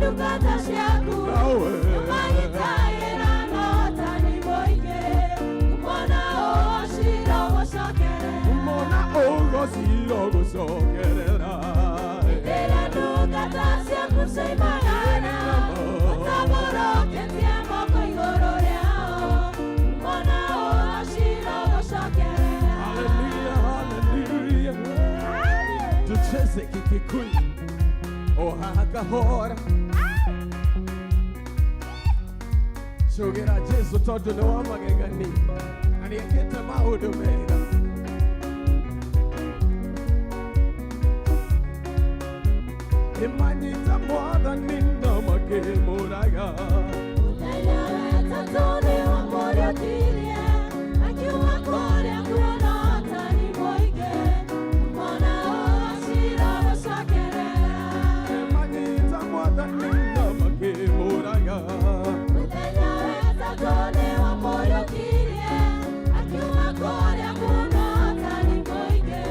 Ndungata ciaku Nawe. Nĩmagitagĩra na ũhotani mũingĩ, mwana ũgociro gũcokerera. Mona ũgociro gũcokerera. Rĩrĩa ndungata ciaku cioimagara, ũtambũrũkĩtie moko igũrũ rĩao, mwana ũgociro gũcokerera. Hallelujah, hallelujah. Tucheze Kikikuyu ohakahora cũgĩra Jesu tondũ nĩ wa magegani na nĩekĩte maũndũ mega. Nĩmanyita mwathani na makĩmũraga. Mũthenya wetatũ nĩwamũriũkirie, akiuma kũrĩa kuona ũhotani mũingĩ, mwana ũgociro gũcokerera. Nĩmanyita mwathani na makĩmũraga. Mũthenya wetatũ nĩwamũriũkirie, akiuma kũrĩa kuona ũhotani mũingĩ,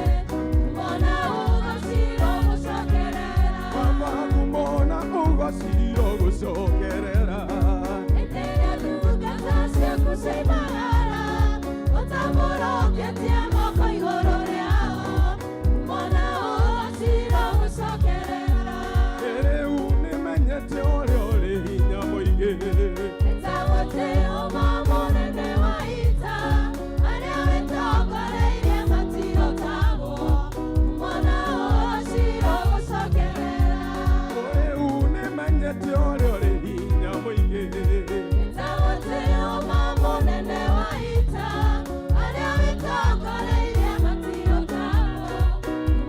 mwana ũgociro gũcokerera. Baba kumona ũgociro gũcokerera. Hĩndĩ ĩrĩa ndungata ciaku cioimagara, ũtambũrũkĩtie moko igũrũ rĩao, mwana ũgociro gũcokerera. Rĩu nĩmenyete ũrĩa ũrĩ hinya mũingĩ. Ĩtagwo Jehova mũnene wa ita, arĩa wĩtongoreirie matirotagwo, mwana ũgociro gũcokerera. Rĩu nĩmenyete ũrĩa ũrĩ hinya mũingĩ. Ĩtagwo Jehova mũnene wa ita, arĩa wĩtongoreirie matirotagwo,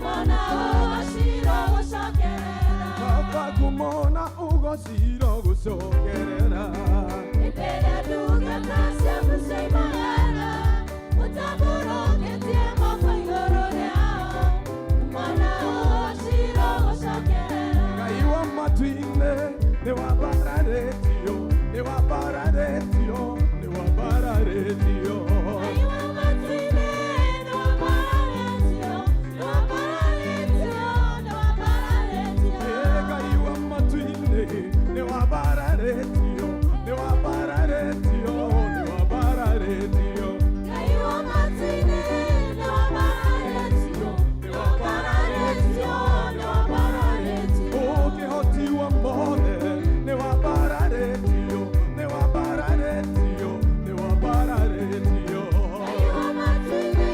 mwana ũgociro gũcokerera. Baba kumona ũgociro gũcokerera. Hĩndĩ ĩrĩa ndungata ciaku cioimagara, ũtambũrũkĩtie moko igũrũ rĩao, mwana ũgociro gũcokerera. Ngai wa matu-inĩ nĩwambararĩtio, nĩwambararĩtio, nĩwambararĩtio. Ngai wa matu-inĩ nĩwambararĩtio, nĩwambararĩtio, nĩwambararĩtio. Ngai wa matu-inĩ nĩwambararĩtio, nĩwambararĩtio, nĩwambararĩtio. Ngai wa matu-inĩ nĩwambararĩtio, nĩwambararĩtio, nĩwambararĩtio. Ũkĩhoti wa mothe nĩwambararĩtio, nĩwambararĩtio, nĩwambararĩtio. Ngai wa matu-inĩ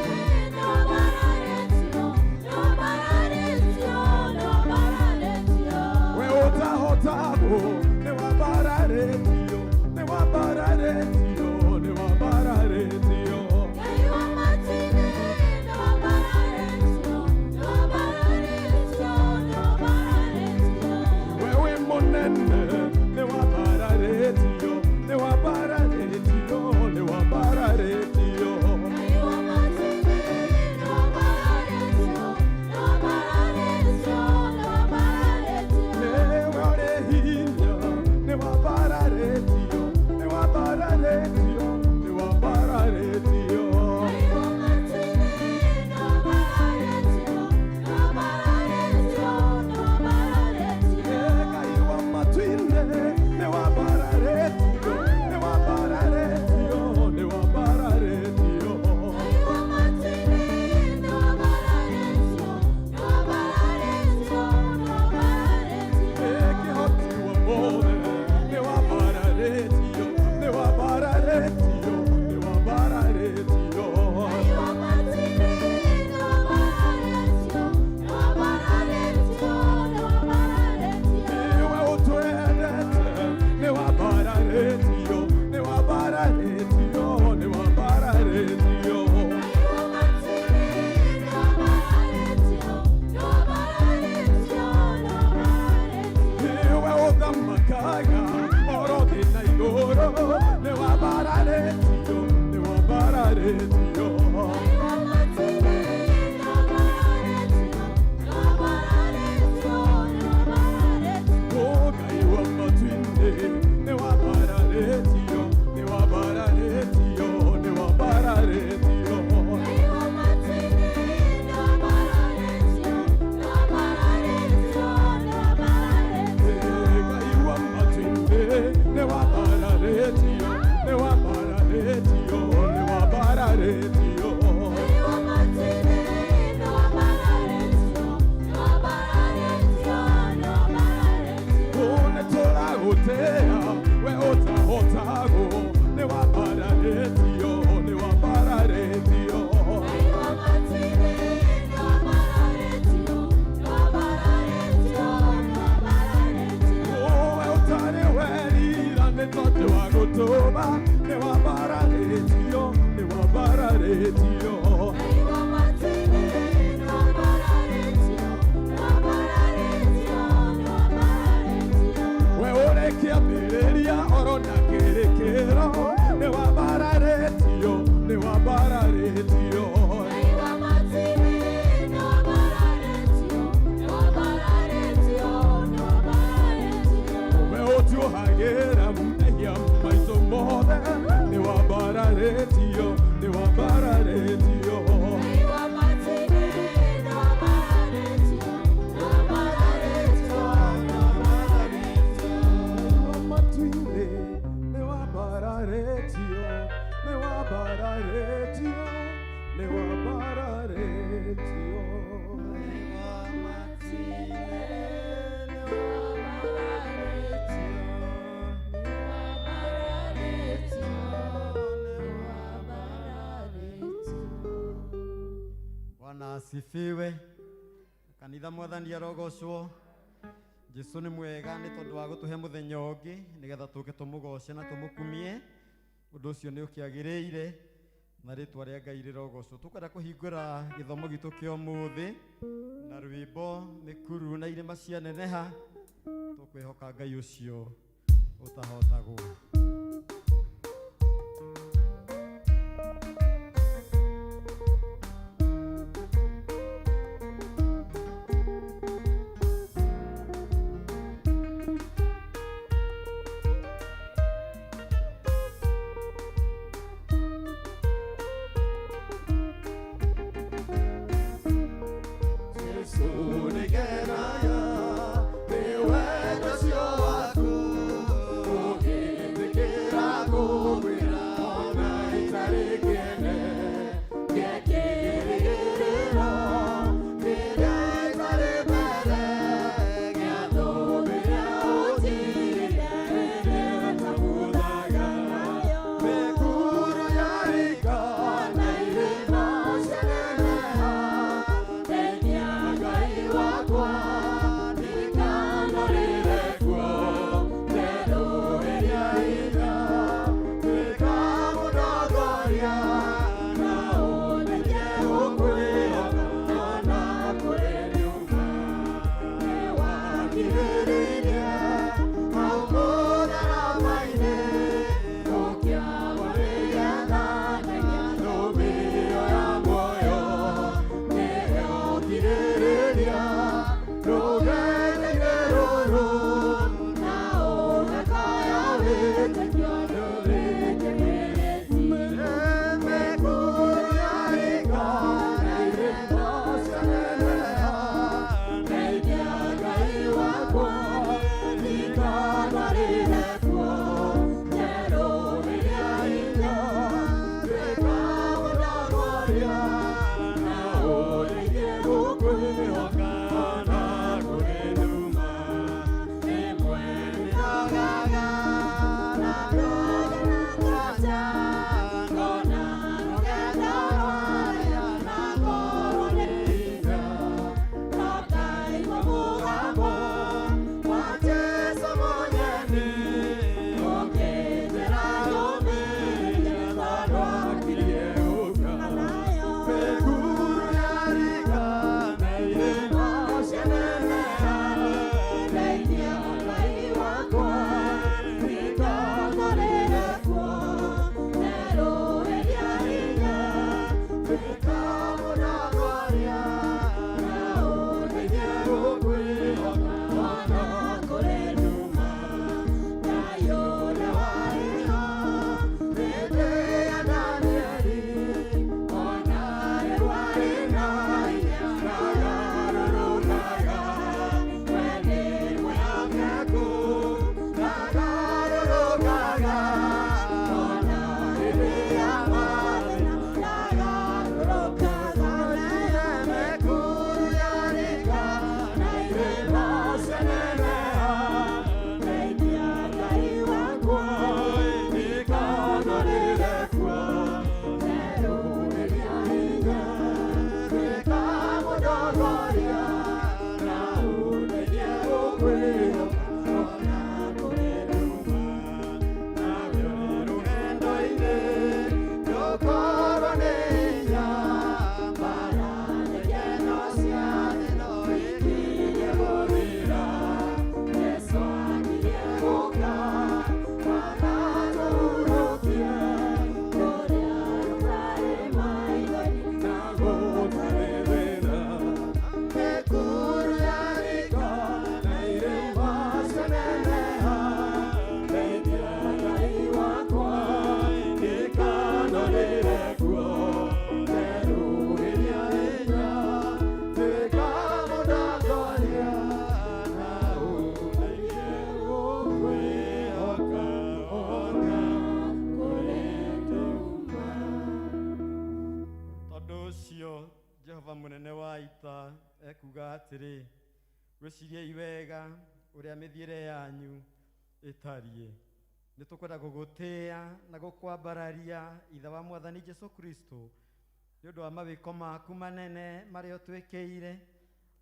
nĩwambararĩtio, nĩwambararĩtio, nĩwambararĩtio. We ũtahotagwo nĩwambararĩtio, nĩwambararĩtio, nĩwambararĩtio. Ngai wa matu-inĩ nĩwambararĩtio, nĩwambararĩtio, nĩwambararĩtio. We wĩ mũnene nĩwambararĩtio, nĩwambararĩtio, nĩwambararĩtio. Ngai wa matu-inĩ nĩwambararĩtio, nĩwambararĩtio, nĩwambararĩtio. Nĩwe ũrĩ hinya nĩwambararĩtio, nĩwambararĩtio, nĩwambararĩtio. Ngai wa matu-inĩ nĩwambararĩtio, nĩwambararĩtio, nĩwambararĩtio. Ngai wa matu-inĩ gĩtũma nĩwambararĩtio nĩwambararĩtio. We ũrĩ kĩambĩrĩria oro na kĩrĩkĩro nĩwambararĩtio nĩwambararĩtio. We ũtuohagĩra mehia maitũ mothe nĩwambararĩtio nĩwambararĩtio. Matu-inĩ nĩwambararĩtio nĩwambararĩtio nĩwambararĩtio. Bwana asifiwe. Kanitha mwathani arogocwo. Jesu nĩ mwega nĩ tondũ wa gũtũhe mũthenya ũngĩ nĩgetha tũke tũmũgoce na tũmũkumie. Ũndũ ũcio nĩ ũkĩagĩrĩire na rĩtwa rĩa Ngai rĩrogocwo. Tũkwenda kũhingũra gĩthomo gitũ kĩa ũmũthĩ na rwĩmbo mĩkuru na irĩma cianeneha. Tũkwĩhoka Ngai ũcio ũtahotagwo. Jesu nĩngenaga nĩ wendo ũcio waku ũgĩtĩkĩra kũngwĩra ona itarĩ kĩene gĩakĩrĩgĩrĩro kĩrĩa itarĩ mbere gĩatũmire ũnjire rĩrĩa ndabuthaga mĩkuru yarika na irĩma cianeneha. Thengia Ngai wakwa ndikanarĩre kuo nderũĩria hinya ndĩkamũtongoria na ũndeithie gũkwĩhoka ona kũrĩ riũa nĩwakirĩrĩirie hau mũtharaba-inĩ ũkĩamũrĩria thanagia ndũmĩrĩro ya muoyo nĩyokirĩrĩria rũgendo-inĩ rũrũ na ũgakaya wĩtĩkio ndũrĩkĩrĩtie mĩkuru yarika na irĩma cianeneha thengia Ngai wakwa. Atĩrĩ, wĩciriei wega ũrĩa mĩthiĩre yanyu ĩtariĩ. Nĩ tũkwenda gũgũtĩĩa na gũkwambararia, Ithe wa Mwathani Jesu Kristo, nĩ ũndũ wa mawĩko maku manene marĩa ũtwĩkĩire,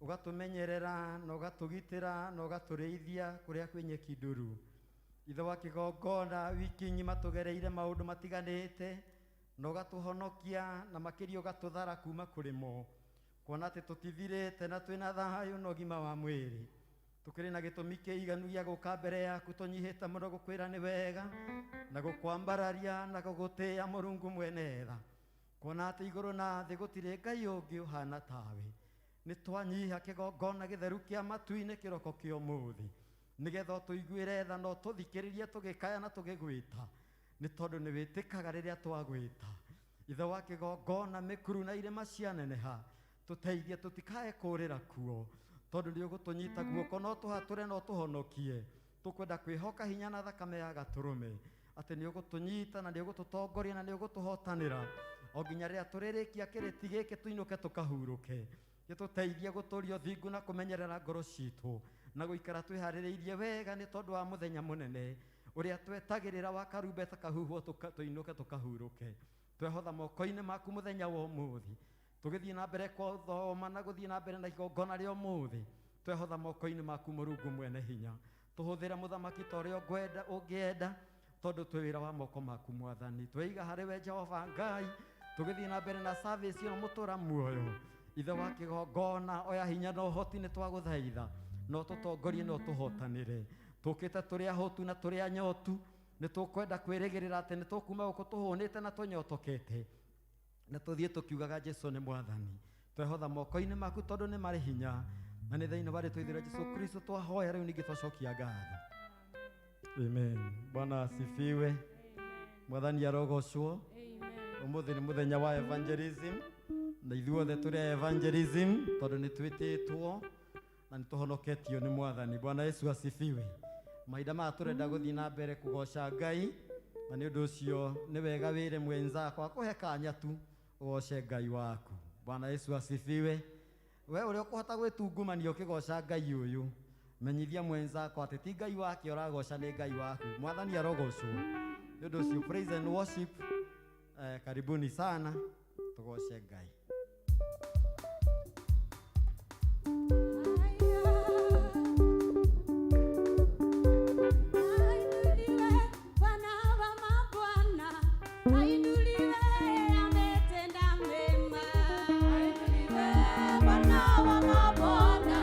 ũgatũmenyerera na ũgatũgitĩra na ũgatũrĩithia kũrĩa kwĩ nyeki nduru. Ithe wa kĩgongona, wiki ng'ima tũgereire maũndũ matiganĩte na ũgatũhonokia, na makĩria ũgatũthara kuma kũrĩ mo, kuona atĩ tũtithirĩte na twĩna thayũ na ũgima wa mwĩrĩ. Tũkĩrĩ na gĩtũmi kĩiganu gĩa gũka mbere yaku tũnyihĩte mũno, gũkwĩra nĩ wega na gũkwambararia na gũgũtĩĩa, Mũrungu mwene tha, kuona atĩ igũrũ na thĩ gũtirĩ Ngai ũngĩ ũhana tawe. Nĩ twanyiha kĩgongona gĩtheru kĩa matu-inĩ kĩroko kĩa ũmũthĩ, nĩgetha ũtũiguĩre tha na ũtũthikĩrĩrie tũgĩkaya na tũgĩgwĩta, nĩ tondũ nĩ wĩtĩkaga rĩrĩa twagwĩta. Ithe wa kĩgongona, mĩkuru na irĩma cianeneha, tũteithie tũtikae kũũrĩra kuo, tondũ nĩ ũgũtũnyita guoko no tũhatũre no tũhonokie. Tũkwenda kwĩhoka hinya na thakame ya Gatũrũme atĩ nĩ ũgũtũnyita na nĩ ũgũtũtongoria na nĩ ũgũtũhotanĩra o nginya rĩrĩa tũrĩrĩkia kĩrĩti gĩkĩ, tũinũke tũkahurũke. Gĩtũteithie gũtũria ũthingu na kũmenyerera ngoro citũ na gũikara twĩharĩrĩirie wega, nĩ tondũ wa mũthenya mũnene ũrĩa twetagĩrĩra wa karumbeta kahuhwo, tũinũke tũkahurũke. Twehotha moko-inĩ maku mũthenya wa ũmũthĩ, tũgĩthiĩ na mbere gũthoma na gũthiĩ na mbere na igongona rĩa ũmũthĩ. Twehotha moko-inĩ maku, Mũrungu mwene hinya. Tũhũthĩre, Mũthamaki, ta ũrĩa ũngwenda ũngĩenda, tondũ twĩ wĩra wa moko maku. Mwathani, tweiga harĩ we, Jehova Ngai, tũgĩthiĩ na mbere na service ĩno. Mũtũra muoyo, Ithe wa kĩgongona, oya hinya na ũhoti. Nĩ twagũthaitha no tũtongorie no tũhotanĩre. Tũkĩte tũrĩ ahũtu na tũrĩ anyotu. Nĩ tũkwenda kwĩrĩgĩrĩra atĩ nĩ tũkuma gũkũ tũhũnĩte na tũnyotokete na tũthiĩ tũkiugaga Jesu nĩ Mwathani. Twehotha moko-inĩ maku, tondũ nĩ marĩ hinya, na nĩ thĩinĩ wa rĩtwa itheru Jesu Kristo twahoya rĩu ningĩ twacokia ngatho. Amen. Bwana asifiwe. Mwathani arogocwo. Ũmũthĩ nĩ mũthenya wa evangelism, na ithuothe tũrĩ a evangelism, tondũ nĩ twĩtĩtwo na nĩ tũhonoketio nĩ Mwathani. Bwana Yesu asifiwe. Mahinda maya tũrenda gũthiĩ na mbere kũgoca Ngai, na nĩ ũndũ ũcio nĩ wega wĩre mwenzako akũhe kanya tu ũgoce Ngai waku. Bwana Yesu asifiwe. We ũrĩa ũkũhota gwĩtungumania ũkĩgoca Ngai ũyũ, menyithia mwenzako atĩ ti Ngai wake ũragoca, nĩ Ngai waku. Mwathani arogocwo. Nĩ ũndũ ũcio, praise and worship, karibuni sana tũgoce Ngai. Ainuliwe Bwana wa mabwana, ainuliwe, ametenda mema. Ainuliwe Bwana wa mabwana,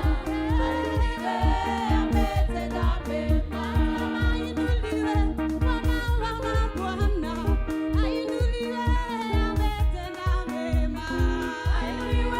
ainuliwe, ametenda mema. Ainuliwe Bwana wa mabwana, ainuliwe, ametenda mema. Ainuliwe.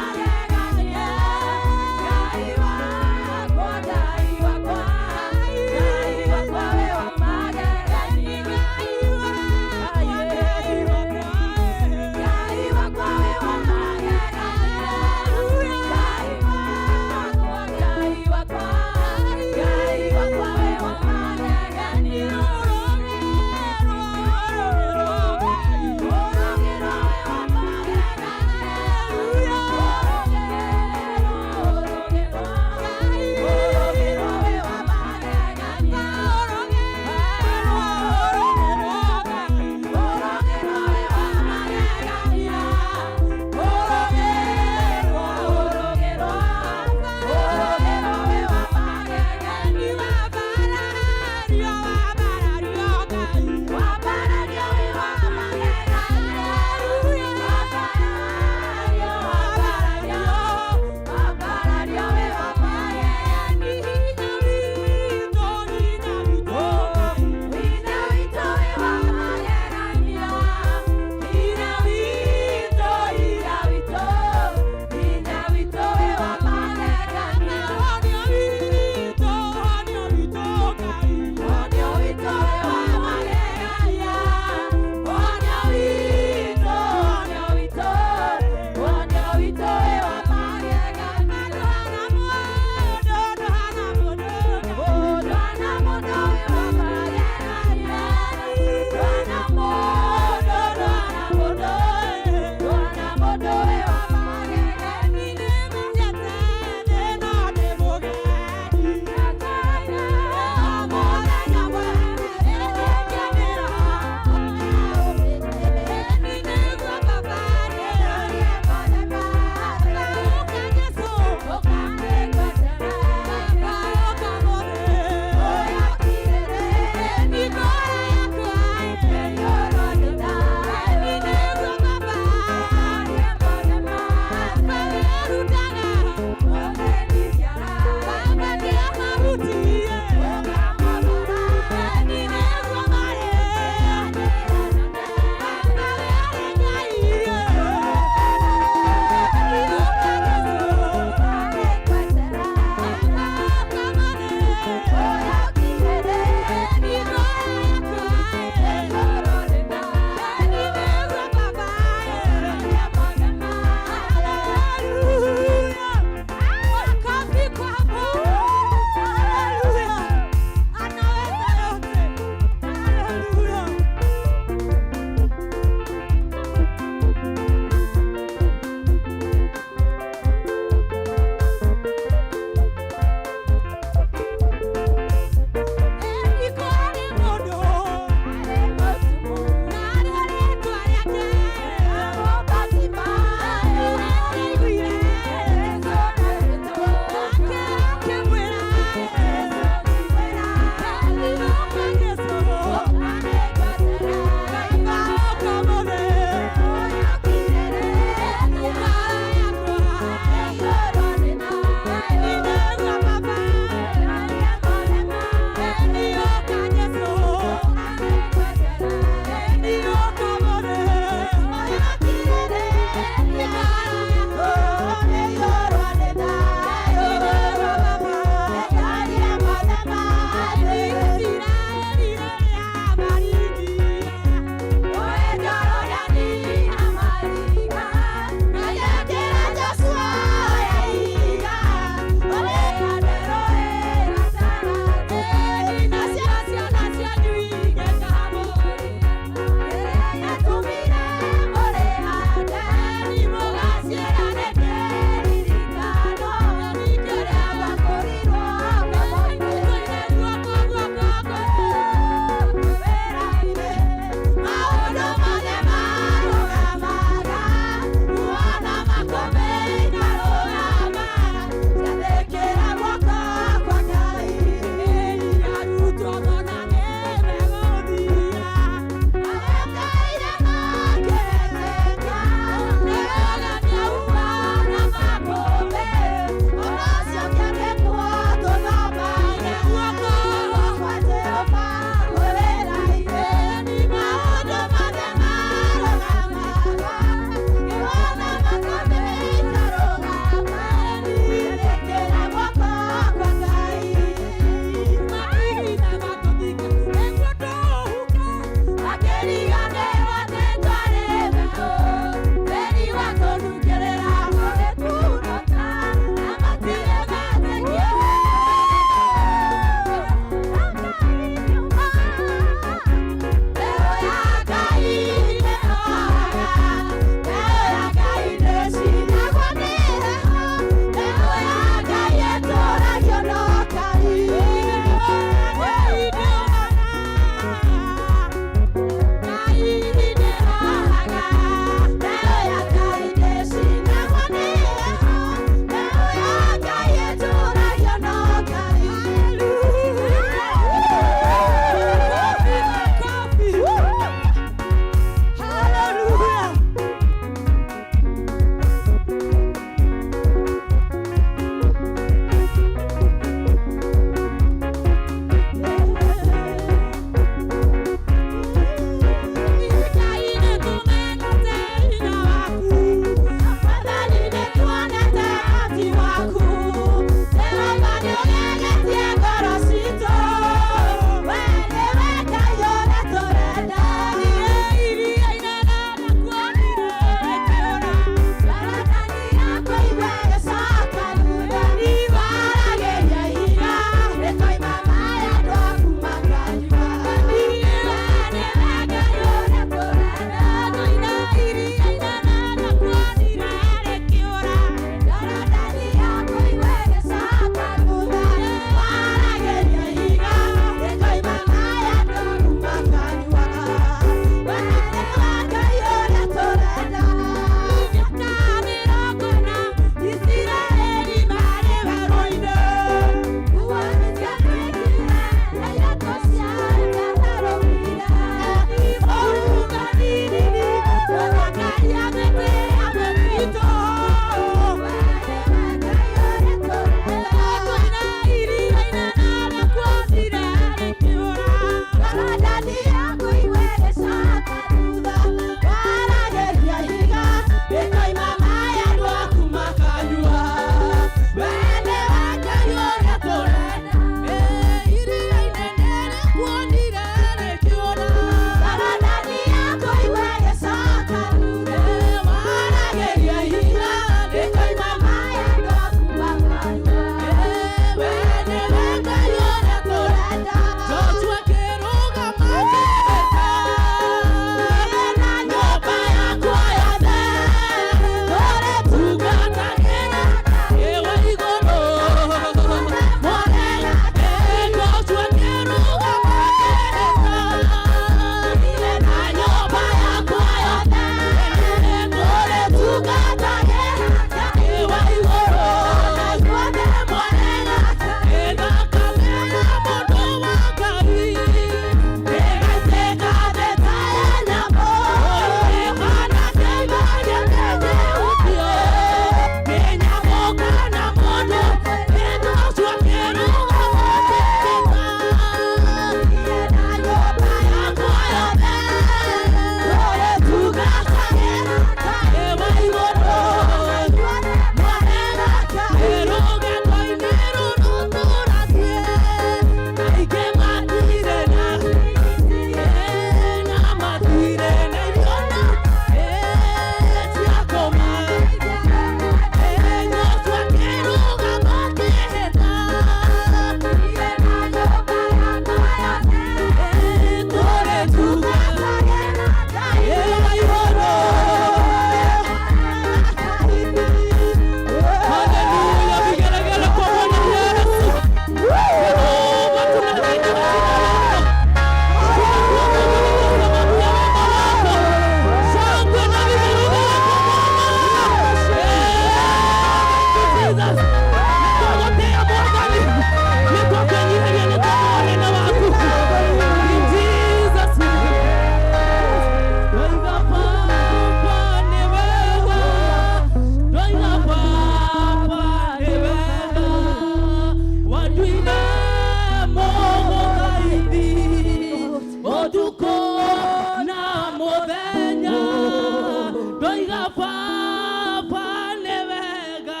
Ndoiga Baba nĩ wega,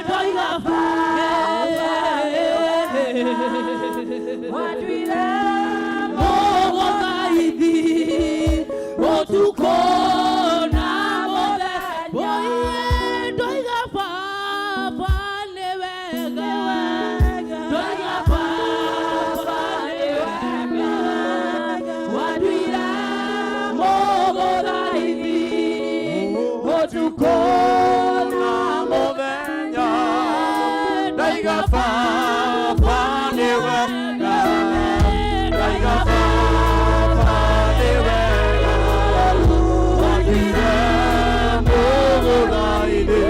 ndoiga Baba Watuire mũgũthaithi ũtukũ na mũthenya. Oiye, ndoiga Baba nĩ wega, ndoiga Baba nĩ wega, watuire mũgũthaithi ũtukũ na mũthenya. Ndaiga Baba nĩ wega, ndaiga Baba nĩ wega, watuire mũgũthaithi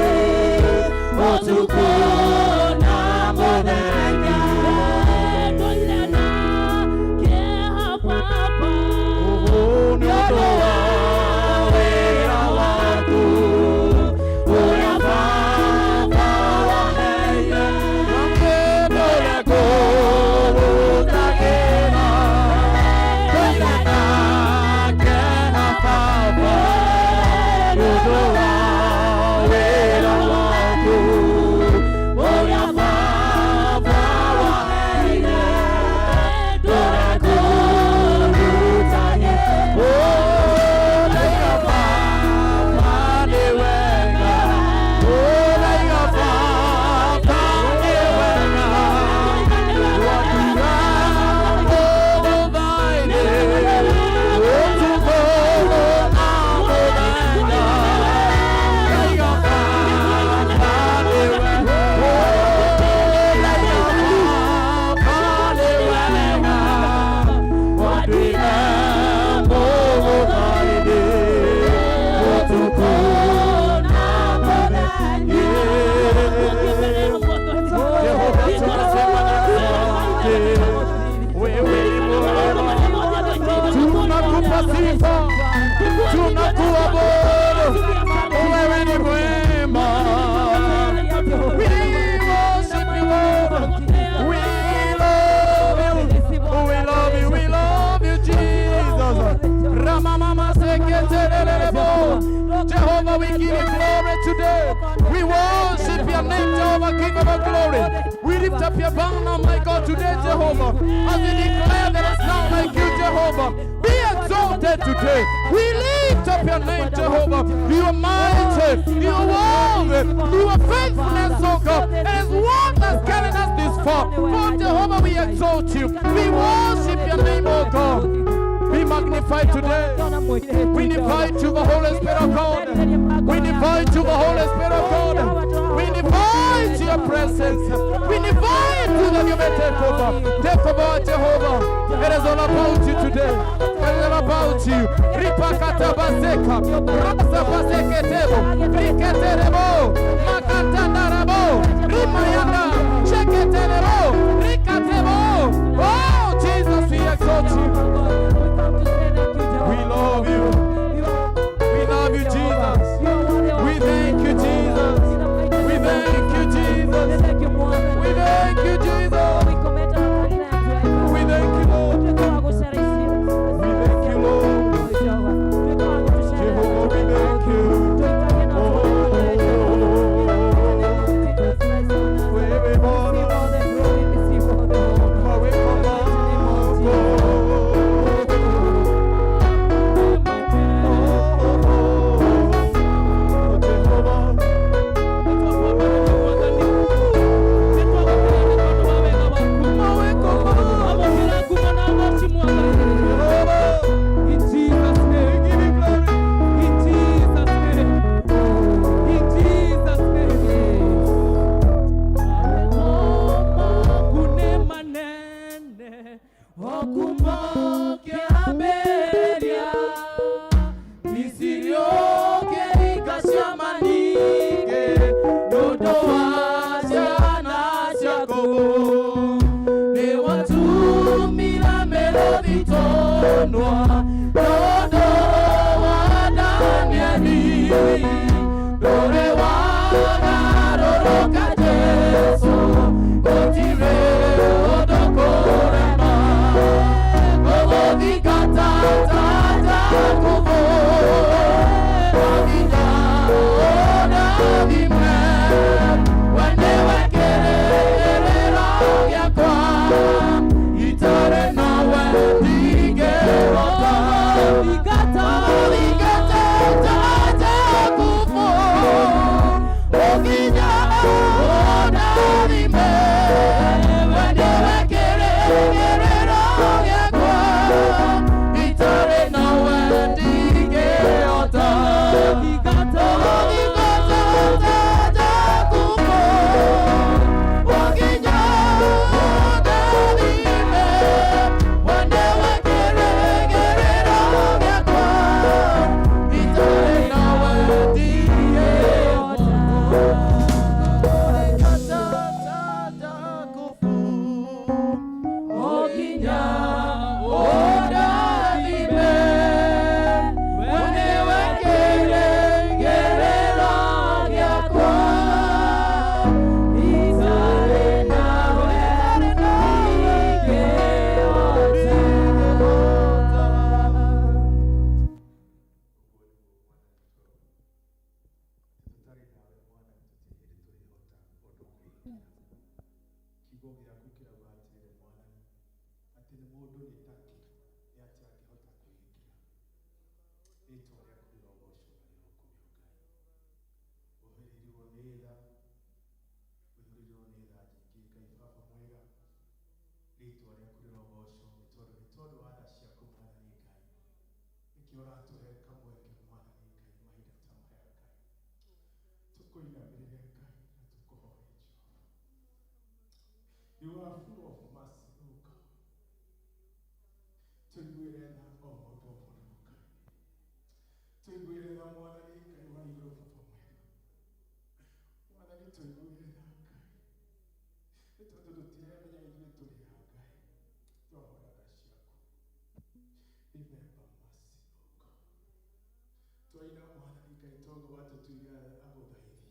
ũtukũ na mũthenya. Ndoire na kĩeha Baba. Ũũ nĩ ũndũ wa wĩra waku ũrĩa Baba waheire, ndũre kũrutagĩra. Ndoiga na kĩeha Baba nĩ ũndũ wa wĩra waku ũrĩa Baba waheire, ndũre kũrutagĩra. Oh, ndaiga Baba nĩ wega. Oh, ndaiga Baba nĩ wega. Watura mũgũthaithi ũtukũ na mũthenya. Ndaiga Baba nĩ wega. Oh, ndaiga Baba nĩ wega. Watuire mũgũthaithi ũtukũ na mũthenya. Jehova, tunasema asante. Wewe ni mwema, tunakupa sifa, tunakuabudu. Wewe ni mwema. We worship you, Lord. We love you. We love you. We love you, Jesus. Ramamama seketelelebo. Jehovah, we give you glory today. We worship your name, Jehovah, King of our glory. We lift up your banner, my God, today, Jehovah, as we declare there is none like you, Jehovah. Be exalted today. We lift up your name, Jehovah. You are mighty. You are worthy. You are faithfulness, oh God. It is one that's carried us this far. For Jehovah, we exalt you. We worship your name, oh God. Be magnified today. We invite you, the Holy Spirit of God. We invite you, the Holy Spirit of God. We invite your presence. We invite you that you may take over. Take over, Jehovah. It is all about you today. It is all about you. Ripakata baseka. Rasa baseketebo. Riketerebo. Makatandarabo. Rimayanda. Sheketerebo. Rikatebo. Oh, Jesus, we exalt you. We love you. We love you, Jesus. We thank you, Jesus. We thank you, Jesus. We thank you, Jesus. We thank you, Lord. We thank you, Lord. Jehovah, we thank you. Oh, wewe Tũiguĩre tha Mwathani Ngai wa igũrũ Baba mwega. Mwathani tũiguĩre tha Ngai. Nĩ tondũ tũtiremenya ithuĩ tũrĩ a Ngai. Twahoya tha ciaku. Remember mercy, O God. Twaina Mwathani Ngai tondũ watũtuire agũthaithi.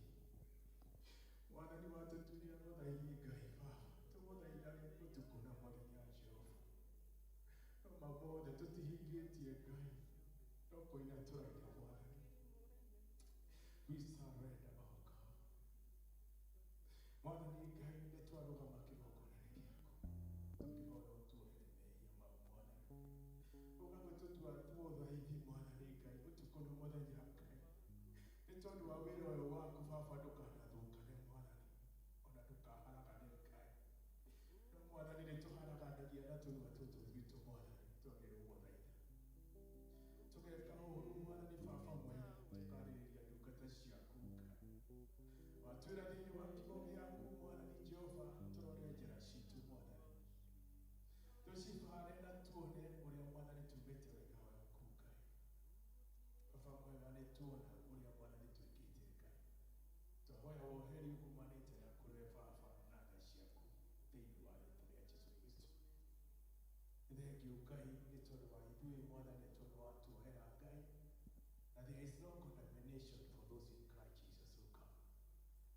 Mwathani watũtuire agũthaithi Ngai Baba. Tũgũthaithage ũtukũ na mũthenya Jehova. No mamothe tũtihingĩtie Ngai. No kũina tũraina Mwathani. We surrender, oh God. Mwathani Ngai nĩ twarũgama kĩgongona-inĩ gĩaku. Tũkĩhoya ũtuohere mehia mau Mwathani. Ũgagĩtũtua tuothaithi Mwathani Ngai ũtukũ na mũthenya Ngai. Nĩ tondũ wa wĩra ũyũ waku Baba ndũkanathũkane Mwathani. Ona ndũkaharagane Ngai. No Mwathani nĩ tũharaganagia na tũnua tũtũ twitũ Mwathani twagĩrĩirwo gũthaitha. Tũgeka ũũru Mwathani Baba mwega tũkarĩrĩria ndungata ciaku Ngai. Watwĩra thĩinĩ wa kiugo gĩaku Mwathani Jehova tũrore njĩra citũ Mwathani. Tũcibare na tuone ũrĩa Mwathani tumĩte wega waku Ngai. Baba mwega nĩ tuona ũrĩa Mwathani twĩkĩte Ngai. Twahoya woheri umanĩte na kũrĩ we Baba na tha ciaku thĩinĩ wa rĩtwa rĩa Jesu Kristo. Nĩ thengiũ Ngai nĩ tondũ wa ithuĩ Mwathani nĩ tondũ wa tuohera Ngai. Na there is no condemnation for those in Christ Jesus who come.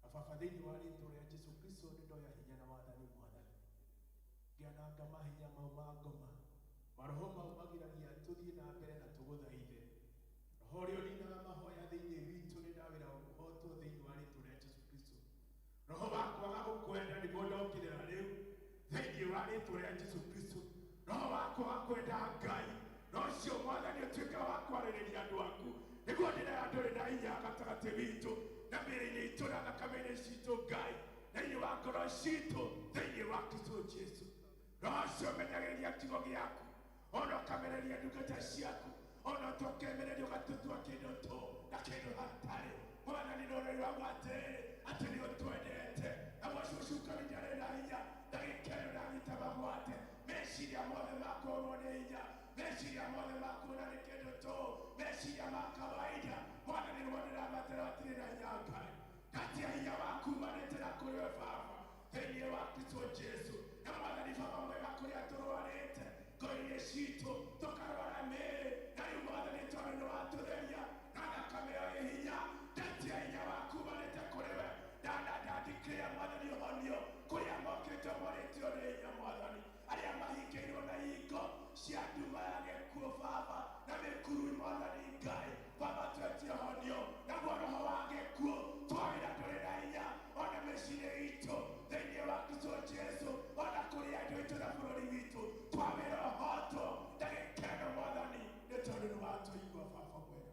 Na Baba thĩinĩ wa rĩtwa rĩa Jesu Kristo nĩ ndoya hinya na wathani Mwathani. Ngĩananga mahinya mau ma ngoma. Maroho mau magiragia tũthiĩ na mbere na tũgũthaithe. Roho ũrĩa ũninaga mahoya thĩinĩ witũ nĩ ndawĩra ũhotwo thĩinĩ wa rĩtwa rĩa Jesu Kristo. Roho wa kwaga gũkwenda nĩguo ndokĩrĩra rĩu thĩinĩ wa rĩtwa rĩa Jesu Kristo. Roho wa kwaga kwenda Ngai no ũcio Mwathani ũtuĩke wa kwarĩrĩria andũ aku nĩguo ndĩrera ndũrĩ na hinya gatagatĩ witũ na mĩĩrĩ-inĩ itũ na thakame-inĩ citũ Ngai thĩinĩ wa ngoro citũ thĩinĩ wa Kristo Jesu. Roho ũcio ũmenyagĩrĩria kiugo gĩaku ona ũkamereria ndungata ciaku ona tũkemereria ũgatũtua kĩndũ tũ na kĩndũ hatarĩ. Mwathani no rĩrauga atĩrĩrĩ atĩ nĩ ũtwendete naguo cucukani ndarĩ na hinya ndagĩka ĩno ndanyita magwate meciria mothe makorwo nĩ hinya meciria mothe makuona nĩ kĩndũ tũ meciria ma kawaida Mwathani nĩguo ndĩramatera matirĩ na hinya Ngai. Ngatia hinya waku umanĩte na kũrĩ we Baba thĩinĩ wa Kristo Jesu. Na Mwathani Baba mwega kũrĩa tũrwarĩte ngoro-inĩ citũ tũkarwara mĩĩrĩ na rĩu Mwathani tondũ nĩ watũtheria na thakame ĩyo ĩ hinya ndatia hinya waku umanĩte kũrĩ we ndandikĩria Mwathani ũhonio kũrĩa mokĩte morĩtio nĩ hinya Mwathani arĩa mahingĩirwo na hingo cia nduma ya gĩkuũ Baba na mĩkuru Mwathani Ngai Baba twetie ũhonio naguo roho wa gĩkuũ twawĩra ndũrĩ na hinya ona mĩciĩ itũ thĩinĩ wa Kristo Jesu ona kũrĩ andũ aitũ na bũrũri witũ twawĩra ũhotwo ndagĩka ĩno Mwathani nĩ tondũ nĩ watũigua Baba mwega.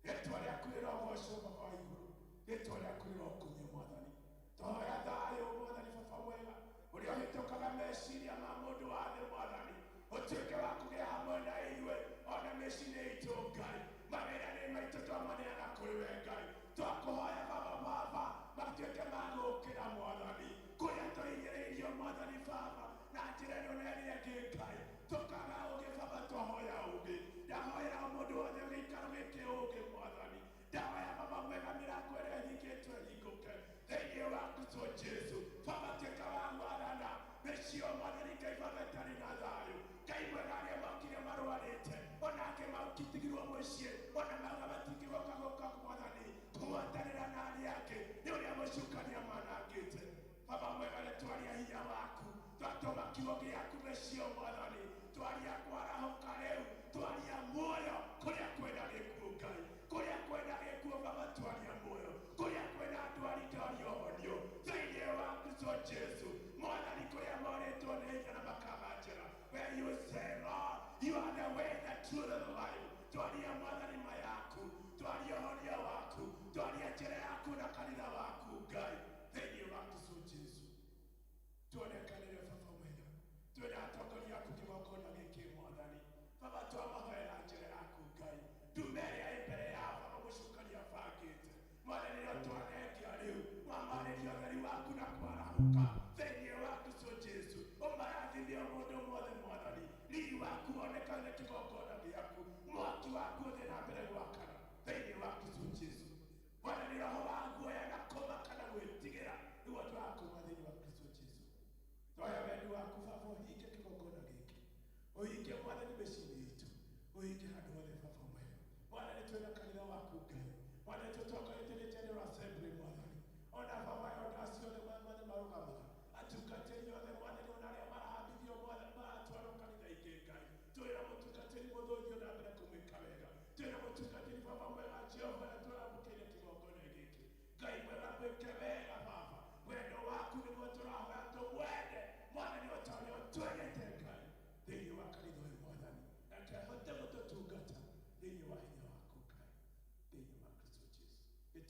Rĩtwa rĩaku rĩrogocwo Baba wa igũrũ, rĩtwa rĩaku rĩrokumio Mwathani. Twahoya thayũ Mwathani Baba mwega ũrĩa ũhĩtũkaga meciria ma mũndũ wa thĩ Mwathani ũtuĩke wa kũgĩa hamwe na ithuĩ ona mĩciĩ itũ Ngai. Mawĩra-inĩ maitũ twamaneana kũrĩ we Ngai. Twakũhoya Baba Baba matuĩke ma gũũkĩra Mwathani kũrĩa tũhinyĩrĩirio Mwathani Baba na njĩra ĩno na ĩrĩa ĩngĩ Ngai tũkaga ũũgĩ Baba twahoya ũũgĩ. Ndahoya o mũndũ wothe gĩikaro gĩkĩ ũũgĩ Mwathani. Ndahoya Baba mwega mĩrango ĩrĩa ĩhingĩtwo ĩhingũke thĩinĩ wa Kristo Jesu. Baba tuĩka wa gwathana mĩciĩ o Mwathani Ngai Baba ĩtarĩ na thayũ. Ngai mwega arĩa mokire marwarĩte ona angĩ makitigirwo mũciĩ ona mauga matingĩgoka gũka Mwathani kũgwatanĩra na arĩa angĩ nĩ ũrĩa mũcukania manangĩte. Baba mwega nĩ twaria hinya waku twatũma kiugo gĩaku mĩciĩ o Mwathani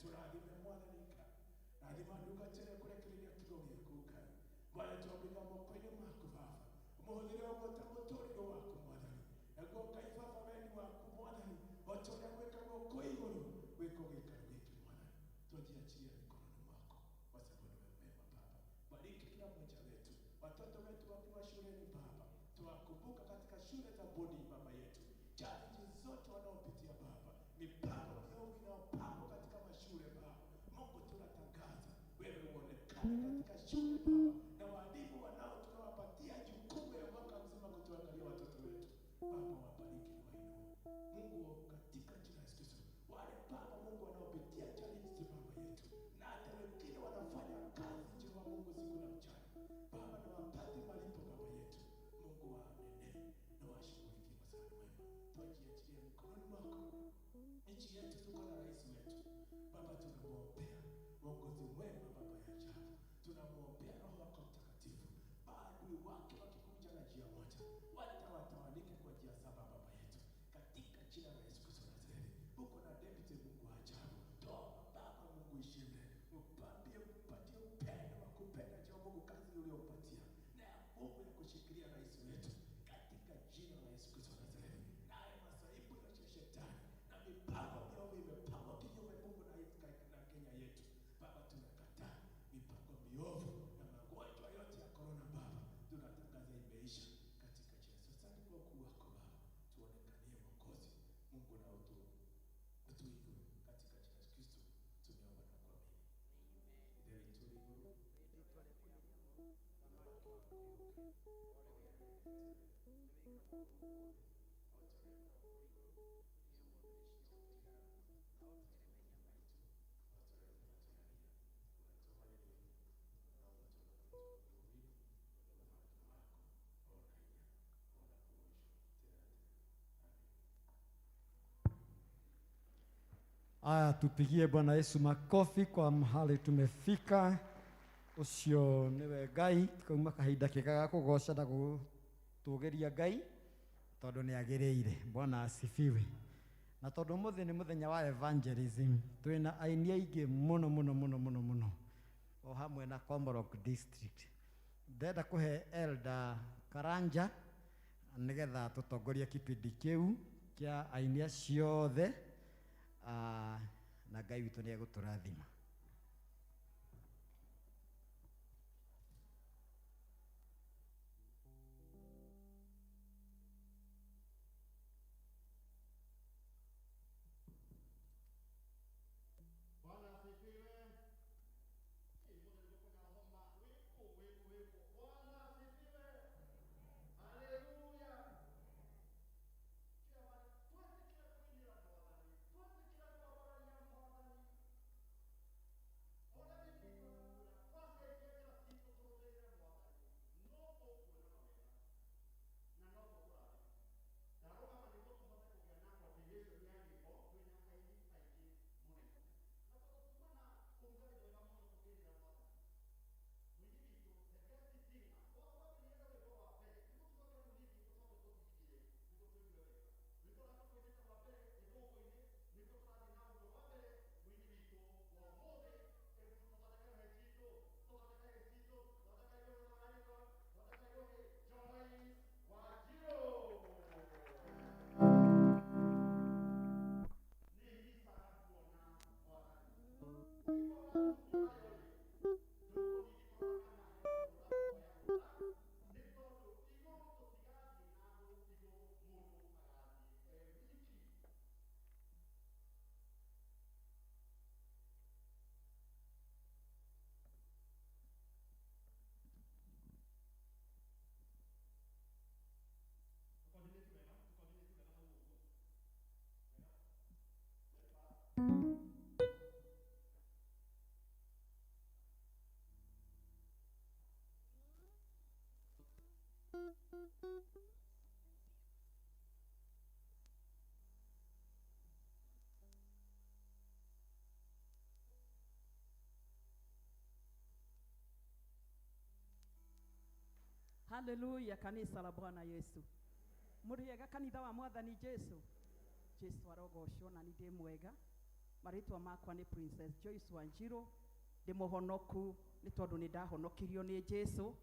Tũrathime Mwathani Ngai, rathima ndungatĩre kũrekereria kiugo gĩaku Ngai. Mwathani twamũiga moko-inĩ maku Baba, ũmũhũthĩre ũguo ta mũtũrĩre waku Mwathani. Naguo Ngai Baba wendi waku Mwathani, o ta ũrĩa gwĩkagwo kũu igũrũ, gwĩkwo gĩikaro gĩkĩ Mwathani. Twajiachilia mikononi mwako kwa sababu ni wewe mwema Baba. Bariki kila mmoja wetu, watoto wetu wakiwa shuleni Baba, tuwakumbuka katika shule za bodi Baba yetu, challenge zote wanaopitia Baba, mipango miovu inayopangwa katika mashule Baba. Mungu, tunatangaza wewe uonekane katika shule Baba, na walimu wanao tunawapatia jukumu ya mwaka mzima kutuangalia watoto wetu Baba, wabariki na wainue Mungu katika jina la Yesu Kristo. Wale Baba Mungu wanaopitia challenge Baba yetu, na hata wengine wanafanya kazi Jehova Mungu siku na mchana Baba, na wapate malipo Baba yetu. Mungu waanene na washughulikie kwa sababu ni mwema. Twajiachilia mikononi mwako. Nchi yetu tuko na rais wetu Baba, tunamwombea uongozi mwema Baba ya ajabu, tunamwombea Roho wako Mtakatifu, maadui wake wakikuja na njia moja watawatawanyike kwa njia saba Baba yetu, katika jina la Yesu Kristo wa Nazareti. Uko na deputy Mungu wa ajabu, toa Baba Mungu ishinde, mpambie, mpatie upendo wa kupenda Jehova Mungu kazi uliyompatia na ya nguvu ya kushikilia rais wetu katika jina la Yesu Kristo wa Nazareti. Naye masaibu ya shetani na mipango miovu imepangwa kinyume Mungu na Kenya yetu Baba, tunakataa mipango miovu na magonjwa yote ya korona Baba, tunatangaza imeisha katika jina la Yesu. Asante kwa ukuu wako Baba, tuonekanie Mwokozi Mungu na utuinue katika jina la Yesu Kristo tumeomba na kuamini. Ithe witũ ũrĩ igũrũ, ũthamaki waku ũũke, Aya, tupigie Bwana Yesu makofi kwa mahali tumefika. Ucio niwe Ngai, kauma kahinda kega ga kugoca na gutugeria Ngai tondu ni agiriire. Bwana asifiwe. Na tondu muthi ni muthenya wa evangelism, twina aini aingi muno muno muno muno muno o hamwe na Komorok district. Ndenda kuhe Elder Karanja nigetha tutongorie kipindi kiu kia aini acio othe, na Ngai witũ nĩ egũtũrathima. Bwana asifiwe. Homa wiko wiko wiko. Bwana asifiwe. Haleluya. Twetikire kuinira Mwathani, twetikire kwambarania Mwathani. Ona nĩ twacenjia njĩra citũ tũrũmĩrĩre Mwathani, no tũkuona mawega na no tũkũrathima. Ndarũgama nĩguo tũhote kũgĩa na coordination ya nyĩmbo twĩna aini aingĩ mũno. Na tondũ tuma na ũrugarĩ mwega mũno tũkĩinĩra Mwathani. Mũini witũ, the best singer, oka twambĩrĩrie na rwĩmbo rwa mbere, nĩguo tũcoke rũu rĩngĩ tũcoke tũtigie, nĩguo tũigue wega. Rwĩmbo rwake tũinĩte rwa mbere ĩgũngũ-inĩ, nĩguo tũrathiĩ naruo rwa mbere, mũini witũ wa ũmũthĩ, tũthondeke hĩ citũ, tũthondeke hĩ citũ, thondeka igũrũ na marĩko, thondeka igũrũ, Joyce Wanjiru. Nĩ hicaga kuona Mwathani. Haleluya, kanisa la Bwana Yesu. Muriega kanitha wa Mwathani Jesu. Jesu arogocwo na ni ndi mwega. Marĩtwa makwa nĩ Princess Joyce Wanjiru, ndĩ mũhonoku nĩ tondũ nĩ ndahonokirio nĩ Jesu,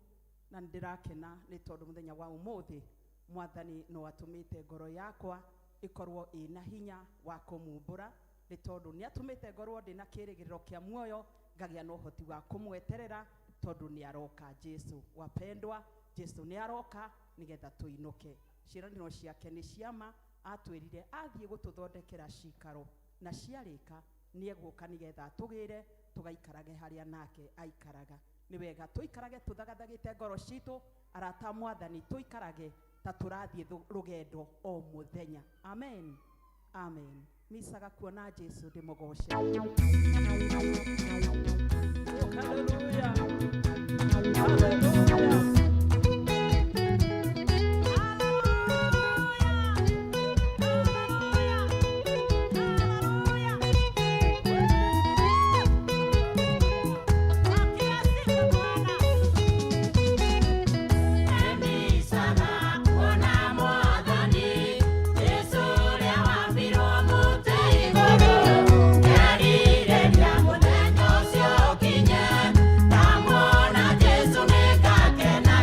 na nĩ ndĩrakena nĩ tondũ mũthenya wa ũmũthĩ Mwathani no atũmĩte ngoro yakwa ĩkorwo ĩna hinya wa kũmumbũra, nĩ tondũ nĩ atũmĩte ngorwo ndĩna kĩrĩgĩrĩro kĩa muoyo, ngagĩa na ũhoti wa kũmweterera tondũ nĩ aroka. Jesu wapendwa, Jesu nĩ aroka nĩgetha tũinũke. Ciĩranĩro ciake nĩ ciama, atwĩrire athiĩ gũtũthondekera cikaro, na ciarĩka nĩ egũka nĩgetha atũgĩre tũgaikarage harĩa nake aikaraga. Nĩ wega tũikarage tũthagathagĩte ngoro citũ, arata a Mwathani, tũikarage ta tũrathiĩ rũgendo o mũthenya. Amen, amen. Misaga kuona Jesu ndĩmũgoce. Hallelujah. Hallelujah. Jesu nĩngakena.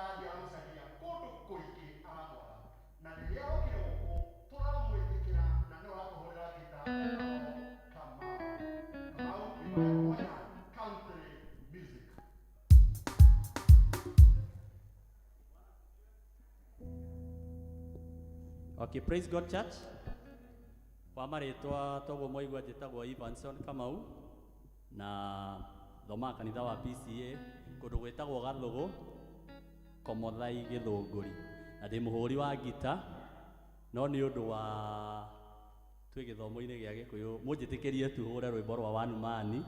Athiaga gũcaria kũndũ kũingĩ aramwara. Na rĩrĩa okire gũkũ tũramwĩtĩkĩra na nĩwe ũratũhũrĩra ngita etagwo Kamau. Kamau wĩmba ya country music. Okay, praise God church. Kwa marĩtwa toguo mwaigua njĩtagwo Evanson Kamau na thomaga kanitha wa PCA kũndũ gwĩtagwo Gathũgũ Komothai Gĩthũngũri, na ndĩ mũhũri wa ngita, no nĩ ũndũ wa twĩ gĩthomo-inĩ gĩa Gĩkũyũ mũnjĩtĩkĩrie tu hũre rwĩmbo rwa Wanumani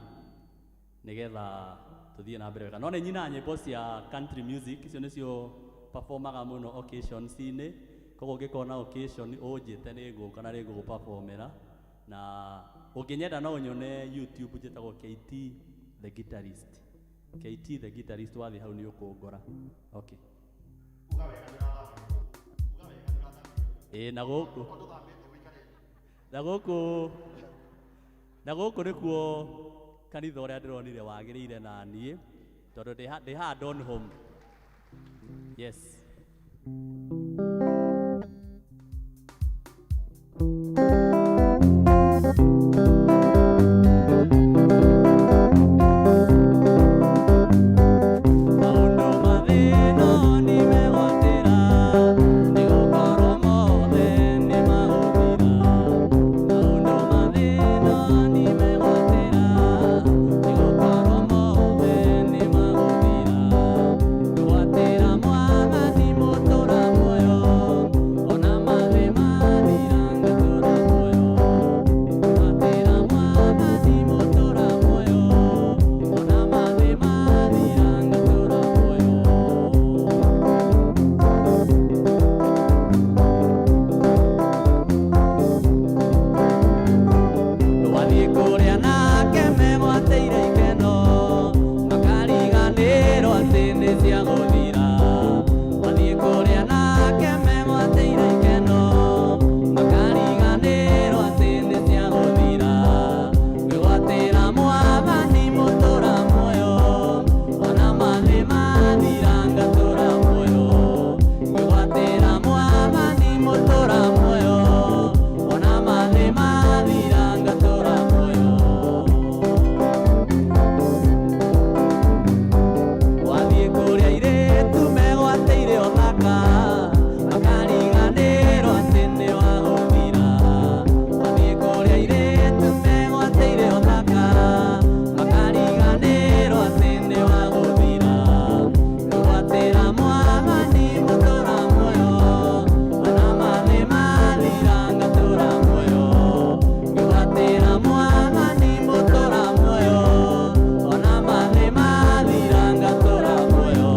nĩgetha tũthiĩ na mbere wega. No nĩ nyinaga nyĩmbo cia country music, icio nĩcio performaga mũno occasions-inĩ, koguo ũngĩkorwo na occasion ũnjĩte nĩ ngũka na nĩ ngũgũ-performera. Na ũngĩnyenda no ũnyone YouTube njĩtagwo KT the Guitarist. KT the Guitarist, wathiĩ hau nĩ ũkũngora. Okay. Uga wega nĩ ũrathambĩire. Uga wega nĩ ũrathambĩire. Ĩĩ na gũkũ Tondũ ũthambĩte ũikare. Na gũkũ nĩkuo kanitha ũrĩa ndĩronire wagĩrĩire na niĩ tondũ ndĩ haha Donholm. Yes. Maũndũ mathĩno nĩmegwatĩra, nĩgũkorwo mothe nĩmagũthira. Maũndũ mathĩno nĩmegwatĩra, nĩgũkorwo mothe nĩmagũthira. Ngwatĩra Mwathani mũtũra muoyo, ona mathĩ mathira ngatũra muoyo. Ngwatĩra Mwathani mũtũra muoyo, ona mathĩ mathira ngatũra muoyo. Wathiĩ kũrĩa nake megwatĩire ikeno, makariganĩrwo atĩ nĩ cia gũthira. Wathiĩ kũrĩa nake megwatĩire ikeno, makariganĩrwo atĩ nĩ cia gũthira. Ngwatĩra Mwathani mũtũra muoyo, ona mathĩ mathira ngatũra muoyo. Ngwatĩra Mwathani mũtũra muoyo, ona mathĩ mathira ngatũra muoyo. Wathiĩ kũrĩa airĩtu megwatĩire ũthaka, makariganĩrwo atĩ nĩ wa gũthira. Wathiĩ kũrĩa airĩtu megwatĩire ũthaka, makariganĩrwo atĩ nĩ wa gũthira. Ngwatĩra Mwathani mũtũra muoyo, ona mathĩ mathira ngatũra muoyo. Ngwatĩra Mwathani mũtũra muoyo, ona mathĩ mathira ngatũra muoyo.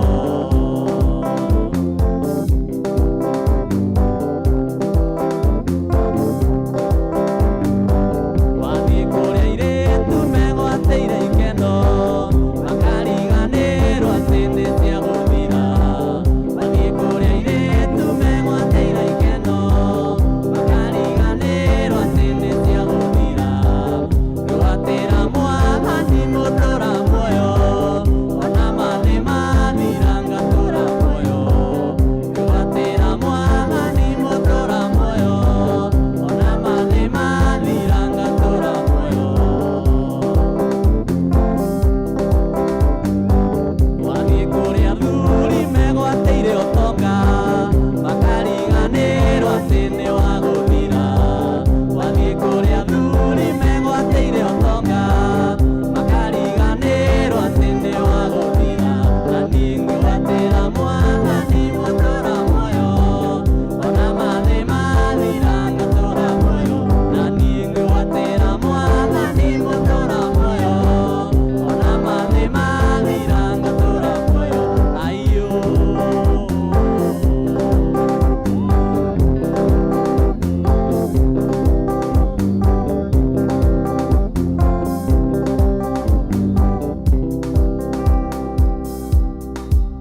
Wathiĩ kũrĩa airĩtu megwatĩire ikeno, makariganĩrwo atĩ nĩ cia gũthira. Wathiĩ kũrĩa airĩtu megwatĩire ikeno, makariganĩrwo atĩ nĩ cia gũthira. Ngwatĩra Mwathani mũtũra muoyo, ona mathĩ mathira ngatũra muoyo. Ngwatĩra Mwathani mũtũra muoyo, ona mathĩ mathira ngatũra muoyo. Wathiĩ kũrĩa athuri megwatĩire ũtonga, makariganĩrwo atĩ nĩ wa gũthira. Wathiĩ kũrĩa athuri megwatĩire ũtonga, makariganĩrwo atĩ nĩ wa gũthira. Na niĩ ngwatĩra Mwathani mũtũra muoyo, ona mathĩ mathira ngatũra muoyo. Na niĩ ngwatĩra Mwathani mũtũra muoyo, ona mathĩ mathira ngatũra muoyo. Aiyo.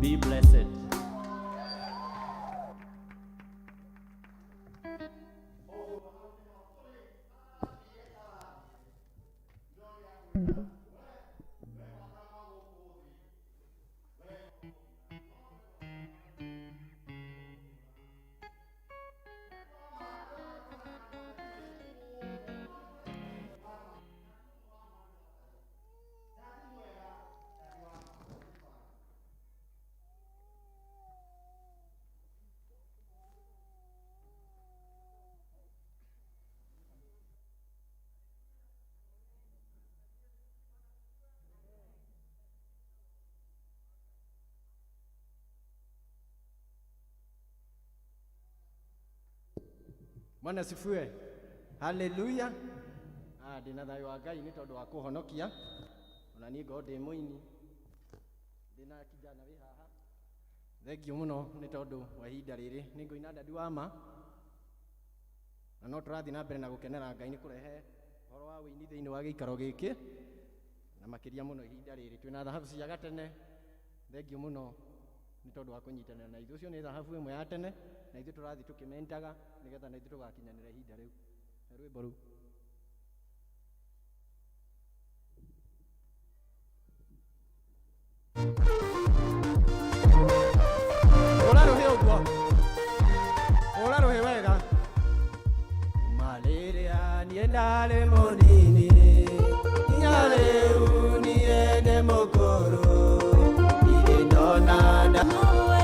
Be blessed. Bwana asifiwe. Haleluya. Ah, ndina thayũ wa Ngai nĩ tondũ wa kũhonokia. Ona niĩ ngorwo ndĩ mũini. Ndĩna kijana wĩ haha. Thengiũ mũno nĩ tondũ wa ihinda rĩrĩ. Nĩ ngũina Daddy wa ma. Na no tũrathiĩ na mbere na gũkenera Ngai nĩ kũrehe ũhoro wa wĩini thĩinĩ wa gĩikaro gĩkĩ. Na makĩria mũno ihinda rĩrĩ twĩna thahabu cia gatene. Thengiũ mũno nĩ tondũ wa kũnyitanĩra na ithuĩ. Ũcio nĩ thahabu ĩmwe ya tene na ithuĩ tũrathiĩ tũkĩmentaga nĩgetha na ithuĩ tũgakinyanĩra ihinda rĩu. He rwĩmbo rũu. Hũra rũhĩ ũguo. Hũra rũhĩ wega. Kuma rĩrĩa niĩ ndarĩ mũnini nginya rĩu niĩ ndĩ mũkũrũ ndirĩ ndona we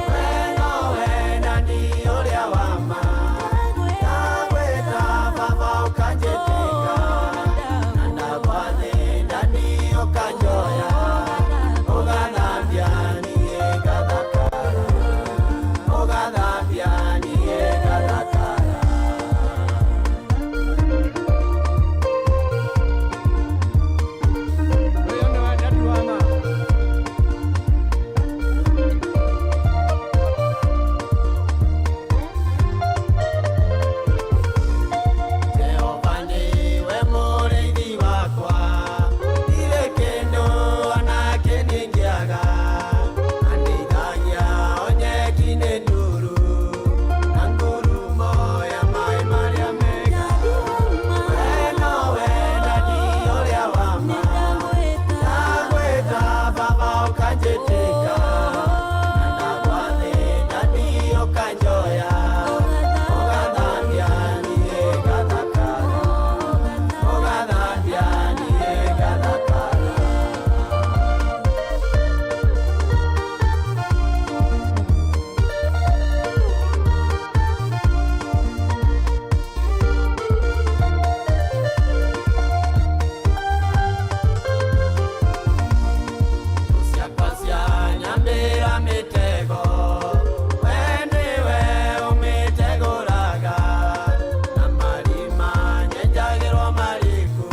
nowe Daddy ũrĩa wa ma ndagwĩta baba ũkanjĩtĩka na ndagwathĩ Daddy ũkanjoya ũgathambia niĩ ngathakara ũgathambia niĩ ngathakara. Ũyũ nĩ wa Daddy wa ma. Jehova nĩwe mũrĩithi wakwa, ndirĩ kĩndũ ona kĩ ningĩaga. Andeithagia o nyeki-inĩ nduru, na ngurumo ya maĩ marĩa mega. We nowe Daddy ũrĩa wa ma, ndagwĩta baba ũkanjĩtĩka, na ndagwathĩ Daddy ũkanjoya, ũgathambia niĩ ngathakara, ũgathambia niĩ ngathakara. Ciakwa cianyambĩra mĩtego, we nĩwe ũmĩtegũraga, na marima nyenjagĩrwo mariku,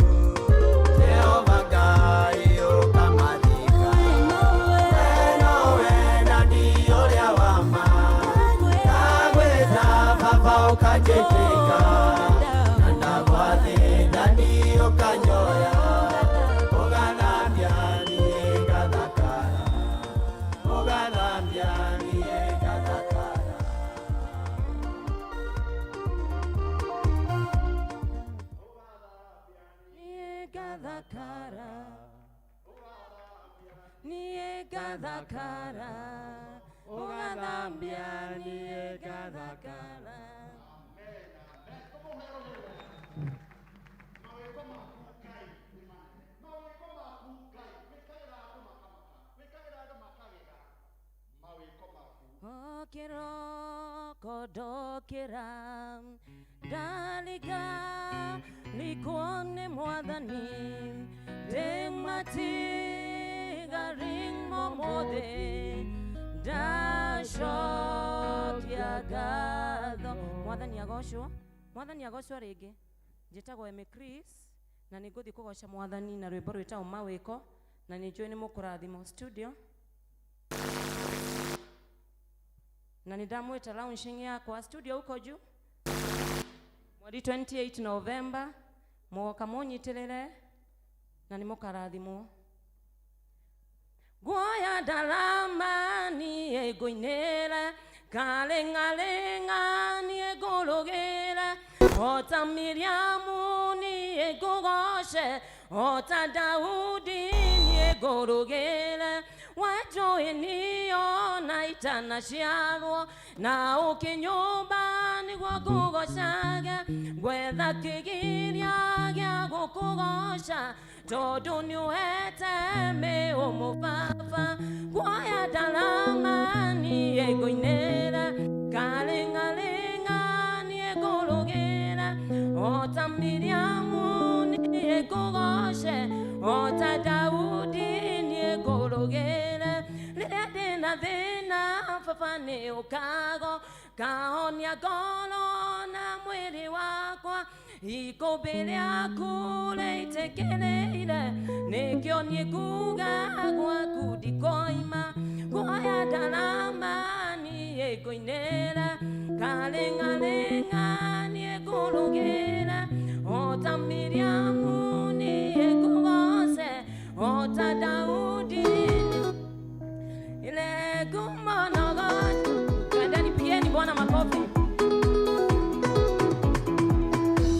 Jehova Ngai ũkamathika. We nowe Daddy ũrĩa wa ma, ndagwĩta baba ũkanjĩtĩka, na ndagwathĩ Daddy ũkanjoya, ũgathambia niĩ ngathakara, ũgathambia niĩ ngathakara. Niĩ ngathakara, niĩ ngathakara, ũgathambia niĩ ngathakara. Mawĩko maku Ngai nĩ manene, mawĩko maku Ngai wĩkagĩra andũ makamaka, wĩkagĩra andũ makagega, mawĩko maku. O kĩroko ndokĩra ndariga rikwo nĩ mwathani ndĩ matigaringo mothe ndacokia ngatho. Mwathani agocwo, mwathani agocwo rĩngĩ. Njĩtagwo Emy Chris na nĩ ngũthiĩ kũgoca mwathani na rwĩmbo rwĩtagwo mawĩko na nĩ njũĩ nĩ mũkũrathimwo studio na nĩ ndamwĩta launching yakwa studio huko juu mweri 28 November, mũgoka mũnyitĩrĩre na nĩ mũkarathimwo. Guoya ndarama niĩ ngũinĩre karĩng'arĩng'a niĩ ngũrũgĩre ota Miriamu niĩ ngũgoce ota Daudi niĩ ngũrũgĩre wanjũĩ niyo na itanaciarwo na ũkĩnyũmba nĩguo ngũgocage ngwetha kĩgiria gĩa gũkũgoca tondũ nĩũhete mĩũmũ baba guoya ndarama niĩ ngũinĩre karĩng'arĩng'a niĩ ngũrũgĩre ota Miriamu niĩ ngũgoce ota Daudi niĩ ngũrũgĩre rĩrĩa ndĩna thĩna baba nĩ ũkago kahonia ngoro na mwĩrĩ wakwa ikũmbĩ rĩaku rĩitĩkĩrĩire nĩkĩo niĩ nguga gwaku ndikoima kuoya ndarama niĩ ngũinĩra karĩng'arĩng'a niĩ ngũrũgĩra ota Miriamu niĩ ngũgoce ota Daudi ile ngumonogo. Twendeni, pigieni Bwana makofi.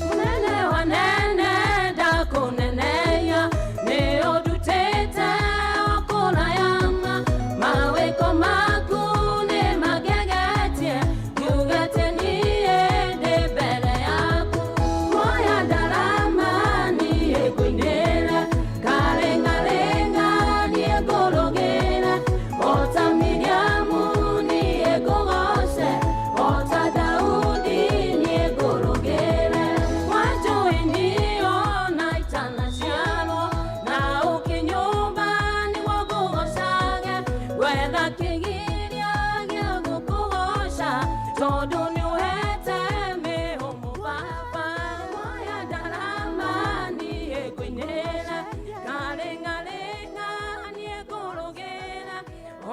Munene wanene ndakuneneia nĩ ũndutĩte okũrayama mawĩko maku nĩ magegetie ngugĩte niĩ ndĩ mbere yaku kuoya ndarama niĩ ngũinĩra karĩng'arĩng'a niĩ ngũrũgĩra ota Miriamu niĩ ngũgoce ota Daudi niĩ ngũrũgĩre wanjũĩ niĩ na itanaciarwo na ũkĩnyũmba nĩguo ngũgocage gwetha kĩgiria gĩa gũkũgoca tondũ nĩũhete mĩhũmũ baba woya ndarama niĩ ngũinĩra karĩng'arĩng'a niĩ ngũrũgĩra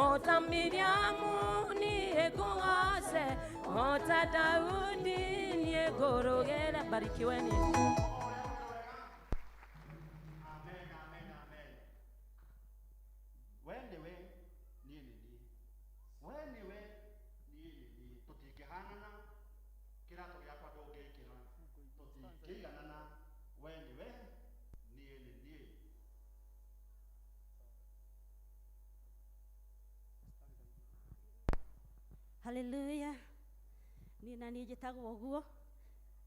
ota Miriamu niĩ ngũgoce ota Daudi niĩ ngũrũgĩra. Barikiweni. Amen, amen, amen. We nĩwe, niĩ nĩ niĩ. We nĩwe, niĩ nĩ niĩ. Tũtingĩhanana, kĩratũ gĩakwa ndũngĩkĩra. Tũtingĩiganana, we nĩwe, niĩ nĩ niĩ. Haleluya. Niĩ na niĩ njĩtagwo ũguo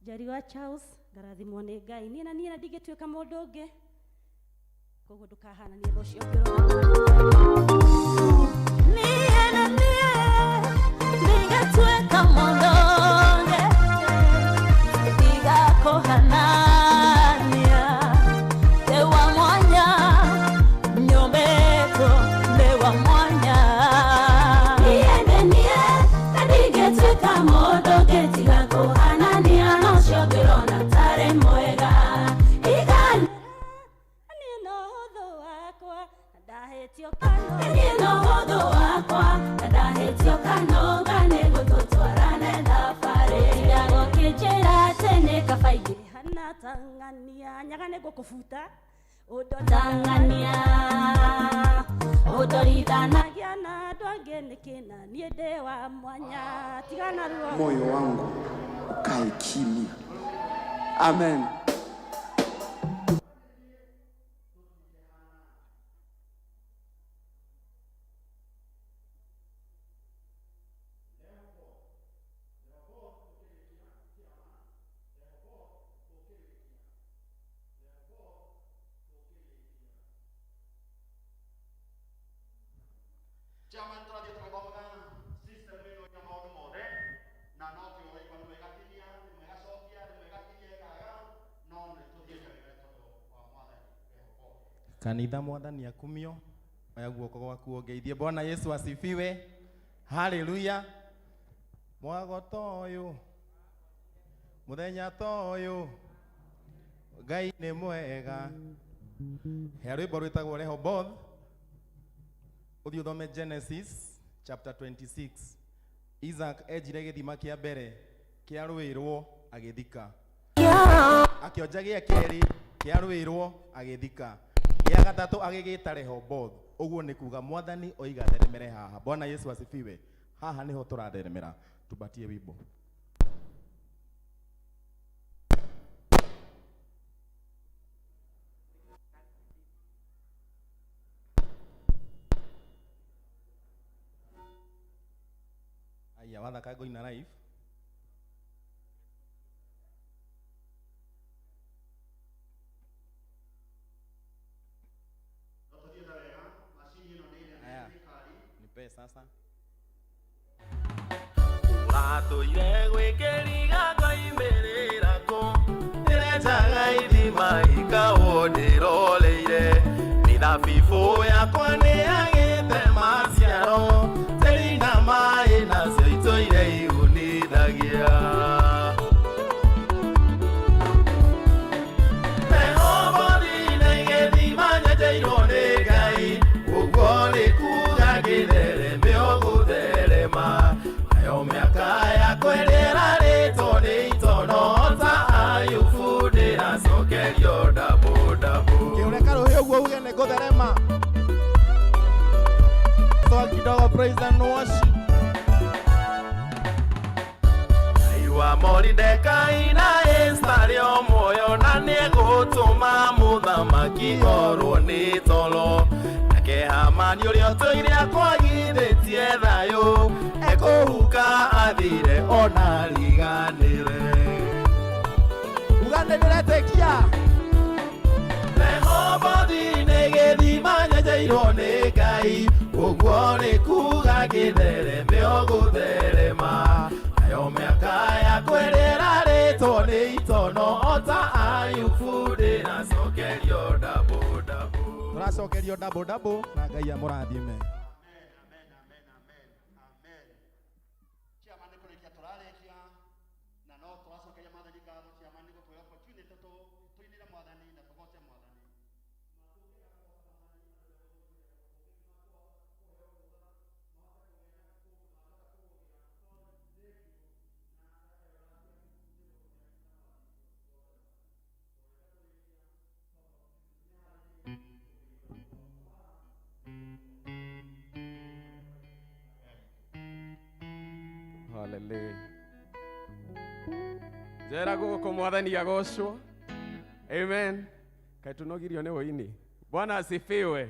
Njeri wa Charles, ngarathimwo nĩ Ngai. Niĩ na niĩ na ndingĩtuĩka mũndũ ũngĩ, koguo ndũkahananie na ũcio ũngĩ ũrona. Niĩ na niĩ ndingĩtuĩka mũndũ ũngĩ, ndigakũhanania. Ndĩ wa mwanya, nyũmbĩtwo ndĩ wa mwanya. Niĩ nĩ niĩ na ndingĩtuĩka mũndũ ũngĩ, tiga kũhanania na ũcio ũngĩ ũrona tarĩ mwega. Igana Niĩ no ũthũ wakwa na ndahĩtio kana niĩ no ũthũ wakwa na ndahĩtio kanoga nĩguo tũtwarane thabarĩ. Tigaga ũkĩnjĩra atĩ nĩ kaba ingĩhana ta ng'ania, nyaga nĩ ngũkũbuta Ũndotang'ania ũndorithanagia ũndorithanagia na andũ angĩ nĩkĩ na niĩ ndĩ wa mwanya. Tigana ruo. Moyo wangu ukae kimya. Amen. Chairman tũrathiĩ tũgĩthomaga system ĩno ya maũndũ mothe na no tũraigua rĩmwe ĩgatinia rĩmwe ĩgacokia rĩmwe ĩgatinia ĩkaga no nĩ tũthiĩte wega nĩ tondũ wa mwathani Rehoboth. Kanitha mwathani akumio. Oya guoko gwaku ũngeithie. Bwana Yesu asifiwe. Haleluya. Mwago ta ũyũ, mũthenya ta ũyũ, Ngai nĩ mwega. He rwĩmbo rwĩtagwo Rehoboth. Ũthiĩ ũthome Genesis chapter 26. Isaac enjire gĩthima kĩa mbere kĩarũĩrwo agĩthika. Akĩonja gĩa kerĩ kĩarũĩrwo agĩthika. Gĩa gatatũ agĩgĩta Rehoboth. Ũguo nĩ kuga mwathani oiga theremere haha. Bwana Yesu asifiwe. Haha nĩho tũratheremera. Tubatie wimbo. Aya, wathaka ngũina live. No tũthiĩte wega, macini ĩno nĩ nene Aya, ya thirikari. nipe sasa. Ũratũire gwĩkĩriga ngoimĩrĩra kũ ndĩretaga ithima ikahwo ndĩroreire mĩthabibũ yakwa nĩyagĩte maciaro tĩri na maĩ nacio itũire igunithagia. Nĩngũtherema. Soa kidogo praise and worship. Wa Moridekai na Esta rĩo muoyo na nĩegũtũma mũthamaki orwo nĩ toro. Nake Hamani ũrĩa ũtũire akwagithĩtie thayũ ekũhuka athire ona riganĩre. Uga nĩ ndĩretĩkia. Rehobothi nĩ gĩthima nyenjeirwo nĩ Ngai, ũguo nĩ kuga gĩthereme o gũtherema. Nayo mĩaka yakwa ĩrĩa ĩrarĩtwo nĩ itono o ta Ayubu ndĩracokerio double double. Tũracokerio double double na Ngai amũrathime. Chairman nĩ kũrĩkia tũrarĩkia na no tũracokeria mwathani ngatho. Chairman nĩ gũtũhe opportunity tũinĩre mwathani na tũgoce mwathani. Hallelujah. Njera gũkũ mwathani agocwo. Amen. Kaĩ tũnogirio nĩ ũini. Bwana asifiwe.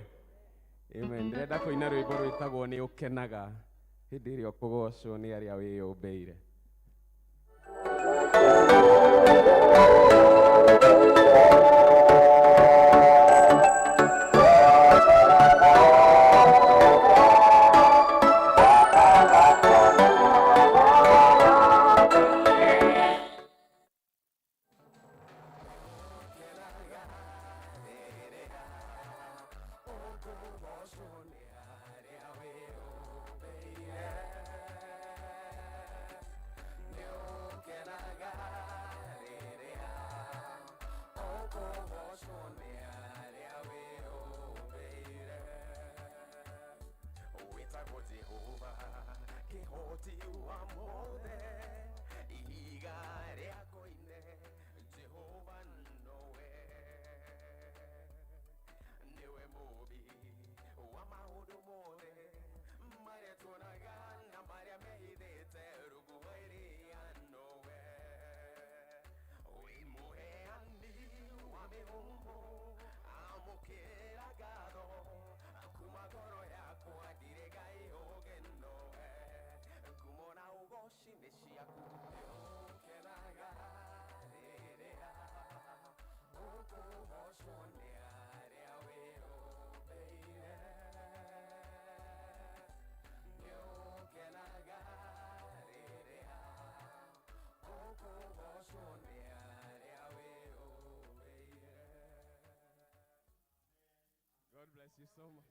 Amen. Ndĩrenda kũina rwĩmbo rwĩtagwo nĩ ũkenaga hĩndĩ ĩrĩa ũkũgocwo nĩ arĩa wĩyũmbĩire. God bless you so much.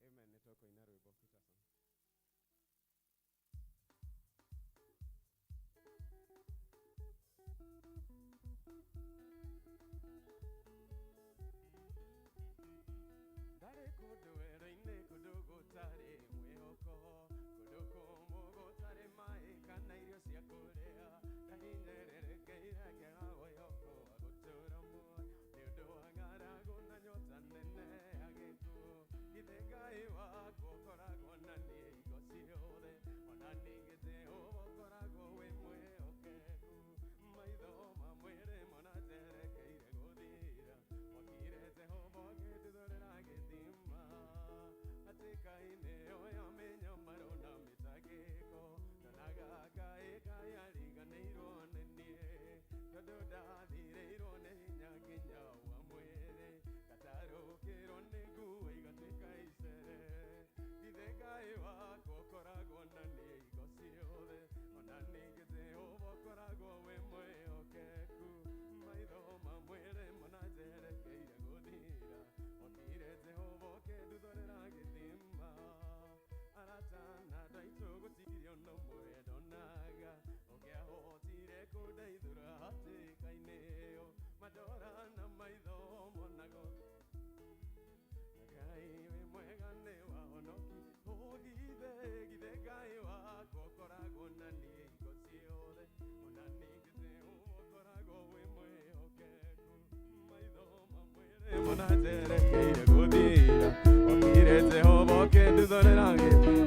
Amen. Nĩtũkũina rwĩmbo Peterson. Ndarĩ kũndũ werũ-inĩ kũndũ gũtarĩ mwĩhoko, kũndũ kũmũ gũtarĩ maĩ kana irio cia kũrĩa. Ndahinyĩrĩrĩkĩire ngĩaga mwĩhoko wa gũtũũra muoyo nĩ ũndũ wa ng'aragu na nyota nene ya gĩkuũ. Githĩ Ngai wakwa ũkoragwo na niĩ hingo ciothe, ona ningĩ Jehova ũkoragwo wĩ mwĩhokeku. Maitho ma mwĩrĩ mona njerekeire gũthira, wakire Jehova ũkĩnduthũra. njerekeire gũthira Okire Jehova ũkĩnduthũrĩra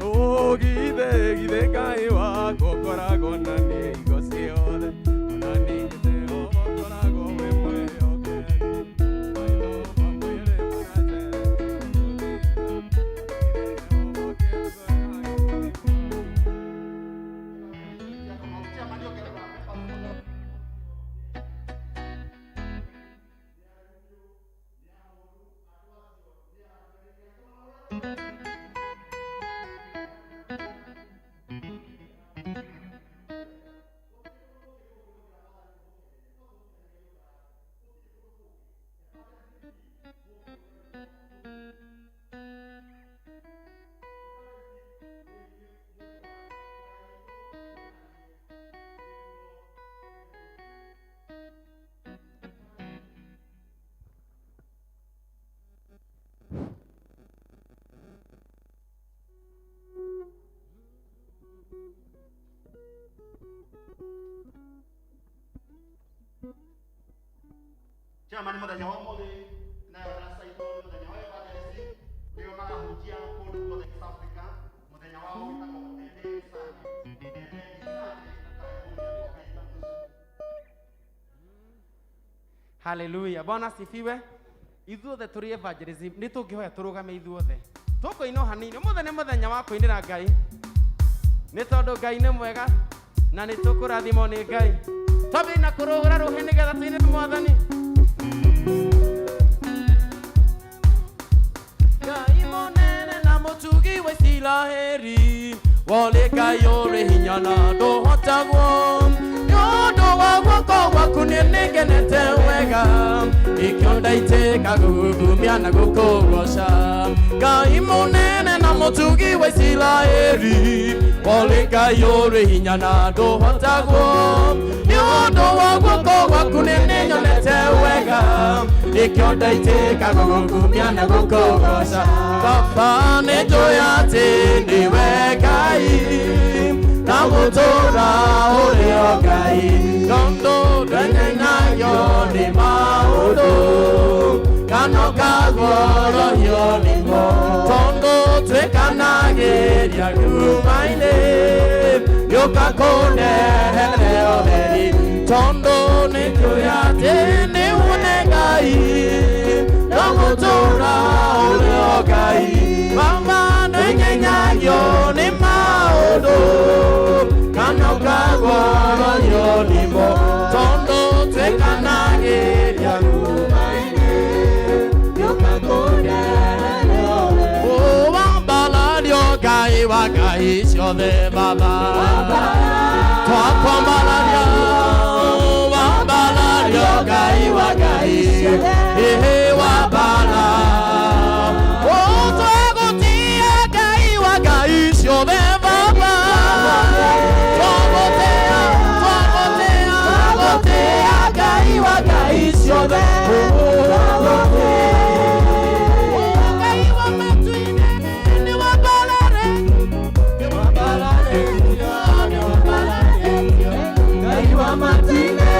Ũgithe githe Ngai wakwa ũkoragwo na niĩ hingo ciothe Ona ningĩ Jehova ũkoragwo wĩ mwĩhokeku Maitho makwĩrĩ mara Chairman muthenya wa umuthi nayo racaitwo nĩ muthenya wa evangelism nĩo marahunjia kũndũ guothe East Africa muthenya wao wĩtagwo Dede Sunday. Dede Sunday, karibuni. Haleluya. Bwana asifiwe. Ithuothe tũrĩ evangelism nĩ tũngĩhoya tũrũgame ithuothe. Tũkũina o hanini. Ũmũthĩ nĩ mũthenya wa kũinĩra Ngai. Nĩ tondũ Ngai nĩ mwega na nĩ tũkũrathimwo nĩ Ngai. Twambie na kũrũgũra rũhĩ nĩgetha tũinĩre Mwathani. Ngai mũnene na mũtugi wa Isiraeli, wole Ngai ũrĩ hinya na ndũhotagwo. Nĩ ũndũ wa guoko gwaku niĩ nĩngenete wega, nĩkĩo ndaitĩka gũgũkumia na gũkũgoca. Ngai mũnene na mũtugi wa Isiraeli, wole Ngai ũrĩ hinya na ndũhotagwo. Nĩ ũndũ wa guoko gwaku niĩ nĩnyonete wega, nĩkĩo ndaitĩka gũgũkumia na gũkũgoca. Baba nĩnjũĩ atĩ nĩwe Ngai, na gũtũũra ũrĩ o Ngai, tondũ ndwenyenagio nĩ maũndũ kana ũkaguoyohio nĩmo, tondũ twĩkanagĩria nduma-inĩ gĩũka kũndehere ũtheri, tondũ nĩnjũĩ atĩ nĩwe Ngai, na gũtũũra ũrĩ o Ngai. Baba ndwenyenyagio nĩ maũndũ kana ũkaguoyohio nĩmo, tondũ twĩkanagĩria nduma-inĩ gĩũka kũndehere ũtheri. Wambarario Ngai wa Ngai ciothe Baba, twakwambararia wambarario Ngai wa Ngai ciothe wambara. Twagũtĩa Ngai wa Ngai ciothe Baba, twagũtĩa twagũtĩa twagũtĩa Ngai wa Ngai ciothe. Ngai wa matu-inĩ nĩ wambarare, nĩ wambararĩtio, nĩ wambararĩtio. Ngai wa matu-inĩ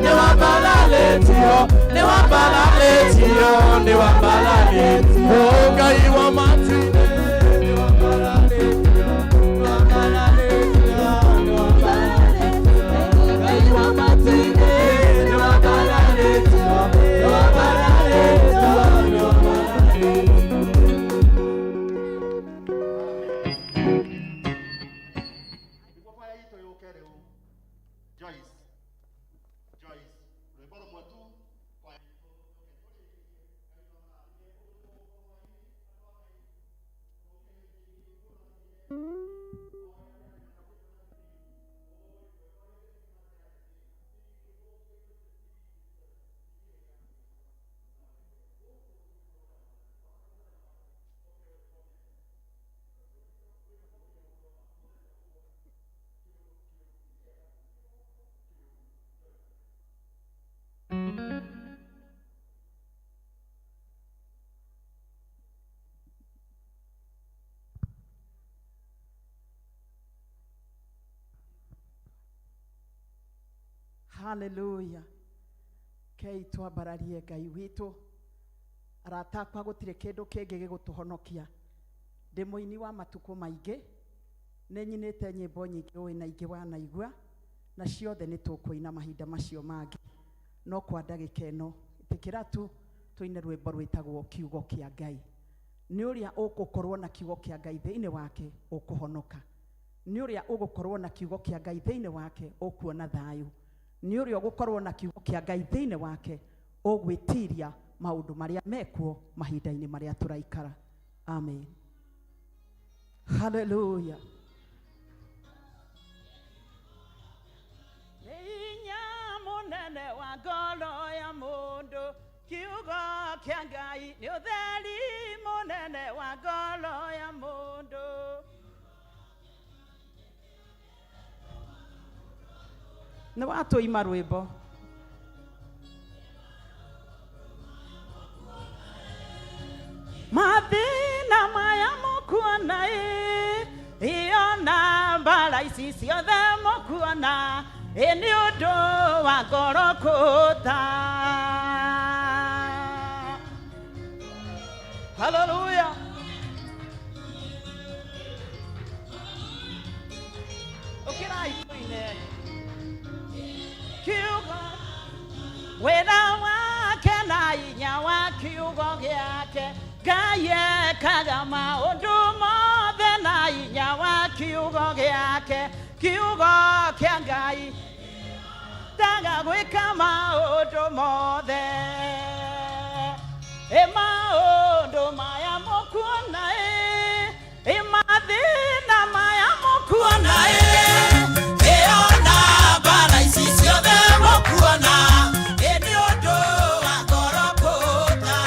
nĩ wambararĩtio, nĩ wambararĩtio, nĩ wambararĩtio. Ngai wa matu-inĩ nĩ wambararĩtio, nĩ wambararĩtio, nĩ wambararĩtio. Ngai wa matu-inĩ nĩ wambararĩtio, nĩ wambararĩtio, nĩ wambararĩtio. Nĩguo kwaya itũ yũke rĩu Joyce Joyce rwĩmbo rũmwe tu kwaya itũ yũke tũrĩkie. Haleluya. Kei twambararie Ngai witũ Arata akwa gũtirĩ kĩndũ kĩngĩ gĩgũtũhonokia. Ndĩ mũini wa matukũ maingĩ, nĩ nyinĩte nyĩmbo nyingĩ ũĩ na ingĩ wanaigua, na ciothe nĩ tũkũina mahinda macio mangĩ. No kwa ndagĩka ĩno, ĩtĩkĩra tu tũine rwĩmbo rwĩtagwo kiugo kĩa Ngai. Nĩ ũrĩa ũgũkorwo na kiugo kĩa Ngai thĩinĩ wake ũkũhonoka. Nĩ ũrĩa ũgũkorwo na kiugo kĩa Ngai thĩinĩ wake ũkuona thayũ. Nĩ ũrĩa ũgũkorwo na kiugo kĩa Ngai thĩinĩ wake ũgwĩtiria maũndũ marĩa mekuo mahinda-inĩ marĩa tũraikara. Amen. Hallelujah. Nĩ hinya mũnene wa ngoro ya mũndũ, kiugo kĩa Ngai nĩ ũtheri mũnene wa ngoro ya mũndũ. Nĩ watũima rwĩmbo. Mathĩna maya mũkuona ĩ, ĩyo na mbara ici ciothe mũkuona ĩ, nĩ ũndũ wa ngoro kũũta. Hallelujah. Ũkĩrai tũine kiugo wĩra wake na hinya wa kiugo gĩake. Ngai ekaga maũndũ mothe na hinya wa kiugo gĩake. Kiugo kĩa Ngai taga gwĩka maũndũ mothe. Ĩ maũndũ maya mũkuona ĩ, ĩ mathĩna maya mũkuona ĩ, ĩyo na mbara ici ciothe mũkuona ĩ, nĩ ũndũ wa ngoro kũũta.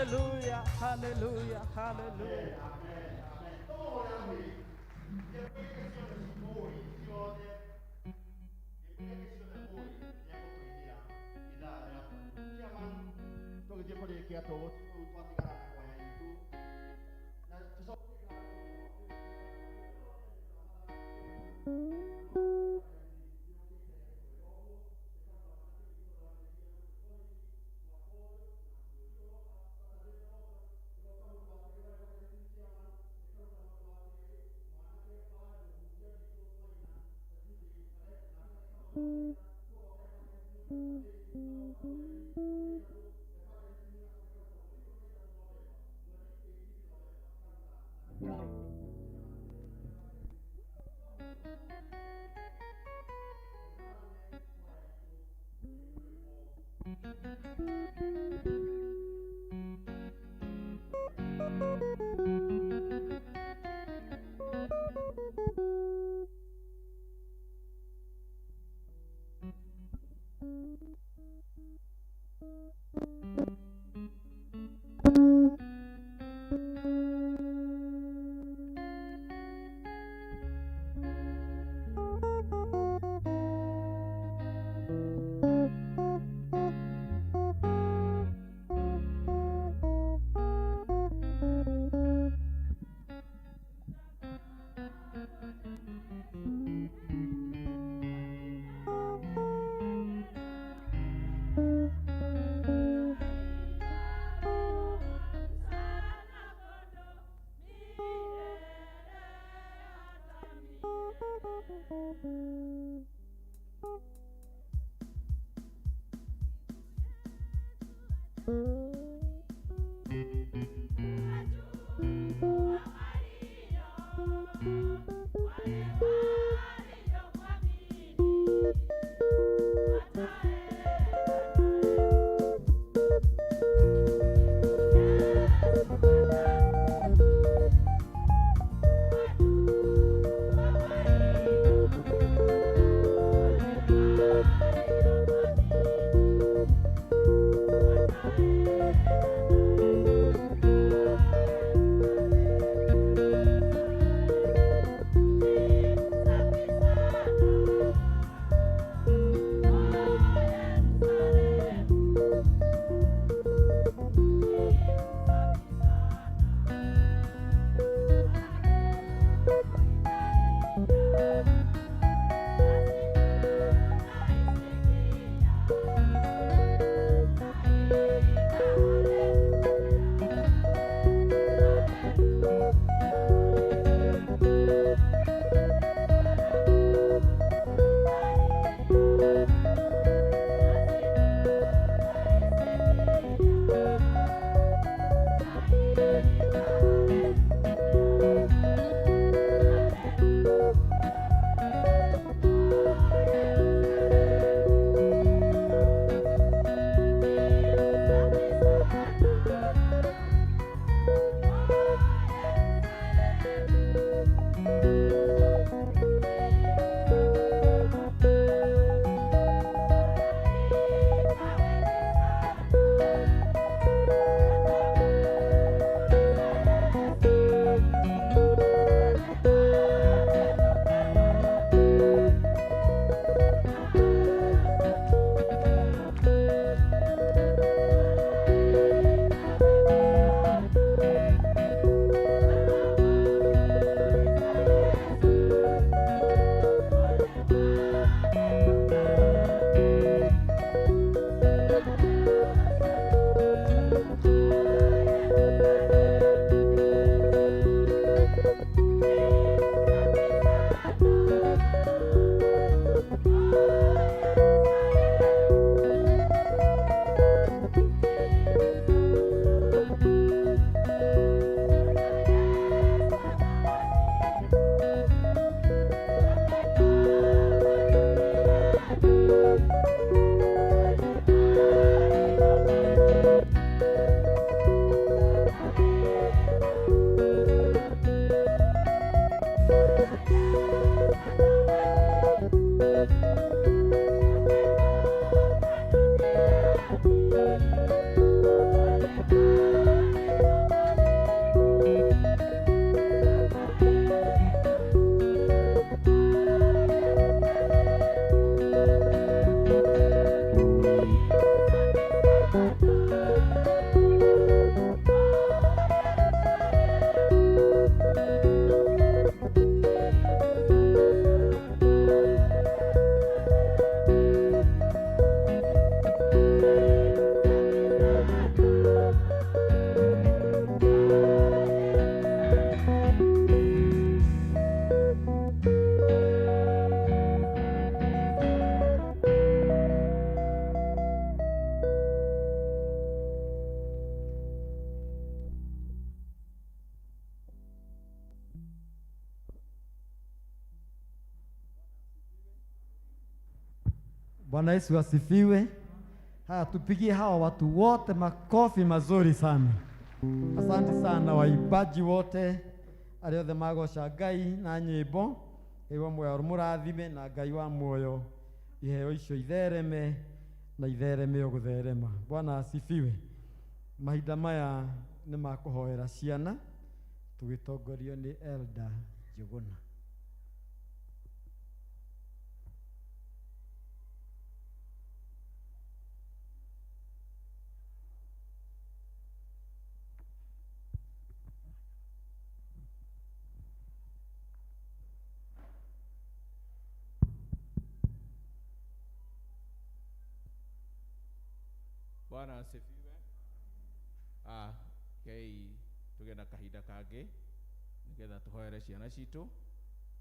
Hallelujah, hallelujah, hallelujah. Tũgĩthiĩ kũrĩkia twatigara na kwaya itũ na tũcoke. Bwana Yesu asifiwe. Haya, tupigie hawa watu wote makofi mazuri sana. Asante sana waimbaji wote arĩa othe magoca Ngai na nyĩmbo. Ngai wa muoyo mũrathime na Ngai wa muoyo iheo icio ithereme na ithereme o gũtherema. Bwana asifiwe. Mahinda maya nĩ ma kũhoera ciana tũgĩtongorio nĩ Elder Njuguna. Bwana asifiwe. Kei tuge na kahinda kangĩ nĩgetha tũhoere ciana citũ.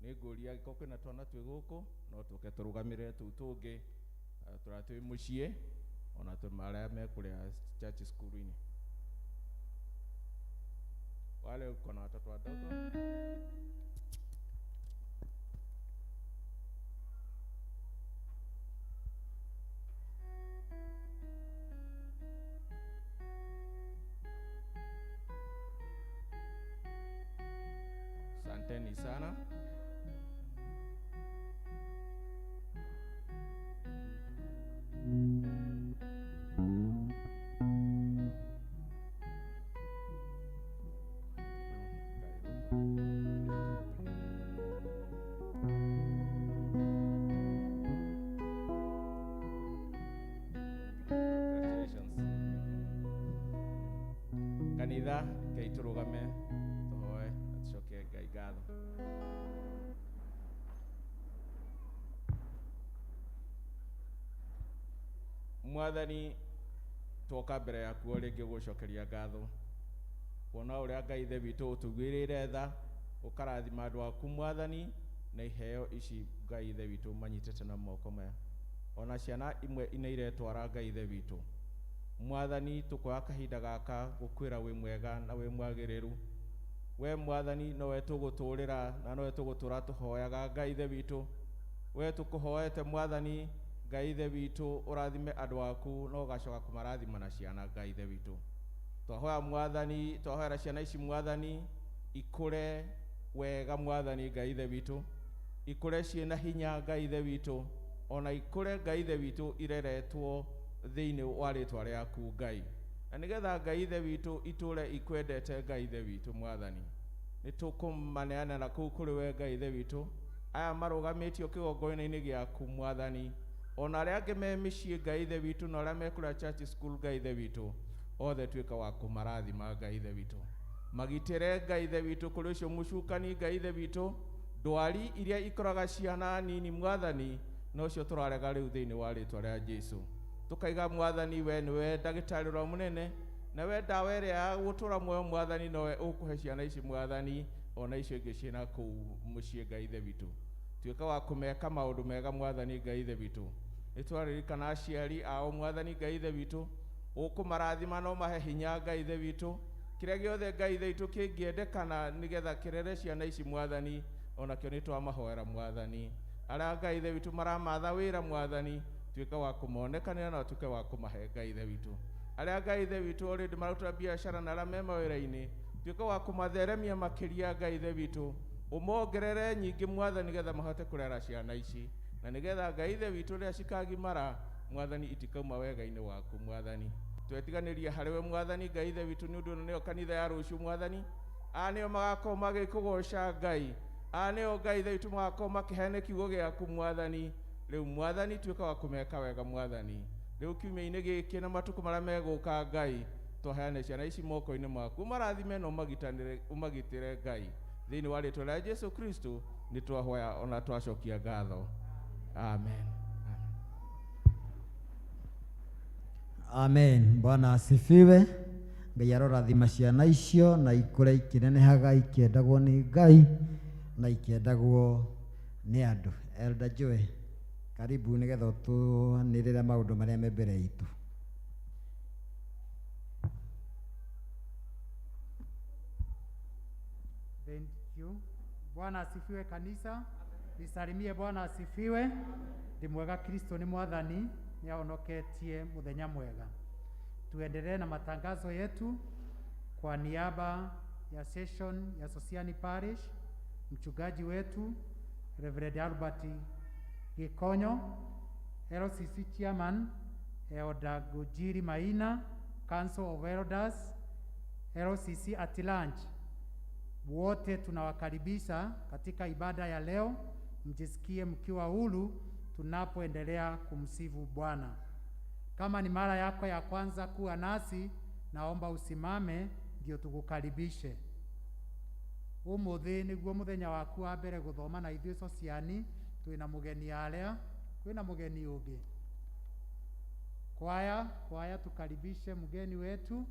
Nĩ ngũria angĩkorwo kwĩna twana twĩ gũkũ no tũke tũrũgamĩrĩre tũu tũngĩ tũrĩa twĩ mũciĩ ona arĩa me kũrĩa church school-inĩ. Wale uko na watoto wadogo. Asanteni sana. Congratulations. Kanitha kei tũrũgame tũhoe na tũcokie Ngai ngatho. Mwathani, twoka mbere yaku o rĩngĩ gũcokeria ngatho kuona ũrĩa Ngai ithe witũ ũtũiguĩrĩire tha ũkarathima andũ aku Mwathani na iheo ici Ngai ithe witũ manyitĩte na moko maya ona ciana imwe nĩ iretwara Ngai ithe witũ. Mwathani, tũkoya kahinda gaka gũkwĩra wĩ mwega na wĩ mwagĩrĩru. We Mwathani nowe tũgũtũrĩra na nowe tũgũtũra tũhoyaga Ngai ithe witũ. We tũkũhoete Mwathani Ngai ithe witũ ũrathime andũ aku na ũgacoka kũmarathima na ciana Ngai ithe witũ. Twahoya Mwathani, twahoera ciana ici Mwathani ikũre wega Mwathani Ngai ithe witũ, ikũre ciĩna hinya Ngai ithe witũ, ona ikũre Ngai ithe witũ ireretwo thĩinĩ wa rĩtwa rĩaku Ngai, na nĩgetha Ngai ithe witũ itũre ikwendete Ngai ithe witũ Mwathani. Nĩ tũkũmaneana na kũu kũrĩ we Ngai ithe witũ, aya marũgamĩtio kĩgongona-inĩ gĩaku Mwathani, ona arĩa angĩ me mĩciĩ Ngai ithe witũ na arĩa me kũrĩa church school Ngai ithe witũ, othe tuĩka wa kũmarathima Ngai ithe witũ. Magitĩre Ngai ithe witũ kũrĩ ũcio mũcukani Ngai ithe witũ, ndwari iria ikoraga ciana nini Mwathani, na ũcio tũrarega rĩu thĩinĩ wa rĩtwa rĩa Jesũ. Tũkaiga Mwathani we nĩwe ndagĩtarĩ ũrĩa mũnene na we ndawa ĩrĩa ya gũtũra muoyo Mwathani nowe ũkũhe ciana ici Mwathani ona icio ingĩ ciĩna kũu mũciĩ Ngai ithe witũ. Tuĩka wa kũmeka maũndũ mega Mwathani Ngai ithe witũ. Nĩ twaririkana aciari ao Mwathani Ngai ithe witũ, ũkũmarathima no mahe hinya Ngai ithe witũ. Kĩrĩa gĩothe Ngai ithe witũ kĩngĩendekana nĩgetha kĩrere ciana ici Mwathani, onakĩo nĩ twamahoera Mwathani. Arĩa Ngai ithe witũ maramatha wĩra Mwathani, tuĩka wa kũmonekanĩra na ũtuĩke wa kũmahe Ngai ithe witũ. Arĩa Ngai ithe witũ already mararuta biacara na arĩa me mawĩra-inĩ, tuĩka wa kũmatheremia makĩria Ngai ithe witũ, ũmongerere nyingĩ Mwathani nĩgetha mahote kũrera ciana ici, na nĩgetha Ngai ithe witũ rĩrĩa cikagimara Mwathani itikauma wega-inĩ waku Mwathani. Twetiganĩria harĩ we Mwathani Ngai ithe witũ nĩ ũndũ ĩno nĩyo kanitha ya rũciũ Mwathani. Aya nĩo magakorwo magĩkũgoca Ngai, aya nĩo Ngai ithe witũ magakorwo makĩheana kiugo gĩaku Mwathani. Rĩu Mwathani tuĩka wa kũmeka wega Mwathani. Rĩu kiumia-inĩ gĩkĩ na matukũ marĩa megũka Ngai, twaheane ciana ici moko-inĩ maku, ũmarathime na ũmagitĩre Ngai. Thĩinĩ wa rĩtwa rĩa Jesũ Kristo nĩ twahoya ona twacokia ngatho. Amen. Amen. Bwana asifiwe. Ngai arorathima ciana icio na ikũre ikĩnenehaga ikĩendagwo nĩ Ngai na ikĩendagwo nĩ andũ. Elder Joy, karibu nĩgetha ũtũanĩrĩre maũndũ marĩa me mbere itũ. Thank you. Bwana asifiwe kanisa. Nisalimie. Bwana asifiwe. Ndi mwega, Kristo ni mwathani, niaonoketie muthenya mwega. Tuendelee na matangazo yetu. Kwa niaba ya session ya Sosiani Parish, mchungaji wetu Reverend Albert Gikonyo, LCC Chairman Elder Gujiri Maina, Council of Elders, LCC at large, wote tunawakaribisha katika ibada ya leo. Mjisikie mkiwa huru tunapoendelea kumsifu Bwana. Kama ni mara yako ya kwanza kuwa nasi, naomba usimame ndio tukukaribishe. Umuthi niguo muthenya waku wa mbere guthoma na ithuĩ Sosiani, twina mugeni aria, kwina mugeni ungi. Kwaya, kwaya tukaribishe mgeni wetu.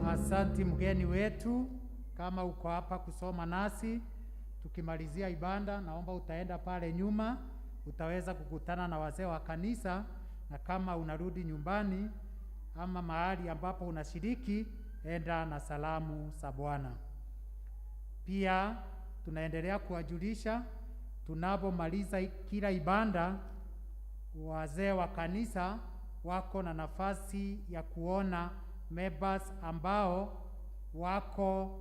Asanti mgeni wetu, kama uko hapa kusoma nasi, tukimalizia ibada, naomba utaenda pale nyuma, utaweza kukutana na wazee wa kanisa, na kama unarudi nyumbani ama mahali ambapo unashiriki, enda na salamu za Bwana. Pia tunaendelea kuwajulisha, tunapomaliza kila ibada, wazee wa kanisa wako na nafasi ya kuona members ambao wako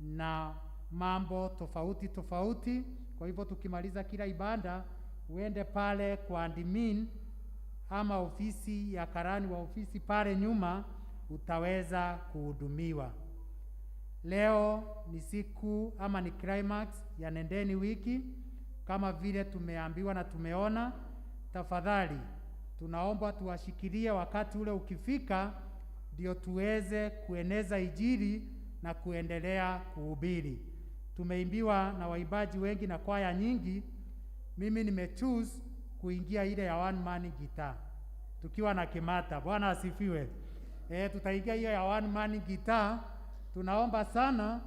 na mambo tofauti tofauti. Kwa hivyo tukimaliza kila ibada, uende pale kwa admin ama ofisi ya karani wa ofisi pale nyuma, utaweza kuhudumiwa. Leo ni siku ama ni climax ya Nendeni Wiki, kama vile tumeambiwa na tumeona. Tafadhali tunaomba tuwashikilie wakati ule ukifika, ndio tuweze kueneza Injili na kuendelea kuhubiri. Tumeimbiwa na waimbaji wengi na kwaya nyingi. Mimi nimechoose kuingia ile ya one man guitar tukiwa na Kimata. Bwana asifiwe. Tutaingia hiyo ya one man guitar. Tunaomba sana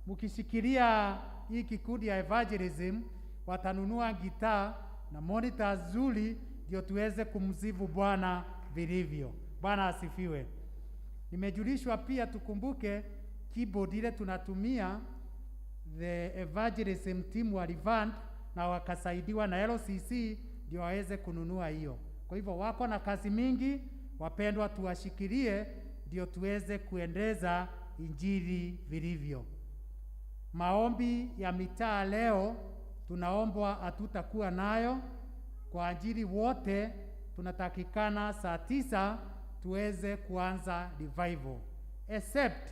mkishikilia hii kikundi ya evangelism, watanunua gitaa na monitor nzuri, ndio tuweze kumsifu Bwana vilivyo. Bwana asifiwe. Nimejulishwa pia tukumbuke keyboard ile tunatumia, the evangelism team walifund na wakasaidiwa na LCC ndio waweze kununua hiyo. Kwa hivyo wako na kazi mingi, wapendwa, tuwashikilie ndio tuweze kuendeza Injili vilivyo. Maombi ya mitaa leo tunaombwa hatutakuwa nayo kwa ajili wote tunatakikana saa 9 tuweze kuanza revival, except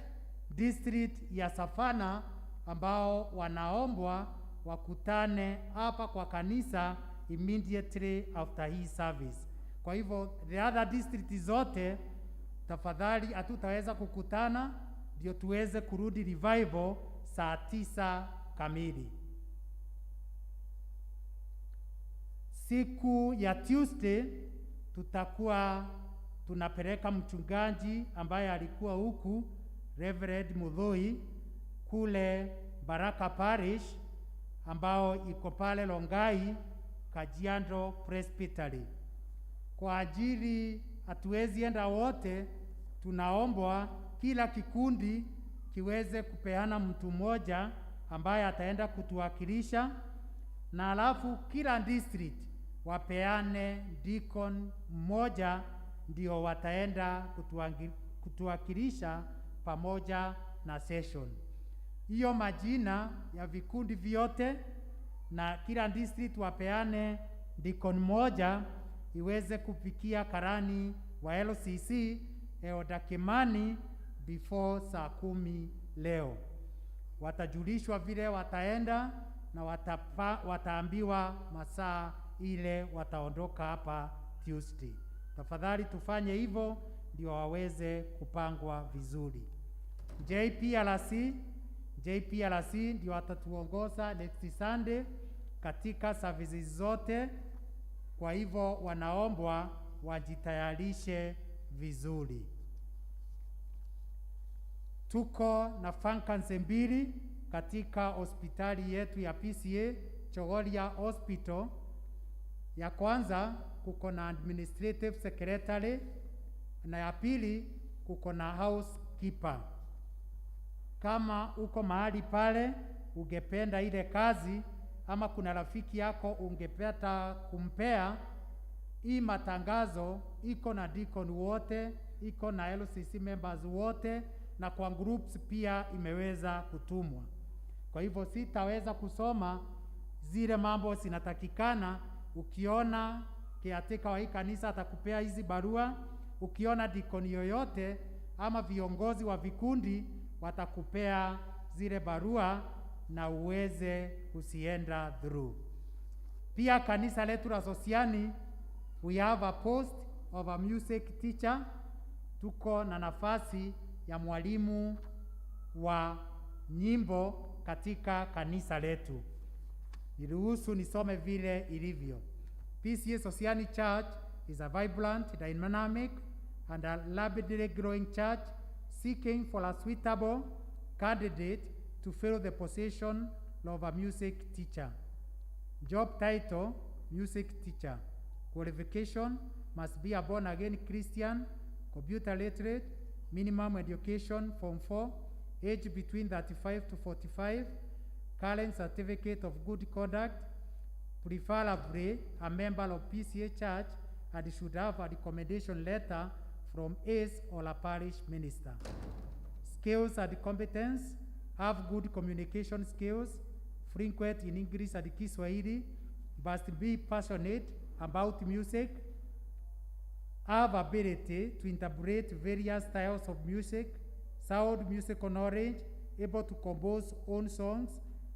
district ya Safana ambao wanaombwa wakutane hapa kwa kanisa immediately after hii service. Kwa hivyo the other district zote tafadhali hatutaweza kukutana ndio tuweze kurudi revival saa 9 kamili. Siku ya Tuesday tutakuwa tunapeleka mchungaji ambaye alikuwa huku Reverend Mudhui kule Baraka Parish ambao iko pale Longai Kajiado Presbytery. Kwa ajili hatuwezi enda wote, tunaombwa kila kikundi kiweze kupeana mtu mmoja ambaye ataenda kutuwakilisha, na alafu kila district wapeane deacon mmoja ndio wataenda kutuwakilisha pamoja na session. Hiyo majina ya vikundi vyote na kila district wapeane deacon mmoja iweze kupikia karani wa LCC Elder Kimani before saa 10 leo. Watajulishwa vile wataenda na wataambiwa masaa ile wataondoka hapa Tuesday. Tafadhali tufanye hivyo ndio waweze kupangwa vizuri. JPRC. JPRC ndio watatuongoza next Sunday katika services zote. Kwa hivyo wanaombwa wajitayarishe vizuri. Tuko na vacancy mbili katika hospitali yetu ya PCA Chogoria Hospital. Ya kwanza kuko na administrative secretary na ya pili kuko na housekeeper. Kama uko mahali pale ungependa ile kazi ama kuna rafiki yako ungependa kumpea, hii matangazo iko na deacon wote, iko na LCC members wote, na kwa groups pia imeweza kutumwa. Kwa hivyo sitaweza kusoma zile mambo zinatakikana. Ukiona caretaker wa hii kanisa atakupea hizi barua, ukiona deacon yoyote ama viongozi wa vikundi watakupea zile barua na uweze kuzienda through. Pia kanisa letu la Sosiani, we have a post of a music teacher. Tuko na nafasi ya mwalimu wa nyimbo katika kanisa letu. Niruhusu nisome vile ilivyo. PCA Sosiani Church is a vibrant, dynamic and a rapidly growing church seeking for a suitable candidate to fill the position of a music teacher. Job title, music teacher. Qualification, must be a born-again Christian, computer literate, minimum education, Form 4, age between 35 to 45, current certificate of good conduct, preferably a member of PCA Church, and should have a recommendation letter from his or a parish minister. Skills and competence, have good communication skills, frequent in English and Kiswahili, must be passionate about music, have ability to interpret various styles of music, sound musical knowledge, able to compose own songs,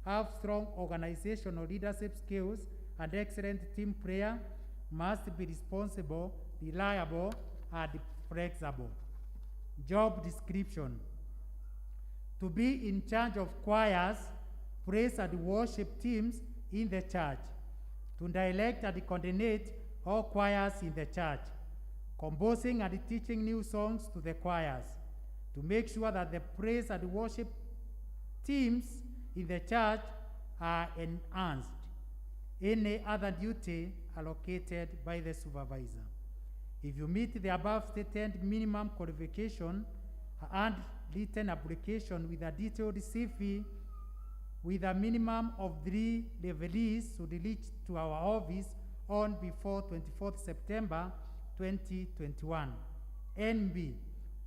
have strong organizational leadership skills, and excellent team player, must be responsible, reliable, and flexible. Job description: to be in charge of choirs, praise and worship teams in the church, to direct and coordinate all choirs in the church, composing and teaching new songs to the choirs, to make sure that the praise and worship teams in the church are enhanced. Any other duty allocated by the supervisor. If you meet the above stated minimum qualification and written application with a detailed CV with a minimum of 3 referees should reach to our office on before 24th September 2021. NB,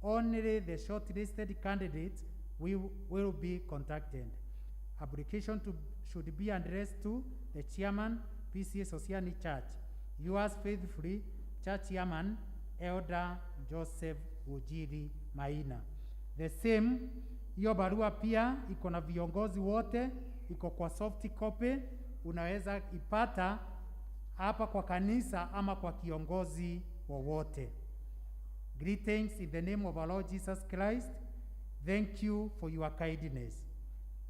only the shortlisted candidates will be contacted. Application should be addressed to the chairman, PCA Sosiani Church. Yours faithfully, Church Chairman, Elder Joseph Ujiri Maina. The same, hiyo barua pia iko na viongozi wote, iko kwa soft copy, unaweza ipata hapa kwa kanisa ama kwa kiongozi wowote. Greetings in the name of our Lord Jesus Christ. Thank you for your kindness.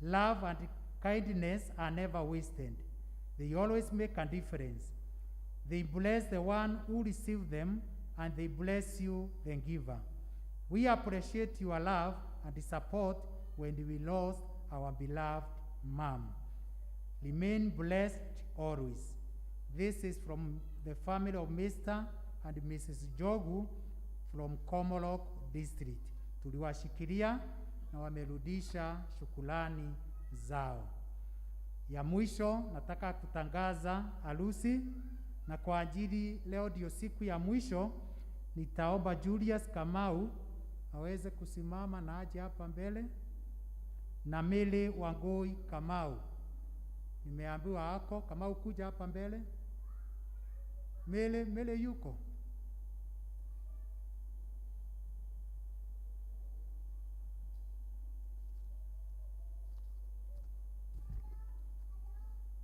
Love and kindness are never wasted. They always make a difference. They bless the one who receives them, and they bless you, the giver. We appreciate your love and support when we lost our beloved mom. Remain blessed always. This is from the family of Mr. and Mrs. Jogu from Komolok District. Tuliwashikilia na wamerudisha shukrani zao. Ya mwisho nataka kutangaza harusi, na kwa ajili leo ndio siku ya mwisho, nitaomba Julius Kamau aweze kusimama na aje hapa mbele, na Mele Wangoi Kamau. Nimeambiwa ako Kamau, kuja hapa mbele. Mele yuko.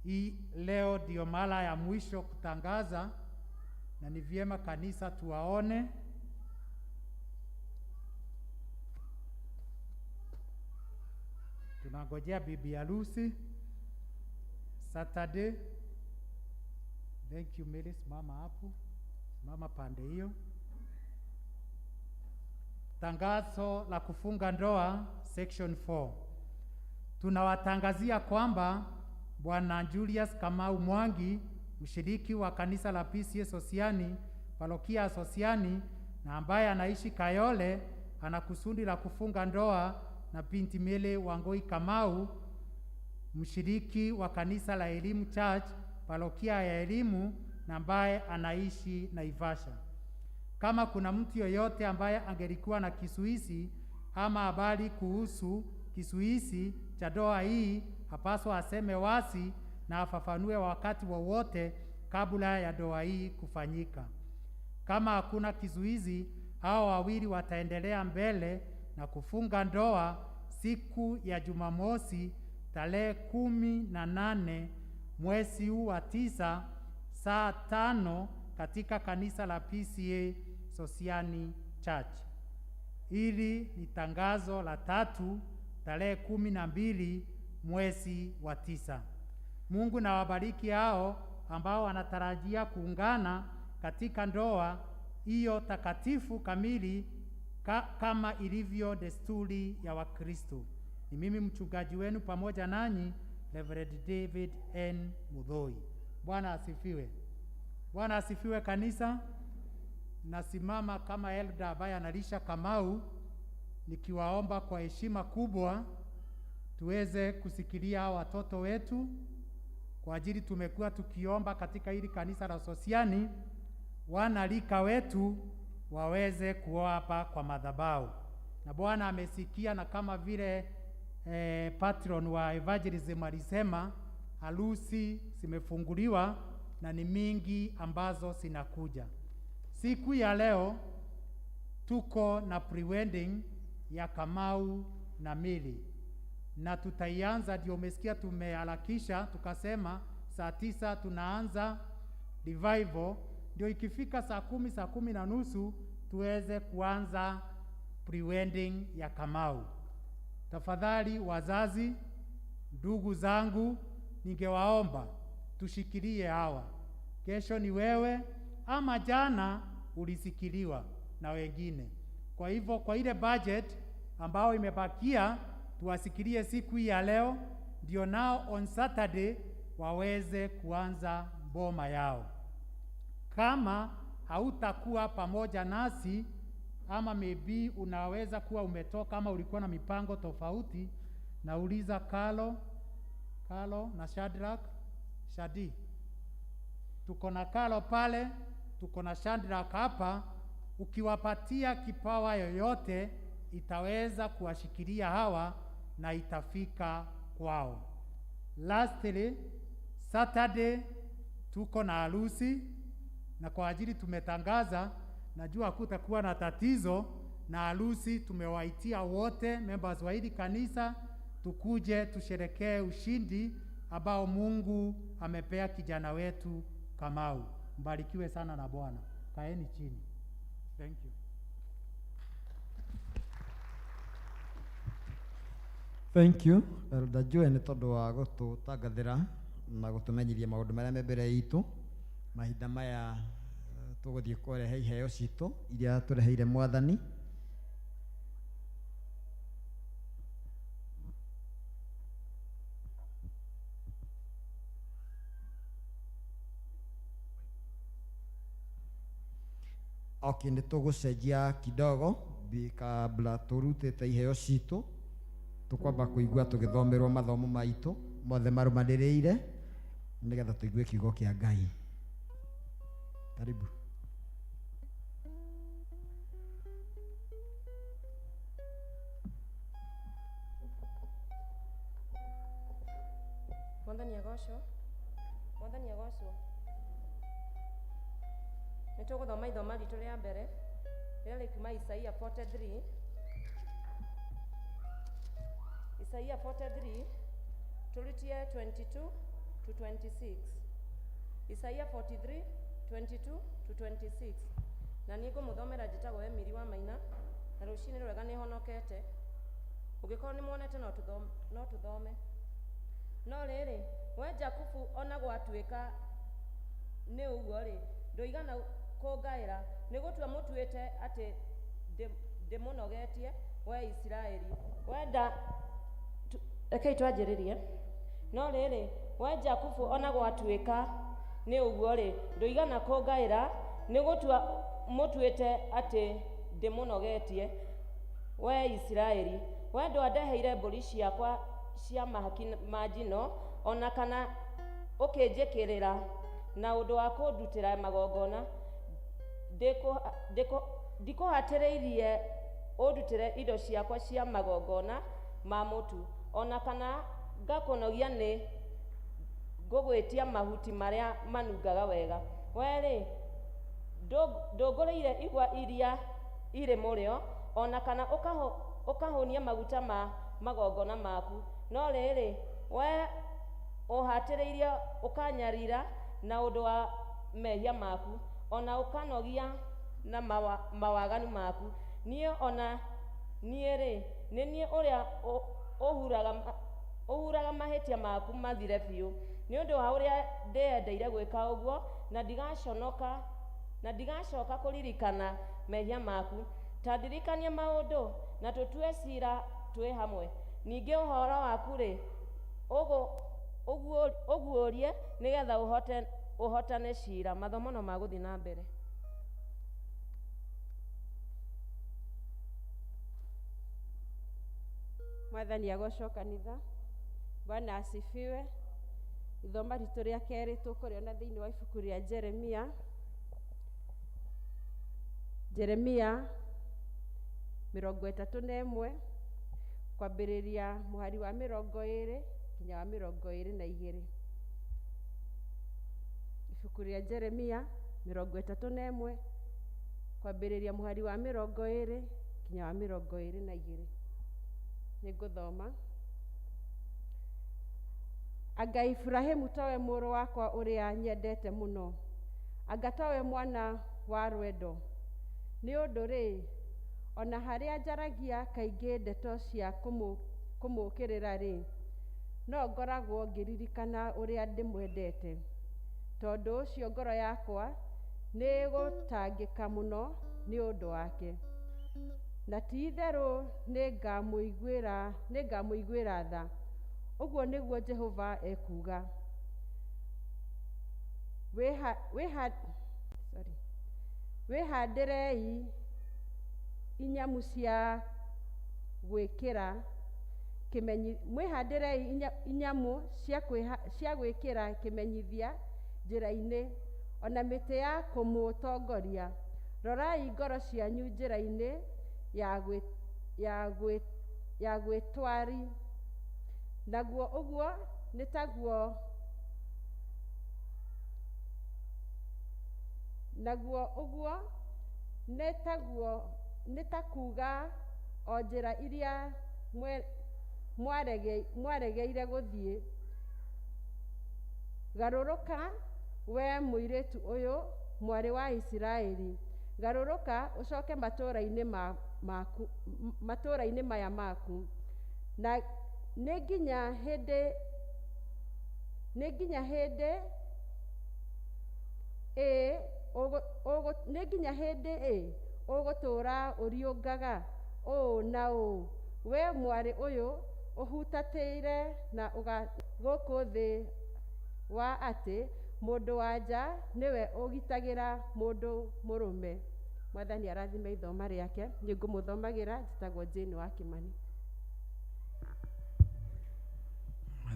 Hii leo ndio mara ya mwisho kutangaza, na ni vyema kanisa tuwaone. Tunangojea bibi harusi Saturday. Thank you Mary, simama hapo, simama pande hiyo. Tangazo la kufunga ndoa section 4. Tunawatangazia kwamba Bwana Julius Kamau Mwangi, mshiriki wa kanisa la PCEA Sosiani, parokia ya Sosiani na ambaye anaishi Kayole, ana kusudi la kufunga ndoa na binti Mele Wangoi Kamau, mshiriki wa kanisa la Elimu Church, parokia ya Elimu na ambaye anaishi Naivasha. Kama kuna mtu yoyote ambaye angelikuwa na kisuisi ama habari kuhusu kisuisi cha ndoa hii, hapaswa aseme wasi na afafanue wakati wowote kabla ya ndoa hii kufanyika. Kama hakuna kizuizi, hao wawili wataendelea mbele na kufunga ndoa siku ya Jumamosi tarehe 18 mwezi huu wa 9 saa 5 katika kanisa la PCEA Sosiani Church. Hili ni tangazo la tatu tarehe 12 mwezi wa 9. Mungu na wabariki hao ambao wanatarajia kuungana katika ndoa hiyo takatifu kamili kama ilivyo desturi ya Wakristo. Ni mimi mchungaji wenu pamoja nanyi, Reverend David N. Muthoi. Bwana asifiwe. Bwana asifiwe kanisa. Nasimama kama elder ambaye analisha Kamau, nikiwaomba kwa heshima kubwa tuweze kusikilia watoto wetu, kwa ajili tumekuwa tukiomba katika hili kanisa la Sosiani wanalika wetu waweze kuoa hapa kwa madhabahu, na Bwana amesikia, na kama vile patron wa evangelism alisema, harusi zimefunguliwa na ni mingi ambazo zinakuja. Siku ya leo tuko na pre-wedding ya Kamau na Mili, na tutaianza, ndio umesikia tumeharakisha tukasema saa 9 tunaanza revival, ndio ikifika saa 10, saa 10:30 tuweze kuanza pre-wedding ya Kamau. Tafadhali wazazi, ndugu zangu, ningewaomba tushikilie hawa. Kesho ni wewe, ama jana ulisikiliwa na wengine. Kwa hivyo kwa ile budget ambao imebakia tuwasikilie siku hii ya leo, ndio nao on Saturday waweze kuanza boma yao. Kama hautakuwa pamoja nasi, ama maybe unaweza kuwa umetoka ama ulikuwa na mipango tofauti, nauliza Kalo na Shadrach, Shadi. Tuko na Kalo pale, tuko na Shadrach hapa. Ukiwapatia kipawa yoyote itaweza kuwashikilia hawa na itafika kwao. Lastly, Saturday tuko na harusi, na kwa ajili tumetangaza, najua hakutakuwa na tatizo na harusi. Tumewaitia wote members wa hili kanisa tukuje tusherekee ushindi ambao Mungu amepea kijana wetu Kamau. Mbarikiwe sana na Bwana. Kaeni chini. Thank you. Thank you Elder Joe nĩ tondũ wa gũtũtangathĩra na gũtũmenyithia maũndũ marĩa me mbere itũ. Mahinda maya tũgũthiĩ kũrehe iheo citũ iria tũreheire Mwathani. Okay, nĩ tũgũcenjia kidogo kabla tũrutĩte iheo citũ, tũkwamba kũigua tũgĩthomerwo mathomo maitũ mothe marũmanĩrĩire nĩgetha tũigue kiugo kĩa Ngai. Karibu. Mwathani agocwo. Mwathani agocwo. Nĩ tũgũthoma ithoma ritũ rĩa mbere rĩrĩa rĩkiuma Isaia 43. Isaia 43 tũritie 22 to 26. Isaia 43 22 to 26. Na niĩ ngũmũthomera njĩtagwo Emily wa Maina, na rũcinĩ rwega nĩ honokete. Ũngĩkorwo nĩ muonete no tũthome, no tũthome. No rĩrĩ, we Jakubu ona gwatuĩka nĩ ũguo-rĩ, ndũigana kũngaĩra, nĩ gũtua mũtuĩte atĩ ndĩmũnogetie, we Isiraeli. Wenda rekei twanjĩrĩrie. No rĩrĩ, we Jakubu ona gwatuĩka nĩ ũguo-rĩ, ndũigana kũngaĩra, nĩ gũtua mũtuĩte atĩ ndĩmũnogetie, we Isiraeli. We ndwandeheire mbũri ciakwa cia mahaki ma njino, ona kana ũkĩnjĩkĩrĩra na ũndũ wa kũndutĩra magongona. Ndikũhatĩrĩirie ũndutĩre indo ciakwa cia magongona ma mũtu, ona kana ngakũnogia nĩ ngũgwĩtia mahuti marĩa manungaga wega. We-rĩ, ndũngũrĩire igwa iria irĩ mũrĩo, ona kana ũkahũnia maguta ma magongona maku. No rĩrĩ, we ũhatĩrĩirie ũkanyarira na ũndũ wa mehia maku, ona ũkanogia na mawaganu maku. Niĩ ona niĩ-rĩ, nĩ niĩ ũrĩa ũhuraga mahĩtia maku mathire biũ, nĩ ũndũ wa ũrĩa ndĩyendeire gwĩka ũguo, na ndigaconoka na ndigacoka kũririkana mehia maku. Ta ndirikania maũndũ, na tũtue cira twĩ hamwe. Ningĩ ũhoro waku-rĩ, ũguũrie, nĩgetha ũhotane cira. Mathomo no magũthiĩ na mbere. Mwathani agocwo kanitha. Bwana asifiwe. Ithoma ritũ rĩa kerĩ tũkũrĩona thĩinĩ wa ibuku rĩa Jeremia. Jeremia 31 kwambĩrĩria mũhari wa 20 nginya wa 22. Ibuku rĩa Jeremia 31 kwambĩrĩria mũhari wa 20 nginya wa 22. Nĩngũthoma. Anga Iburahĩmu towe mũrũ wakwa ũrĩa nyendete mũno, anga towe mwana wa rwendo. Nĩ ũndũ rĩ, ona harĩa njaragia kaingĩ ndeto cia kũmũũkĩrĩra rĩ, no ngoragwo ngĩririkana ũrĩa ndĩmwendete. Tondũ ũcio ngoro yakwa nĩĩgũtangĩka mũno nĩ ũndũ wake. Na ti-itherũ nĩngamũiguĩra tha. Ũguo nĩguo Jehova ekuuga. Wĩhandĩrei inyamu cia gwĩkĩra mwĩhandĩrei inyamu cia gwĩkĩra kĩmenyithia njĩra-inĩ, ona mĩtĩ ya kũmũtongoria. Rorai ngoro cianyu njĩra-inĩ ya gwĩtwari, naguo ũguo nĩ taguo naguo ũguo nĩ ta kuuga o njĩra iria mwaregeire gũthiĩ. Garũrũka, we mũirĩtu ũyũ, mwarĩ wa Isiraeli, garũrũka ũcoke matũũra-inĩ maya maku. Na nĩ nginya hĩndĩ ĩ ũgũtũũra ũriũngaga ũũ na ũũ, we mwarĩ ũyũ ũhutatĩire na gũkũ thĩ wa atĩ mũndũ-wa-nja nĩwe ũgitagĩra mũndũ mũrũme. Mwathani arathime ithoma rĩake. Nĩngũmũthomagĩra. Njĩtagwo Jane wa Kĩmani.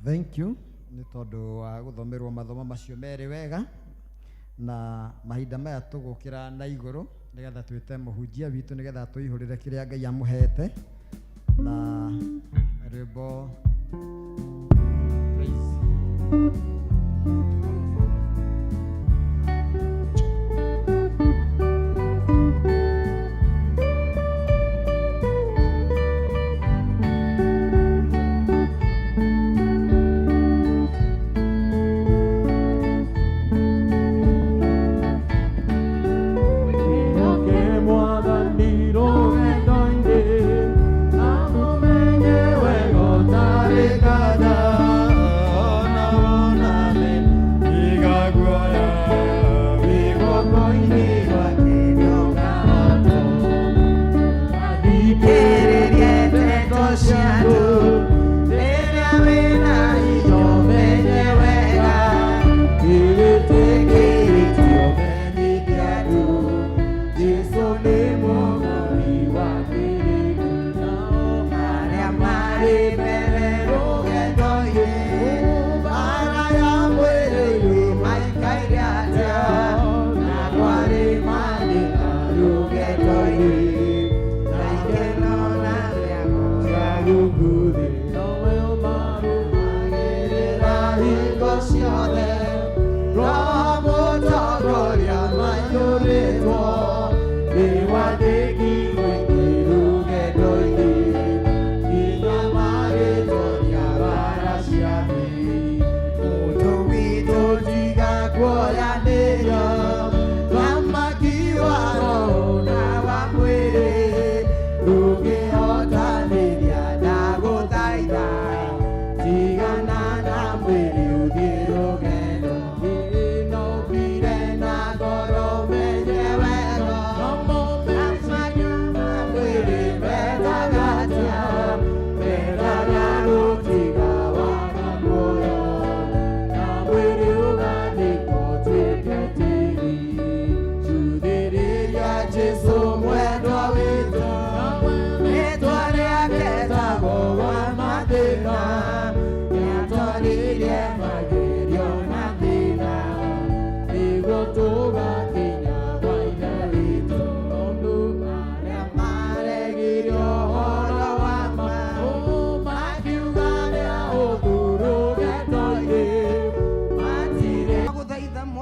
Thank you nĩ tondũ wa gũthomerwo mathomo macio merĩ wega, na mahinda maya tũgũkĩra na igũrũ nĩgetha twĩte mũhunjia witũ nĩgetha tũihũrĩre kĩrĩa Ngai amũhete na rwĩmbo praise. Yake mwathani rũgendo-inĩ, na mũmenye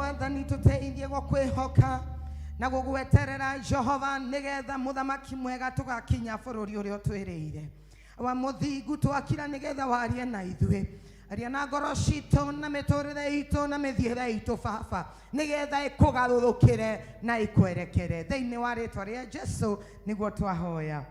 Mwathani tũteithie gũkwĩhoka na gũgweterera Jehova nĩgetha mũthamaki mwega tũgakinya bũrũri ũrĩa ũtwĩrĩire. Wa mũthingu twakira nĩgetha warie na ithuĩ, aria na ngoro citũ na mĩtũrĩre itũ na mĩthiĩre itũ Baba, nĩgetha ĩkũgarũrũkĩre na ĩkwerekere. Thĩinĩ wa rĩtwa rĩa Jesu nĩguo twahoya.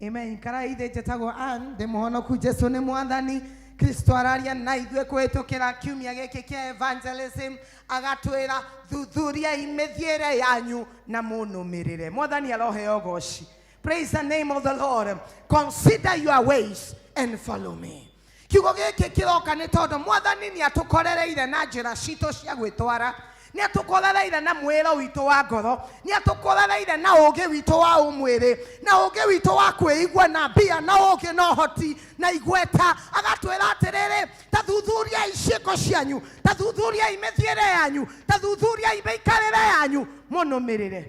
Amen. Karai ithe njĩtagwo Ann, ndĩ mũhonoku, Jesu nĩ mwathani. Kristo araria na ithuĩ kũhĩtũkĩra kiumia gĩkĩ kĩa evangelism, agatwĩra thuthuriai mĩthiĩre yanyu na mũnũmĩrĩre. Mwathani aroheo ũgoci. Praise the name of the Lord. Consider your ways and follow me. Kiugo gĩkĩ kĩroka nĩ tondũ mwathani nĩ atũkorereire na njĩra citũ cia gwĩtwara, nĩ atũkorereire na mwĩro witũ wa ngoro, nĩ atũkorereire na ũũgĩ witũ wa ũmwĩrĩ, na ũũgĩ witũ wa kwĩigua na mbia na ũũgĩ na ũhoti na igweta. Agatwĩra atĩrĩrĩ, ta thuthuriai ciĩko cianyu, ta thuthuriai mĩthiĩre yanyu, ta thuthuriai mĩikarĩre yanyu, mũnũmĩrĩre.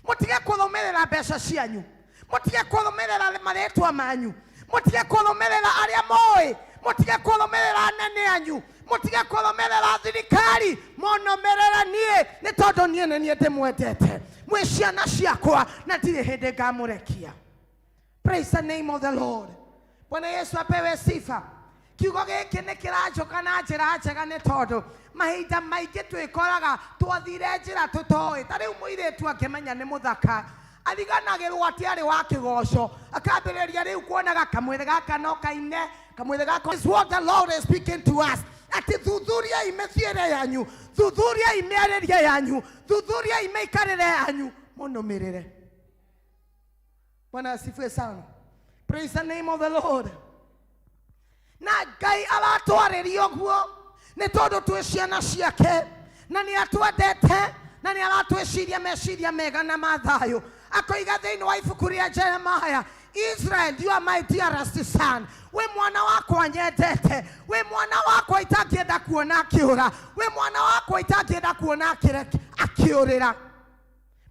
Mũtige kũrũmĩrĩra mbeca cianyu, mũtige kũrũmĩrĩra marĩtwa manyu, mũtige kũrũmĩrĩra arĩa moĩ, mũtige kũrũmĩrĩra anene anyu, mũtige kũrũmĩrĩra thirikari, mũnũmĩrĩre niĩ, nĩ tondũ niĩ nĩ niĩ ndĩmwendete. Mwĩ ciana ciakwa na ndirĩ hĩndĩ ngamũrekia. Praise the name of the Lord. Bwana Yesu apewe sifa. Kiugo gĩkĩ nĩ kĩranjũka na njĩra njega nĩ tondũ mahinda maingĩ twĩkoraga twathire njĩra tũtoĩ. Ta rĩu mũirĩtu angĩmenya nĩ mũthaka, ariganagĩrwo atĩ arĩ wa kĩgoco, akambĩrĩria rĩu kuonaga kamwĩrĩ gaka no kaine, kamwĩrĩ gaka. Is what the Lord is speaking to us. Atĩ thuthuriai mĩthiĩre yanyu, thuthuriai mĩarĩrie yanyu, thuthuriai mĩikarĩre yanyu, mũnũmĩrĩre. Bwana asifiwe sana. Praise the name of the Lord. Na Ngai aratwarĩria ũguo nĩ tondũ twĩ ciana ciake na nĩ atwendete na nĩ aratwĩciria meciria mega na ma thayũ. Akoiga thĩinĩ wa ibuku rĩa Jeremiah, Israel, you are my dearest son. Wĩ mwana wakwa nyendete, wĩ mwana wakwa itangĩenda kuona akĩũra, wĩ mwana wakwa itangĩenda kuona akĩũrĩra.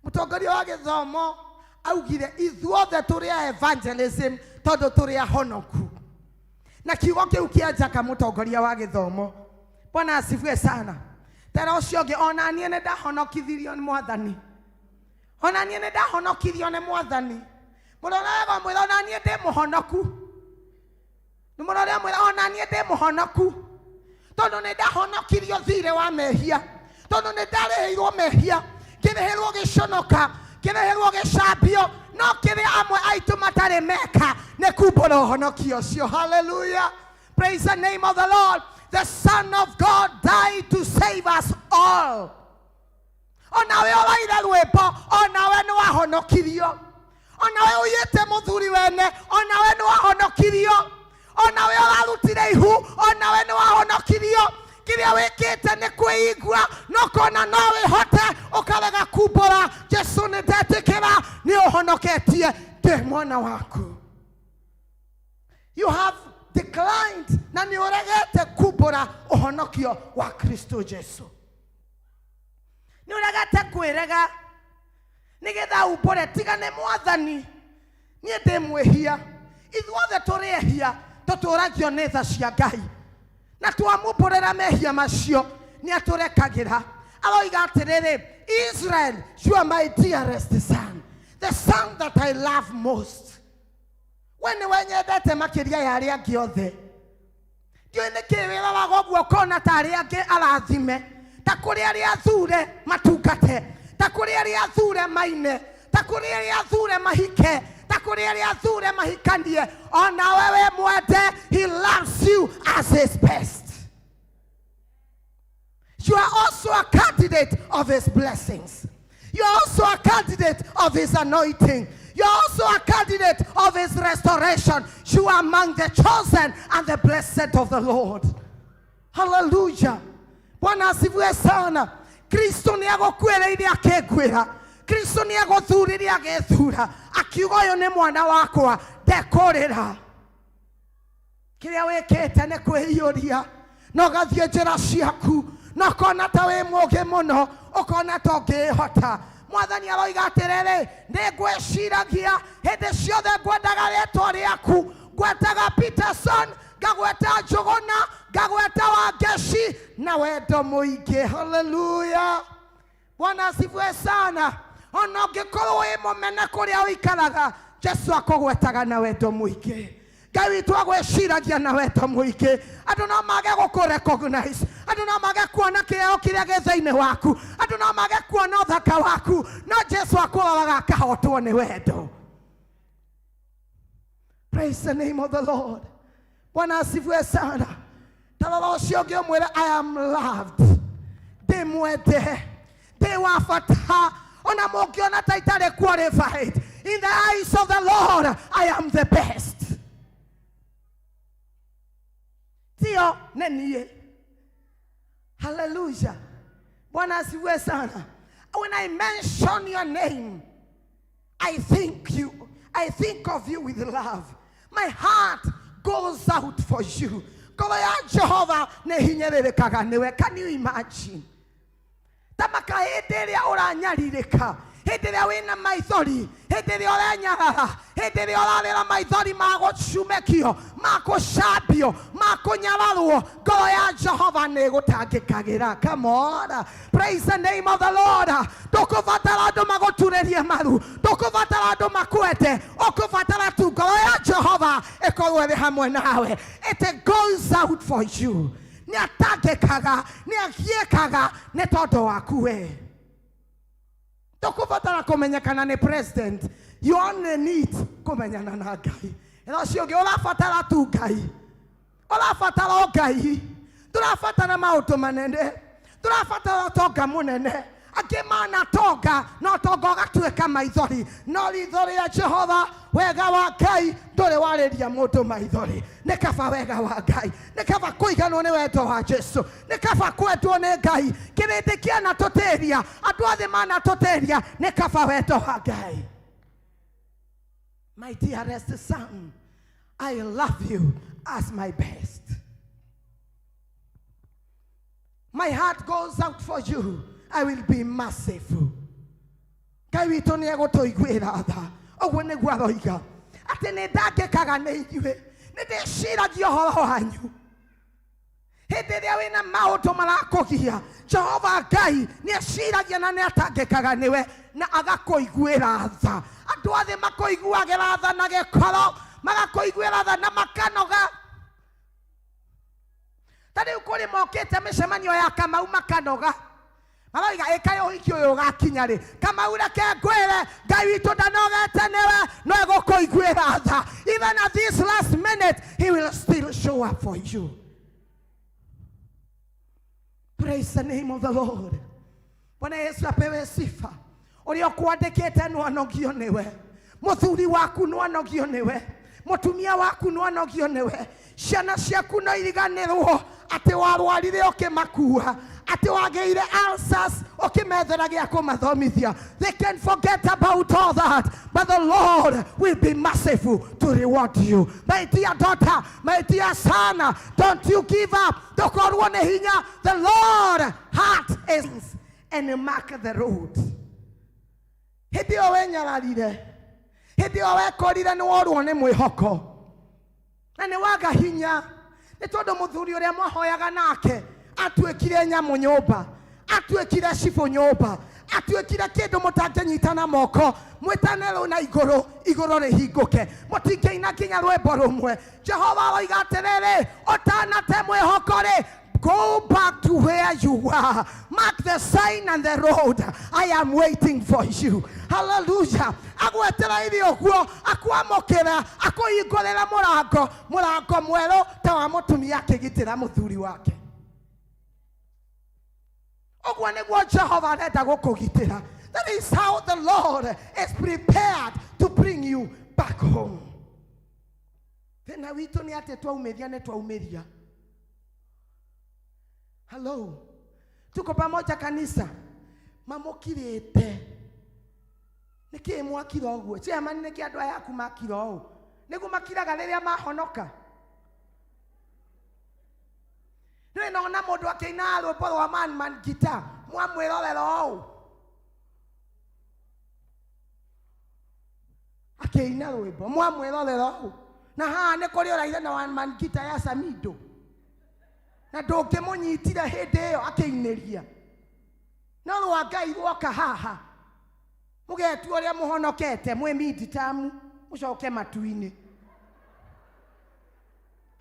Mũtongoria wa gĩthomo augire ithuothe tũrĩ a evangelism tondũ tũrĩ ahonoku. Na kiugo kĩu kĩa njaka mũtongoria wa gĩthomo. Bwana asifiwe sana. Tera ũcio ũngĩ, ona niĩ nĩ ndahonokithirio nĩ mwathani. Ona niĩ nĩ ndahonokirio nĩ mwathani. Mũrore wega ũmwĩre ona niĩ ndĩ mũhonoku. Nĩ mũrore ũmwĩre ona niĩ ndĩ mũhonoku. Tondũ nĩ ndahonokirio thirĩ wa mehia. Tondũ nĩ ndarĩhĩirwo mehia. Ngĩrĩhĩrwo gĩconoka, ngĩrĩhĩrwo gĩcambio, no kĩrĩa amwe aitũ matarĩ meka nĩ kumbũra ũhonokio ũcio. Hallelujah. Praise the name of the Lord. The Son of God died to save us all. Onawe ũraire rwĩmbo, onawe nĩ wahonokirio. Onawe ũiyĩte mũthuri wene, onawe nĩ wahonokirio. Onawe ũrarutire ihu, onawe nĩ wahonokirio. Kĩrĩa wĩkĩte nĩ kwĩigua, no kona no wĩhote, ũkarega kumbũra. Jesu nĩ ndetĩkĩra, nĩ ũhonoketie, ndĩ mwana waku. You have declined na nĩ ũregete kumbũra ũhonokio wa Kristo Jesu. Nĩ ũregete kwĩrega nĩgetha umbũre, tiga nĩ mwathani, niĩ ndĩ mwĩhia. Ithuothe tũrĩ ehia, tũtũragio nĩ tha cia Ngai. Na twamumbũrĩra mehia macio, nĩ atũrekagĩra. Aroiga atĩrĩrĩ, Israel, you are my dearest son, the son that I love most. We nĩwe nyendete makĩria ya arĩa angĩ othe. Ndiũĩ nĩkĩ wĩroraga ũguo ũkona ta arĩa angĩ arathime, ta kũrĩ arĩa athure matungate, ta kũrĩ arĩa athure maine, ta kũrĩ arĩa athure mahike, ta kũrĩ arĩa athure mahikanie. Onawe we mwende, he loves you as his best. You are also a candidate of his blessings. You are also a candidate of his anointing. You are also a candidate of his restoration. You are among the chosen and the blessed of the Lord. Hallelujah. Bwana asifiwe sana. Kristo nĩ agũkuĩrĩire akĩnguĩra. Kristo nĩ agũthurire agĩthura. Akiuga ũyũ nĩ mwana wakwa, ndekũrĩra. Kĩrĩa wĩkĩte nĩ kwĩiyũria, na ũgathiĩ njĩra ciaku, na ũkona ta wĩ mũũgĩ mũno, ũkona ta ũngĩĩhota. Mwathani aroiga atĩrĩrĩ, nĩ ngwĩciragia hĩndĩ ciothe, ngwendaga rĩtwa rĩaku, ngwendaga Peterson, Ngagweta Njũgũna, ngagweta Wangeci na wendo mũingĩ. Haleluya, Bwana asifiwe sana. Ona ũngĩkorwo wĩ mũmene kũrĩa ũikaraga, Jesu akũgwetaga na wendo mũingĩ. Ngai witũ agwĩciragia na wendo mũingĩ. Andũ no mage gũkũ recognize, andũ no mage kuona kĩheo kĩrĩa gĩ thĩinĩ waku, andũ no mage kuona ũthaka waku, no Jesu akũroraga akahotwo nĩ wendo. Praise the name of the Lord. Bwana asifiwe sana. Tarora ũcio ũngĩ ũmwĩre, I am loved, ndĩ mwende, ndĩ wa bata. Ona mũngĩona ta itarĩ qualified, in the eyes of the Lord I am the best. Tio nĩ niĩ. Hallelujah. Bwana asifiwe sana. When I mention your name, I think you, I think of you with love. My heart goes out for you. Ngoro ya Jehova nĩ hinyĩrĩrĩkaga nĩwe. Can you imagine? Tamaka hĩndĩ ĩrĩa ũranyarirĩka, hĩndĩ ĩrĩa wĩna maithori, hĩndĩ ĩrĩa ũrenyarara, hĩndĩ ĩrĩa ũrarĩra maithori ma gũcumĩkio, ma gũcambio, ma kũnyararwo, ngoro ya Jehova nĩ ĩgũtangĩkagĩra. Come on, praise the name of the Lord. Ndũkũbatara andũ magũturĩrie maru, ndũkũbatara andũ makwende, ũkũbatara tu ngoro ya Jehova ĩkorwo ĩrĩ hamwe nawe. It goes out for you. Nĩ atangĩkaga, nĩ agiĩkaga nĩ tondũ waku we. Ndũkũbatara kũmenyekana nĩ president, you only need kũmenyana na Ngai. Ĩra ũcio ũngĩ, ũrabatara tu Ngai, ũrabatara o Ngai, ndũrabatara maũndũ manene, ndũrabatara ũtonga mũnene. Angĩ manatonga na ũtonga ũgatuĩka maithori, no ritho rĩa Jehova, wega wa Ngai ndũrĩ warĩria mũndũ maithori. Nĩ kaba wega wa Ngai, nĩ kaba kũiganwo nĩ wendo wa Jesu, nĩ kaba kwendwo nĩ Ngai. Kĩrĩndĩ kĩanatũtĩria, andũ othe manatũtĩria, nĩ kaba wendo wa Ngai. My dearest son, I love you as my best. My heart goes out for you. I will be merciful. Ngai witũ nĩ egũtũiguĩra tha. Ũguo nĩguo aroiga atĩ nĩ ndangĩkaga nĩ ithuĩ, nĩ ndĩciragia ũhoro wanyu. Hĩndĩ ĩrĩa wĩna maũndũ marakũgia, Jehova Ngai nĩ eciragia na nĩ atangĩkaga nĩwe na agakũiguĩra tha. Andũ othe makũiguagĩra tha na gĩkoro, magakũiguĩra tha na makanoga. Ta rĩu kũrĩ mokĩte mĩcemanio ya Kamau makanoga, maroiga ĩkaĩ ũhiki ũyũ ũgakinya rĩ. Kamau reke ngwĩre, Ngai witũ ndanogete nĩwe, no egũkũiguĩra tha. Even at this last minute he will still show up for you. Praise the name of the Lord. Bwana Yesu apewe sifa. Ũrĩa ũkwandĩkĩte no anogio nĩwe, mũthuri waku no anogio nĩwe, mũtumia waku no anogio nĩwe, ciana ciaku no iriganĩrwo atĩ warwarire ũkĩmakua, atĩ wagĩire ulcers ũkĩmethera gĩa kũmathomithia. They can forget about all that, but the Lord will be merciful to reward you. My dear daughter, my dear son, don't you give up. Ndũkorwo nĩ hinya. The Lord heart is and mark the road. Hĩndĩ ĩyo wenyararire, hĩndĩ ĩyo wekorire nĩ worwo nĩ mwĩhoko na nĩ waga hinya, nĩ tondũ mũthuri ũrĩa mwahoyaga nake atuĩkire nyamũ nyũmba, atuĩkire cibũ nyũmba, atuĩkire kĩndũ mũtangĩnyita na moko, mwĩtane rũu na igũrũ, igũrũ rĩhingũke, mũtingĩina nginya rwĩmbo rũmwe. Jehova aroiga atĩrĩrĩ, ũtanate mwĩhoko rĩ, go back to where you were. Mark the sign and the road. I am waiting for you. Hallelujah. Agwetereire ũguo, akwamũkĩra, akũhingũrĩra mũrango, mũrango mwerũ ta wa mũtumia akĩgitĩra mũthuri wake. Ũguo nĩguo Jehova arenda gũkũgitĩra. That is how the Lord is prepared to bring you back home. Thĩna witũ nĩ atĩ twaumĩria nĩ twaumĩria. Hello. Tuko pamoja kanisa. Mamũkirĩte. Nĩkĩĩ mwakira ũguo? Chairman, nĩkĩ andũ aya aku makira ũũ? Nĩguo makiraga rĩrĩa mahonoka. Nĩũĩ nona mũndũ akĩina rwĩmbo rwa man man guitar, mwamwĩrorera ũũ. Akĩina rwĩmbo, mwamwĩrorera ũũ. Na haha nĩ kũrĩ ũraire na one man guitar ya Samido na ndũngĩmũnyitire hĩndĩ ĩyo akĩinĩria. No rwa Ngai rwoka haha mũgetua ũrĩa mũhonokete mwĩ midterm mũcoke matu-inĩ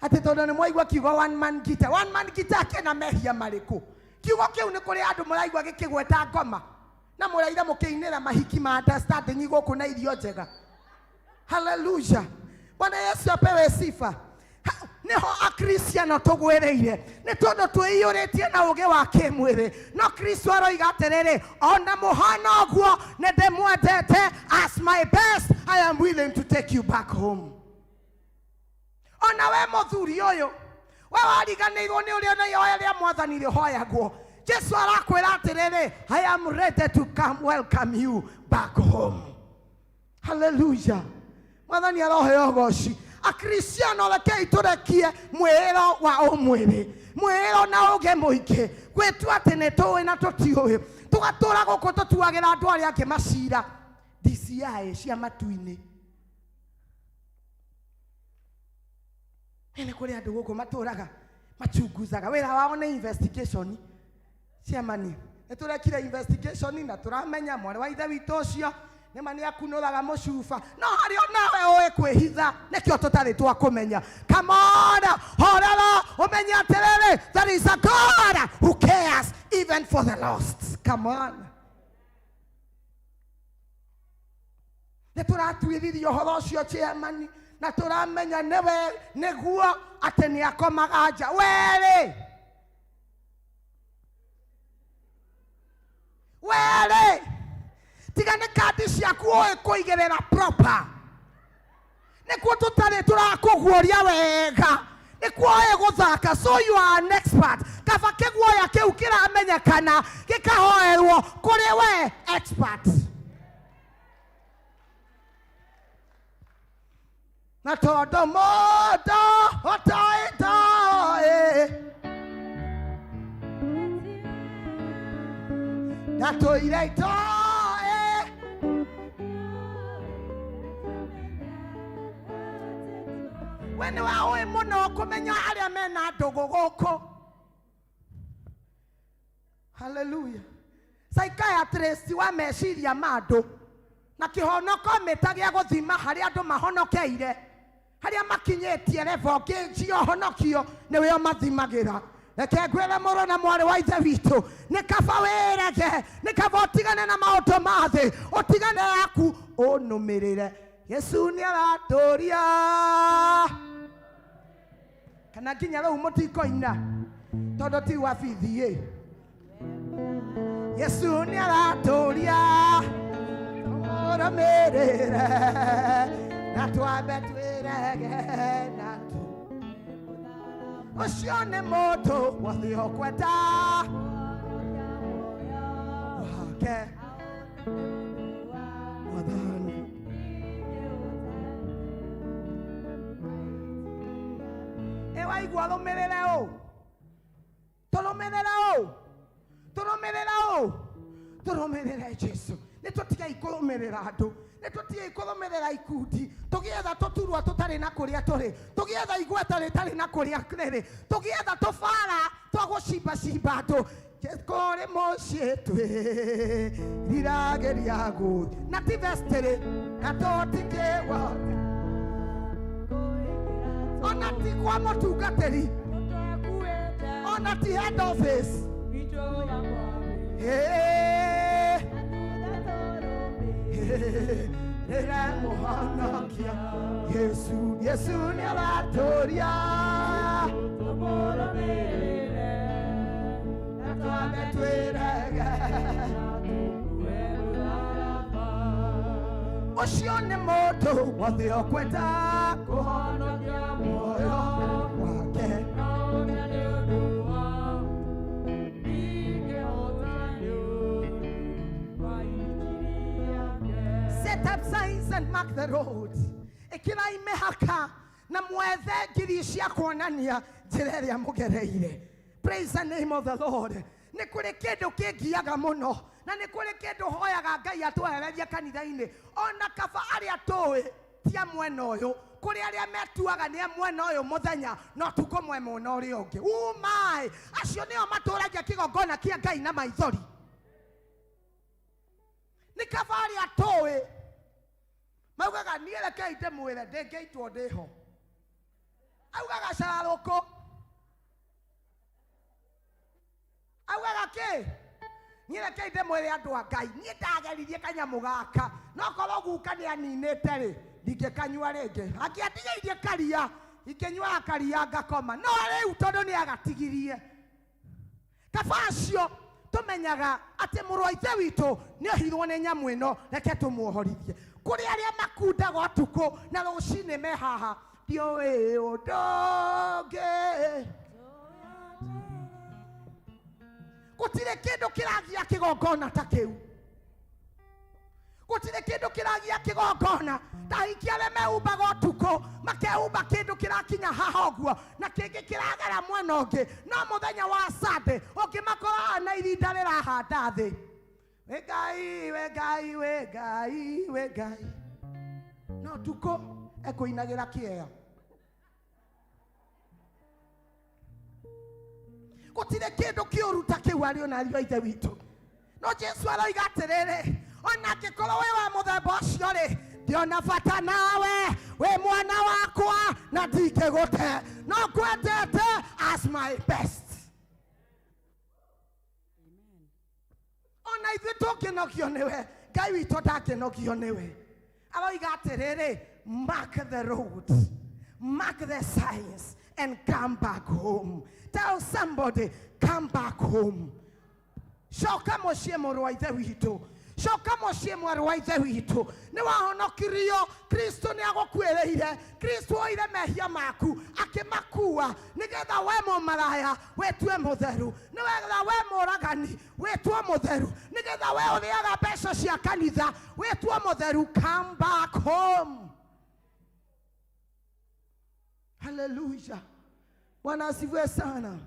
atĩ tondũ nĩ mwaigua kiugo one man guitar. One man guitar kĩna mehia marĩkũ? Kiugo kĩu nĩ kũrĩ andũ mũraigua gĩkĩgweta ngoma na mũraire mũkĩinĩra mahiki ma understanding gũkũ na irio njega. Haleluya, Bwana Yesu apewe sifa. Niho akristiano tũgwĩrĩire nĩ tondũ twĩiyũrĩtie na ũgĩ wa kĩmwĩrĩ, no Kristo aroiga atĩrĩrĩ, ona mũhana ũguo nĩ ndĩmwendete, as my best I am willing to take you back home. Ona we mũthuri ũyũ, we wariganĩirwo nĩ ũrĩa na ihoya rĩa mwathani rĩhoyagwo, Jesu arakwĩra atĩrĩrĩ, I am ready to come welcome you back home. Haleluya, mwathani aroheo ũgoci. Akristiano rekei tũrekie mwĩĩro wa ũmwĩrĩ, mwĩĩro na ũgĩ mũingĩ, gwĩtua atĩ nĩ tũĩ na tũtiũĩ, tũgatũra gũkũ tũtuagĩra andũ arĩa angĩ macira DCI cia matu-inĩ. Nĩ kũrĩ andũ gũkũ matũraga machunguzaga, wĩra wao nĩ investigation. Ciamani nĩ tũrekire investigation na tũramenya mwarĩ wa ithe witũ ũcio nĩma nĩ akunũraga mũcuba, no harĩ o nawe ũĩ kwĩhitha, nĩkĩo tũtarĩ twakũmenya. Come on, horera ũmenye atĩrĩrĩ, there is a God who cares even for the lost. Come on, nĩ tũratuĩririe ũhoro ũcio chairman na tũramenya nĩwe nĩguo atĩ nĩ akomaga nja. Werĩ werĩ, tiga nĩ kandi ciaku ũĩ kũigĩrĩra proper, nĩkuo tũtarĩ tũrakũguũria wega, nĩkuo ũĩ gũthaka, so you are an expert. Kaba kĩguoya kĩu kĩramenyekana gĩkahoerwo kũrĩ we expert. Na tondũ mũndũ ũtoĩ ndoĩ na tũire itoĩ, we nĩwe ũĩ mũno kũmenya arĩa mena ndũgũ gũkũ. Haleluya. Psychiatrist wa meciria ma andũ na kĩhonoko mĩta gĩa gũthima harĩa andũ mahonokeire, harĩa makinyĩtie level ngĩnjia ũhonokio nĩwe ũmathimagĩra. Reke ngwĩre mũrũ na mwarĩ wa ithe witũ, nĩ kaba wĩrege, nĩ kaba ũtigane na maũndũ ma thĩ, ũtigane yaku ũnũmĩrĩre. Yesu nĩ aratũria kana nginya rĩu mũtikoina tondũ ti wa bithi. Yesu nĩ aratũria tũmũrũmĩrĩre na twambe twĩrege na tu ũcio nĩ mũndũ wothe ũkwenda wake mwathani. Ĩ waigua rũmĩrĩre ũ, tũrũmĩrĩre ũ, tũrũmĩrĩre ũ, tũrũmĩrĩre Jesu. Nĩ tũtigei kũrũmĩrĩra andũ, nĩ tũtigei kũrũmĩrĩra ikundi, tũgĩetha tũturwa tũtarĩ na kũrĩa tũrĩ, tũgĩetha igweta rĩtarĩ na kũrĩa rĩrĩ, tũgĩetha tũbara twa gũcimbacimba andũ. Kũrĩ mũciĩ twĩriragĩria gũthiĩ na ti vestĩrĩ na tũtingĩwona ona ti kwa mũtungatĩri ona ti head office. Hey, rĩrĩa mũhonokia Yesu, Yesu nĩ aratũria na twambe twĩrege ũcio nĩ mũndũ wothe ũkwenda kũhonokia muoyo wake. Set up signs and mark the road. Ĩkĩrai mĩhaka na mwethe ngiri cia kuonania njĩra ĩrĩa mũgereire. Praise the name of the Lord. Nĩ kũrĩ kĩndũ kĩngiaga mũno na nĩ kũrĩ kĩndũ hoyaga Ngai atwehererie kanitha-inĩ, ona kaba arĩa tũĩ. Ti a mwena ũyũ. Kũrĩ arĩa metuaga nĩ a mwena ũyũ mũthenya no tukũ mwe mwena ũrĩa ũngĩ. Umai, acio nĩo matũragia kĩgongona kĩa Ngai na maithori. Nĩ kaba arĩa tũĩ maugaga niĩ rekei ndĩmwĩre ndĩngĩitwo ndĩho. Augaga cararũkũ, augaga kĩ? Niĩ rekei ndĩmwĩre andũ a Ngai, niĩ ndageririe kanyamũ gaka, no korwo guka nĩ aninĩte rĩ, ndingĩkanyua rĩngĩ. Angĩandigĩirie karia, ingĩnyuaga karia ngakoma, no rĩu tondũ nĩ agatigirie. Kaba acio tũmenyaga atĩ mũrũ wa ithe witũ nĩ ohirwo nĩ nyamũ ĩno, reke tũmuohorithie. Kũrĩ arĩa makundaga ũtukũ na rũcinĩ me haha, ndiũĩ ũndũ ũngĩ. Gũtirĩ kĩndũ kĩragia kĩgongona ta kĩu. Gũtirĩ kĩndũ kĩragia kĩgongona ta ahikia arĩa mehumbaga ũtukũ, makehumba kĩndũ kĩrakinya haha ũguo na kĩngĩ kĩragera mwena ũngĩ, no mũthenya wa Sunday ũngĩmakora haha na irinda rĩrahanda thĩ. We Ngai, we Ngai, we Ngai, we Ngai. No ũtukũ ekũinagĩra kĩea. Gũtirĩ kĩndũ kĩũru ta kĩu arĩ ona ariũ a ithe witũ. No Jesu aroiga atĩrĩrĩ, ona angĩkorwo wĩ wa mũthemba ũcio rĩ, ndiona bata nawe, wĩ mwana wakwa na ndingĩgũte, no ngwendete as my best. Ona ithuĩ tũngĩnogio nĩwe, Ngai witũ ndangĩnogio nĩwe. Aroiga atĩrĩrĩ, mark the road, mark the signs and come back home. Tell somebody, come back home. Coka mũciĩ mũrũ wa ithe witũ, coka mũciĩ mwarĩ wa ithe witũ. Nĩ wahonokirio, Kristo nĩ agũkuĩrĩire, Kristo oire mehia maku akĩmakua nĩgetha we mũmaraya wĩtue mũtheru, nĩgetha we mũragani wĩtwo mũtheru, nĩgetha we ũrĩaga mbeca cia kanitha wĩtwo mũtheru. Come back home. Hallelujah. Bwana asifiwe sana.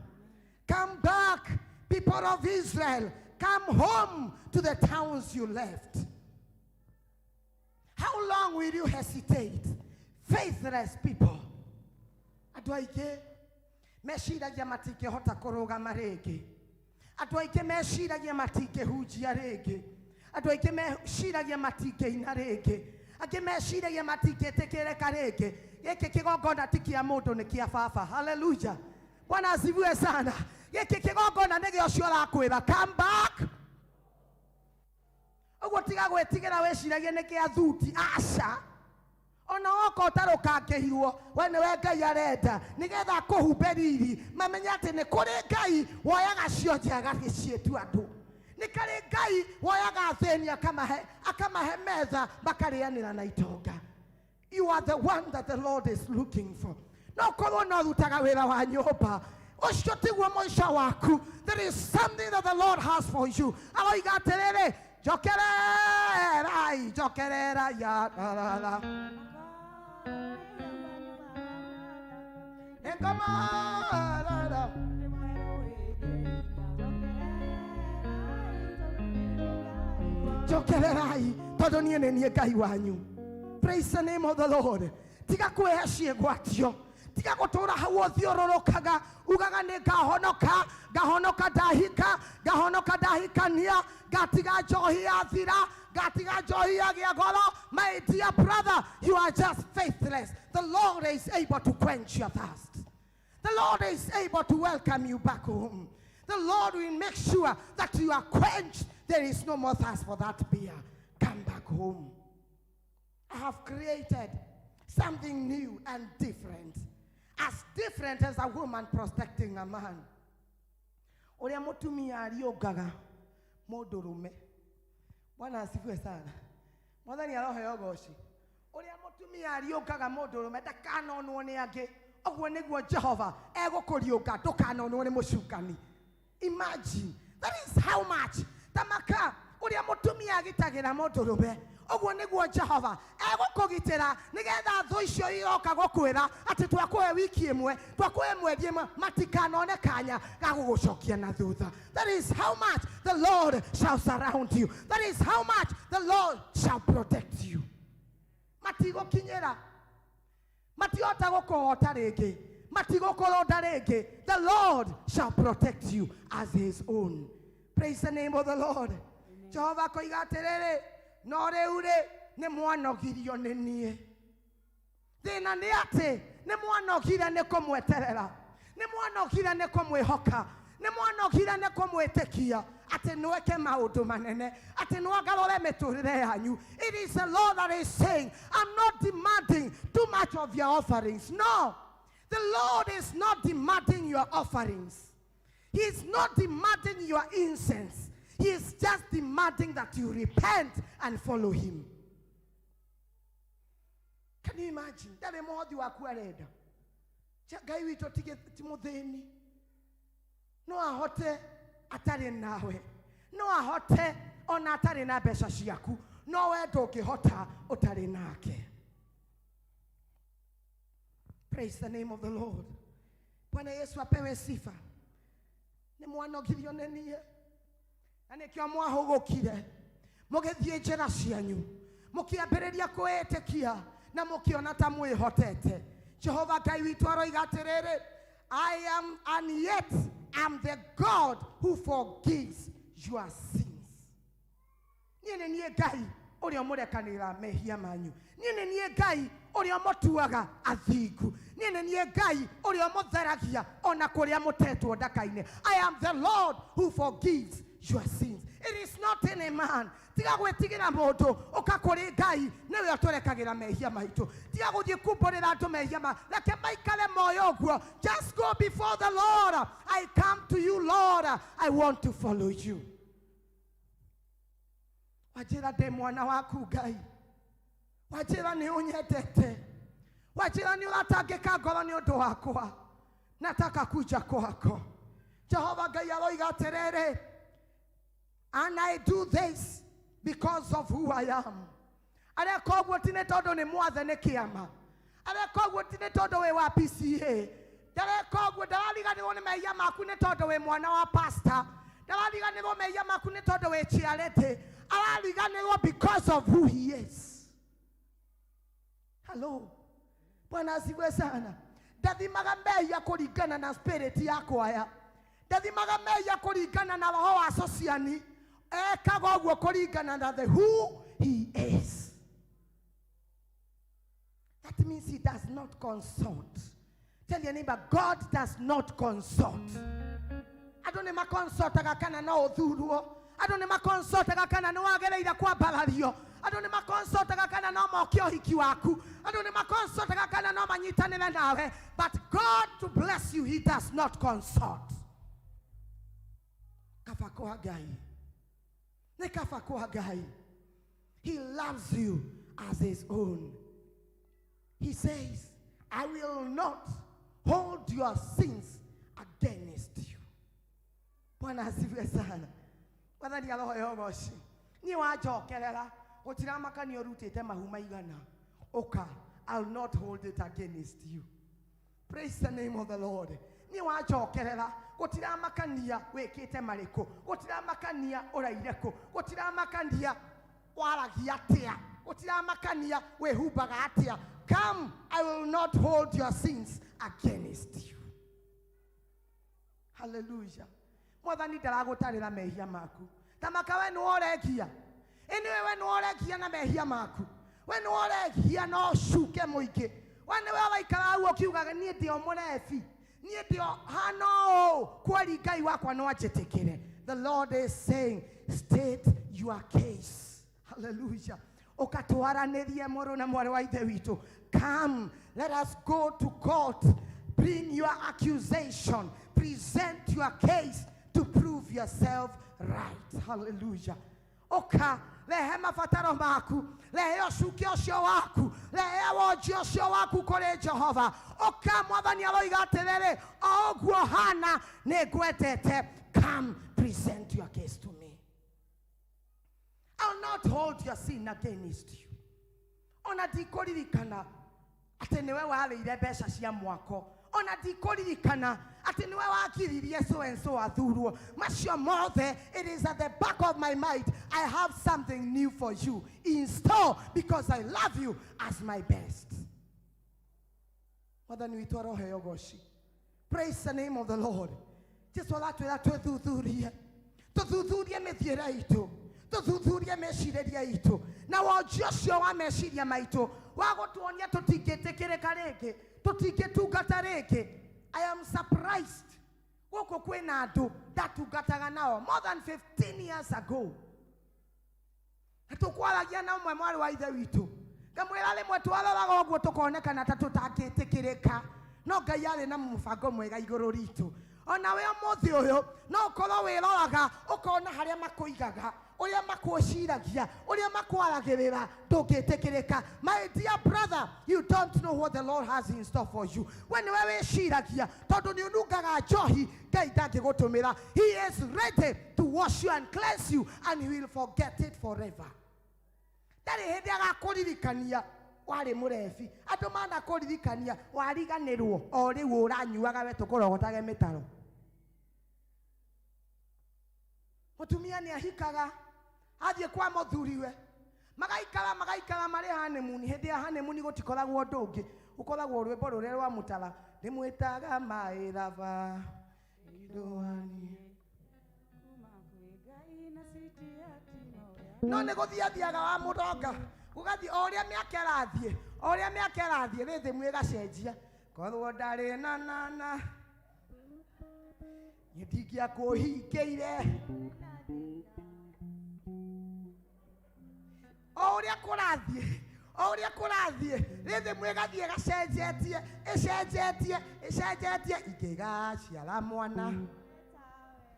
Come back, people of Israel. Come home to the towns you left. How long will you hesitate? Faithless people. Andũ aingĩ meciragia matingĩhota kũrũgama rĩngĩ. Andũ aingĩ meciragia matingĩhunjia rĩngĩ. Andũ aingĩ meciragia matingĩina rĩngĩ. Angĩ meciragia matingĩtĩkĩrĩka rĩngĩ. Gĩkĩ kĩgongona ti kĩa mũndũ, nĩ kĩa baba. Hallelujah. Bwana asifiwe sana. Gĩkĩ kĩgongona nĩ gĩa ũcio ũrakwĩra come back. Ũguo tiga gwĩtigĩra wĩciragie nĩ kĩa thuti. Aca. Ona woka ũtarũkangĩirwo, we nĩwe Ngai arenda nĩgetha akũhumbe riri, mamenye atĩ nĩ kũrĩ Ngai woyaga cionje agagĩciĩtua andũ. Nĩ karĩ Ngai woyaga athĩni akamahe metha makarĩanĩra na itonga. You are the one that the Lord is looking for. No korwo no rutaga wĩra wa nyũmba, ũcio tiguo mũico waku. There is something that the Lord has for you. Aroiga atĩrĩrĩ, njokererai, njokererai, ya, la, la, la. Ngoma, la, la. Njokererai, tondũ niĩ nĩ niĩ Ngai wanyu. Praise the name of the Lord. Tiga kwĩhe ciĩgwatio, tiga gũtũra hau ũthiũrũrũkaga ugaga nĩ ngahonoka, ngahonoka ndahika, ngahonoka ndahikania, ngatiga njohi yathira, ngatiga njohi yagĩa goro. My dear brother, you are just faithless. The Lord is able to quench your thirst. The Lord is able to welcome you back home. The Lord will make sure that you are quenched. There is no more thirst for that beer. Come back home. I have created something new and different. As different as a woman protecting a man. Ũrĩa mũtumia ariũngaga mũndũrũme. Bwana asifiwe sana. Mwathani aroheo ũgoci. Ũrĩa mũtumia ariũngaga mũndũrũme ndakanonwo nĩ angĩ. Ũguo nĩguo Jehova egũkũriũnga ndũkanonwo nĩ mũcukani. Imagine, that is how much. Tamaka, ũrĩa mũtumia agitagĩra mũndũrũme, ũguo nĩguo Jehova egũkũgitĩra nĩgetha thũ icio iroka gũkwĩra atĩ twakũhe wiki ĩmwe, twakũhe mweri ĩmwe, matikanone kanya ga gũgũcokia na thutha. That is how much the Lord shall surround you. That is how much the Lord shall protect you. Matigũkinyĩra. Matihota gũkũhota rĩngĩ. Matigũkũrũnda rĩngĩ. The Lord shall protect you as his own. Praise the name of the Lord. Jehova akoiga atĩrĩrĩ, no rĩu rĩ, nĩ mwanogirio nĩ niĩ. Thĩna nĩ atĩ nĩ mwanogire nĩ kũmweterera, nĩ mwanogire nĩ kũmwĩhoka, nĩ mwanogire nĩ kũmwĩtĩkia atĩ nweke maũndũ manene, atĩ nwagarũre mĩtũrĩre yanyu. It is the Lord that is saying, I'm not demanding too much of your offerings. No, the Lord is not demanding your offerings. He is not demanding your incense. He is just demanding that you repent and follow him. Can you imagine? Ndarĩ mũhothi waku arenda. Ngai witũ ti mũthĩni. No ahote atarĩ nawe. No ahote ona atarĩ na mbeca ciaku. No we ndũngĩhota ũtarĩ nake. Praise the name of the Lord. Bwana Yesu apewe sifa. Nĩ mwanogirio nĩ niĩ. Na nĩkĩo mwahũgũkire. Mũgĩthiĩ njĩra cianyu. Mũkĩambĩrĩria kwĩĩtĩkia na mũkĩona ta mwĩhotete. Jehova Ngai witũ aroiga atĩrĩrĩ, I am and yet am the God who forgives your sins. Niĩ nĩ niĩ Ngai ũrĩa ũmũrekanĩra mehia manyu. Niĩ nĩ niĩ Ngai ũrĩa ũmũtuaga athingu. Niĩ nĩ niĩ Ngai ũrĩa ũmũtheragia ona kũrĩa mũtetwo ndaka-inĩ. I am the Lord who forgives your sins. It is not any man. Tiga gwĩtigĩra mũndũ, ũka kũrĩ Ngai nĩwe ũtũrekagĩra mehia maitũ. Tiga gũthiĩ kumbũrĩra andũ mehia ma, reke maikare moyo ũguo. Just go before the Lord. I come to you, Lord. I want to follow you. Wanjĩra ndĩ mwana waku Ngai. Wanjĩra nĩ ũnyendete. Wanjĩra nĩ ũratangĩka ngoro nĩ ũndũ wakwa. Nataka kuja kwako. Jehova Ngai aroiga atĩrĩrĩ, and I do this because of who I am. Areka ũguo ti nĩ tondũ nĩ mwathe nĩ kĩama. Areka ũguo ti nĩ tondũ wĩ wa PCA. Ndareka ũguo, ndarariganĩrwo nĩ mehia maku nĩ tondũ wĩ mwana wa pastor. Ndarariganĩrwo mehia maku nĩ tondũ wĩ chiarete. Arariganĩrwo because of who he is. Hello. Bwana asifiwe sana. Ndathimaga mehia kũringana na spirit ya kwaya. Ndathimaga mehia kũringana na roho wa sociani. Ekaga ũguo kũringana na the who he is. That means he does not consult. Tell your neighbor, God does not consult. Andũ nĩ makonsultaga kana no ũthurwo. Andũ nĩ makonsultaga kana nĩ wagĩrĩire kwambarario. Andũ nĩ makonsultaga kana no moke ũhiki waku. Andũ nĩ makonsultaga kana no manyitanĩre nawe. But God to bless you, he does not consult. Kaba kwa Ngai. Nĩ kaba kwa Ngai. He loves you as his own. He says, I will not hold your sins against you. Bwana asifiwe sana. Mwathani aroheo ũgoci. Niĩ wanjokerera, gũtiramakania ũrutĩte mahu maigana. Ũka, I'll not hold it against you. Praise the name of the Lord. Niĩ wanjokerera, gũtiramakania wĩkĩte marĩkũ, gũtiramakania ũraire kũ, gũtiramakania waragia atĩa, gũtiramakania wĩhumbaga atĩa. Come, I will not hold your sins against you. Hallelujah. Mwathani ndaragũtarĩra mehia maku. Tamaka we nĩwe ũregia. Ĩnĩ we nĩwe ũregia na mehia maku. We nĩwe ũregia na ũcuke mũingĩ. We nĩwe ũraikara hau ũkiugaga niĩ ndĩ o mũrebi. Niĩ ndĩ o hana ũũ. Kweri Ngai wakwa no anjĩtĩkĩre. The Lord is saying, state your case. Hallelujah. Ũkatwaranĩrie mũrũ na mwarĩ wa ithe witũ. Come, let us go to court. Bring your accusation. Present your case to prove yourself right. Hallelujah. Oka, rehe mabataro maku, rehe ũcuke ũcio waku, rehe wonji ũcio waku kũrĩ Jehova. Oka, Mwathani aroiga atĩrĩrĩ, o ũguo hana nĩ ngwendete. Come, present your case to me. I'll not hold your sin against you. Ona ndikũririkana atĩ nĩwe warĩire mbeca cia mwako. Ona ndikũririkana atĩ nĩwe wangiririe so and so athurwo. Macio mothe, it is at the back of my mind. I have something new for you in store because I love you as my best. Mwathani witũ aroheo goci. Praise the name of the Lord. Jesu aratwĩra twĩthuthurie, tũthuthurie mĩthiĩre itũ, tũthuthurie mĩcirĩrie itũ, na wonji ũcio wa meciria maitũ wa gũtuonia tũtingĩtĩkĩrĩka rĩngĩ, tũtingĩtungata rĩngĩ. I am surprised gũkũ kwĩna andũ ndatungataga nao more than 15 years ago, na tũkwaragia na ũmwe mwarĩ wa ithe witũ, ngamwĩra rĩmwe twaroraga ũguo tũkonekana ta tũtangĩtĩkĩrĩka, no Ngai arĩ na mũbango mwega igũrũ ritũ. Ona we ũmũthĩ ũyũ no ũkorwo wĩroraga ũkona harĩa makũigaga, ũrĩa makwĩciragia, ũrĩa makwaragĩrĩra, ndũngĩtĩkĩrĩka. My dear brother, you don't know what the Lord has in store for you. We nĩwe wĩciragia tondũ nĩ ũnungaga njohi, Ngai ndangĩgũtũmĩra. He is ready to wash you and cleanse you, and he will forget it forever. Ndarĩ hĩndĩ agakũririkania warĩ mũrebi. Andũ manakũririkania wariganĩrwo o rĩu ũranyuaga we tũkũrogotage mĩtaro. Mũtumia nĩ ahikaga athiĩ kwa mũthuriwe, magaikara magaikara marĩ honeymoon. Hĩndĩ ya honeymoon gũtikoragwo ũndũ ũngĩ, ũkoragwo rwĩmbo rũrĩa rwa mũtara, ndĩmwĩtaga maĩ raba ndũani. No nĩ gũthiĩ athiaga wa mũtonga, gũgathiĩ o ũrĩa mĩaka ĩrathiĩ, o ũrĩa mĩaka ĩrathiĩ, rhythm ĩgacenjia. Korwo ndarĩ na na niĩ ndingĩakũhingĩire. O ũrĩa kũrathiĩ, o ũrĩa kũrathiĩ, rhythm ĩgathiĩ ĩgacenjetie, ĩcenjetie, ĩcenjetie, ingĩgaciara mwana.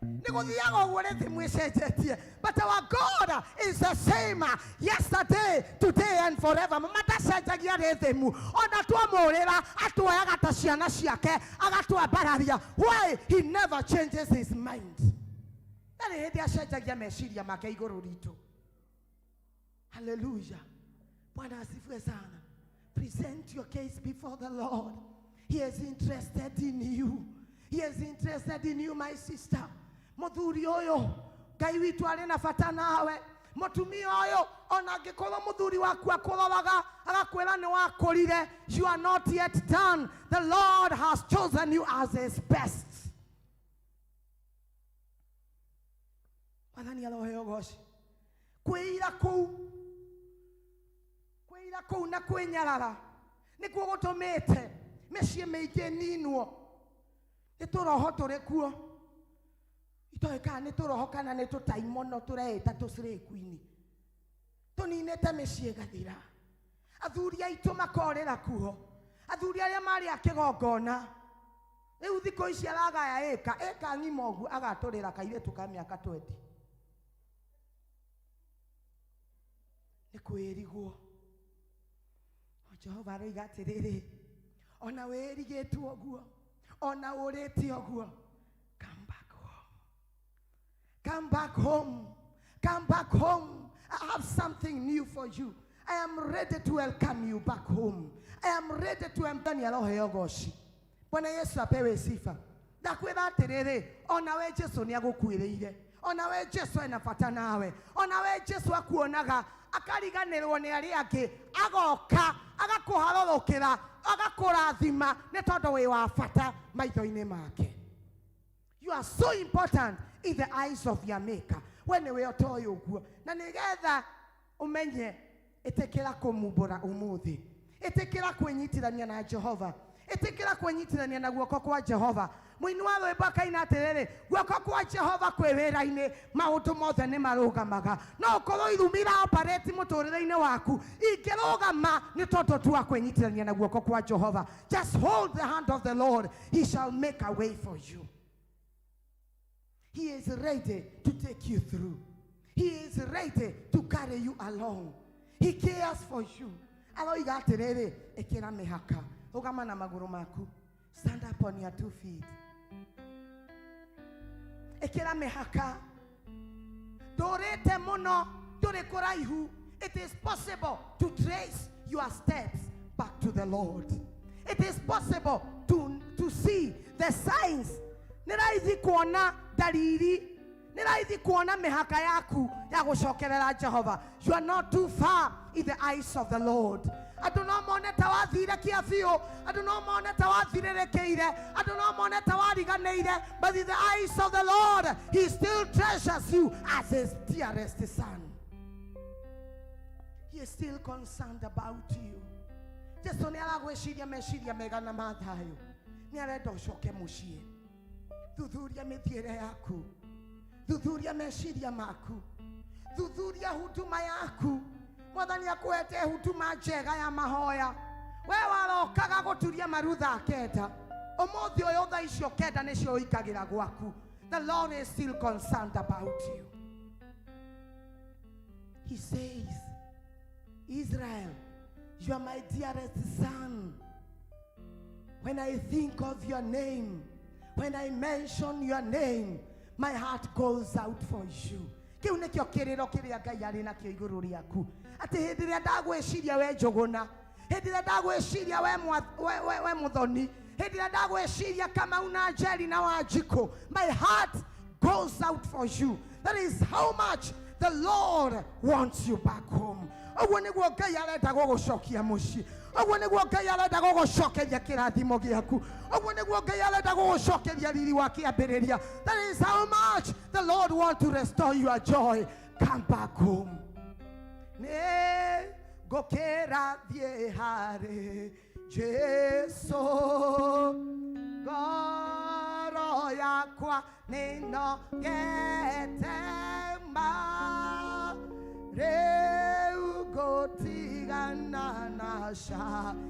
Nĩ gũthiaga ũguo rhythm ĩcenjetie. But our God is the same yesterday, today and forever. Mama ndacenjagia rhythm. Ona twamũrĩra atuoyaga ta ciana ciake, agatwambararia. Why? He never changes his mind. Ndarĩ hĩndĩ acenjagia meciria make igũrũ ritũ. Hallelujah. Bwana asifiwe sana. Present your case before the Lord. He is interested in you. He is interested in you, my sister. Mũthuri ũyũ, Ngai witũ arĩ na bata nawe. Mũtumia ũyũ, ona angĩkorwo mũthuri waku akũroraga agakwĩra nĩ wakũrire, you are not yet done. The Lord has chosen you as his best. Mwathani aroheo goci. Kwĩira kũu, kwĩira kũu na kwĩnyarara nĩkuo gũtũmĩte mĩciĩ mĩingĩ ĩninwo. Nĩ tũroho tũrĩ kuo, itoĩ kana nĩ tũroho kana nĩ tũtaimono tũreĩta tũcirĩku-inĩ, tũninĩte mĩciĩ ĩgathira. Athuri aitũ makorĩra kuo, athuri arĩa marĩ a kĩgongona. Rĩu thikũ ici aragaya ĩka ĩka ng'ima ũguo, agatũrĩra kairĩtu ka mĩaka 20. Nĩ kwĩrigwo. O Jehova aroiga atĩrĩrĩ, ona wĩrigĩtwo ũguo, ona ũrĩte ũguo, come back home. Come back home. Come back home. I have something new for you. I am ready to welcome you back home. I am ready to embrace aroheo goci. Bwana Yesu apewe sifa. Ndakwĩra atĩrĩrĩ, ona we Jesu nĩ agũkuĩrĩire. Ona we Jesu ena bata nawe. Ona we Jesu akuonaga, akariganĩrwo nĩ arĩa angĩ, agoka, agakũharũrũkĩra, agakũrathima nĩ tondũ wĩ wa bata maitho-inĩ make. You are so important in the eyes of your maker. We nĩwe ũtoĩ ũguo. Na nĩgetha ũmenye, ĩtĩkĩra kũmumbũra ũmũthĩ. Ĩtĩkĩra kwĩnyitithania na Jehova. Ĩtĩkĩra kwĩnyitithania na guoko kwa Jehova. Mũini wa rwĩmbo akaina atĩrĩrĩ, guoko kwa Jehova kwĩ wĩra-inĩ, maũndũ mothe nĩ marũgamaga. No ũkorwo irumira operate mũtũrĩre-inĩ waku, ingĩrũgama nĩ tondũ tu wa kwĩnyitithania na guoko kwa Jehova. Just hold the hand of the Lord, he shall make a way for you. He is ready to take you through. He is ready to carry you along. He cares for you. Aroiga atĩrĩrĩ, ĩkĩra mĩhaka, rũgama na magũrũ maku. Stand up on your 2 feet. Ĩkĩra mĩhaka. Ndũrĩte mũno, ndũrĩ kũraihu. It is possible to trace your steps back to the Lord. It is possible to to see the signs. Nĩ raithi kuona dalili, nĩ raithi kuona mĩhaka yaku ya gũcokerera Jehova. You are not too far in the eyes of the Lord. Andũ no mone ta wathire kĩa biũ, andũ no mone ta wathirĩrĩkĩire, andũ no mone ta wariganĩire, but in the eyes of the Lord he still treasures you as his dearest son. He is still concerned about you. Jesu nĩ aragwĩciria meciria mega na ma thayũ, nĩ arenda ũcoke mũciĩ. Thuthuria mĩthiĩre yaku, thuthuria meciria maku, thuthuria huduma yaku. Mwathani akuhete huduma njega ya mahoya. We warokaga gũturia maru thaa kenda, ũmũthĩ ũyũ thaa icio kenda nĩcio ũingagĩra gwaku. The Lord is still concerned about you. He says, Israel, you are my dearest son. When I think of your name, when I mention your name, my heart goes out for you. Kĩu nĩkĩo kĩrĩro kĩrĩa Ngai arĩ nakĩo igũrũ rĩaku, atĩ hĩndĩ ĩrĩa ndagwĩciria we Njũgũna, hĩndĩ ĩrĩa ndagwĩciria we Mũthoni, hĩndĩ ĩrĩa ndagwĩciria Kamau na Njeri na Wanjikũ, my heart goes out for you. That is how much the Lord wants you back home. Ũguo nĩguo Ngai arenda gũgũcokia mũciĩ. Ũguo nĩguo Ngai arenda gũgũcokeria kĩrathimo gĩaku. Ũguo nĩguo Ngai arenda gũgũcokeria riri wa kĩambĩrĩria. That is how much the Lord wants to restore your joy. Come back home. Nĩ ngũkĩra thiĩ harĩ Jesu, ngoro yakwa nĩnogete ma, rĩu ngũtigana na Shatani.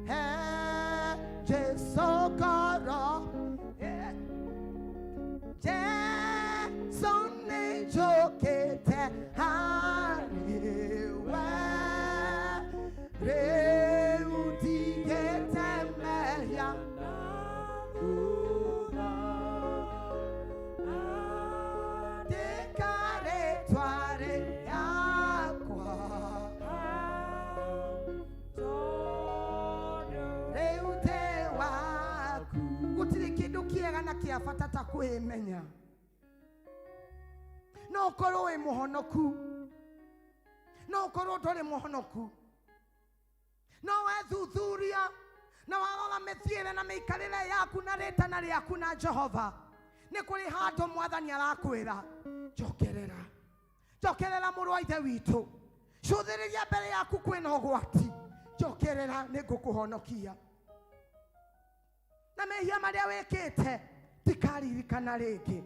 He Jesu ngoro, Jesu nĩnjũkĩte harĩ we, rĩu ndigĩte mehia. Ndĩkarĩtware yakwa, rĩu ndĩ waku. Gũtirĩ kĩndũ kĩega na kĩa bata ta kwĩmenya. No ũkorwo wĩ mũhonoku, no ũkorwo ndũrĩ mũhonoku, no wethuthuria na warora mĩthiĩre na mĩikarĩre yaku na rĩtana rĩaku na Jehova, nĩ kũrĩ handũ Mwathani arakwĩra njokerera, njokerera mũrũ wa ithe witũ, cũthĩrĩria mbere yaku kwĩna ũgwati, njokerera nĩ ngũkũhonokia. Na mehia marĩa wĩkĩte ndikaririkana rĩngĩ.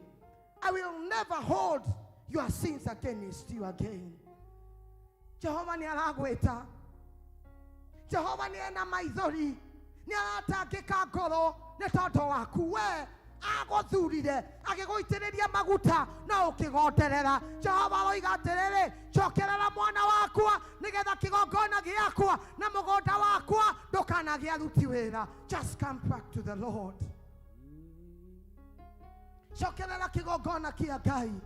I will never hold your sins against you again. Jehova nĩ aragwĩta. Jehova nĩ ena maithori, nĩ aratangĩka ngoro nĩ tondũ waku. We agũthurire agĩgũitĩrĩria maguta na ũkĩgonderera. Jehova aroiga atĩrĩrĩ, njokerera mwana wakwa nĩgetha kĩgongona gĩakwa na mũgũnda wakwa ndũkanagĩe aruti wĩra. Just come back to the Lord. Cokerera kĩgongona kĩa Ngai.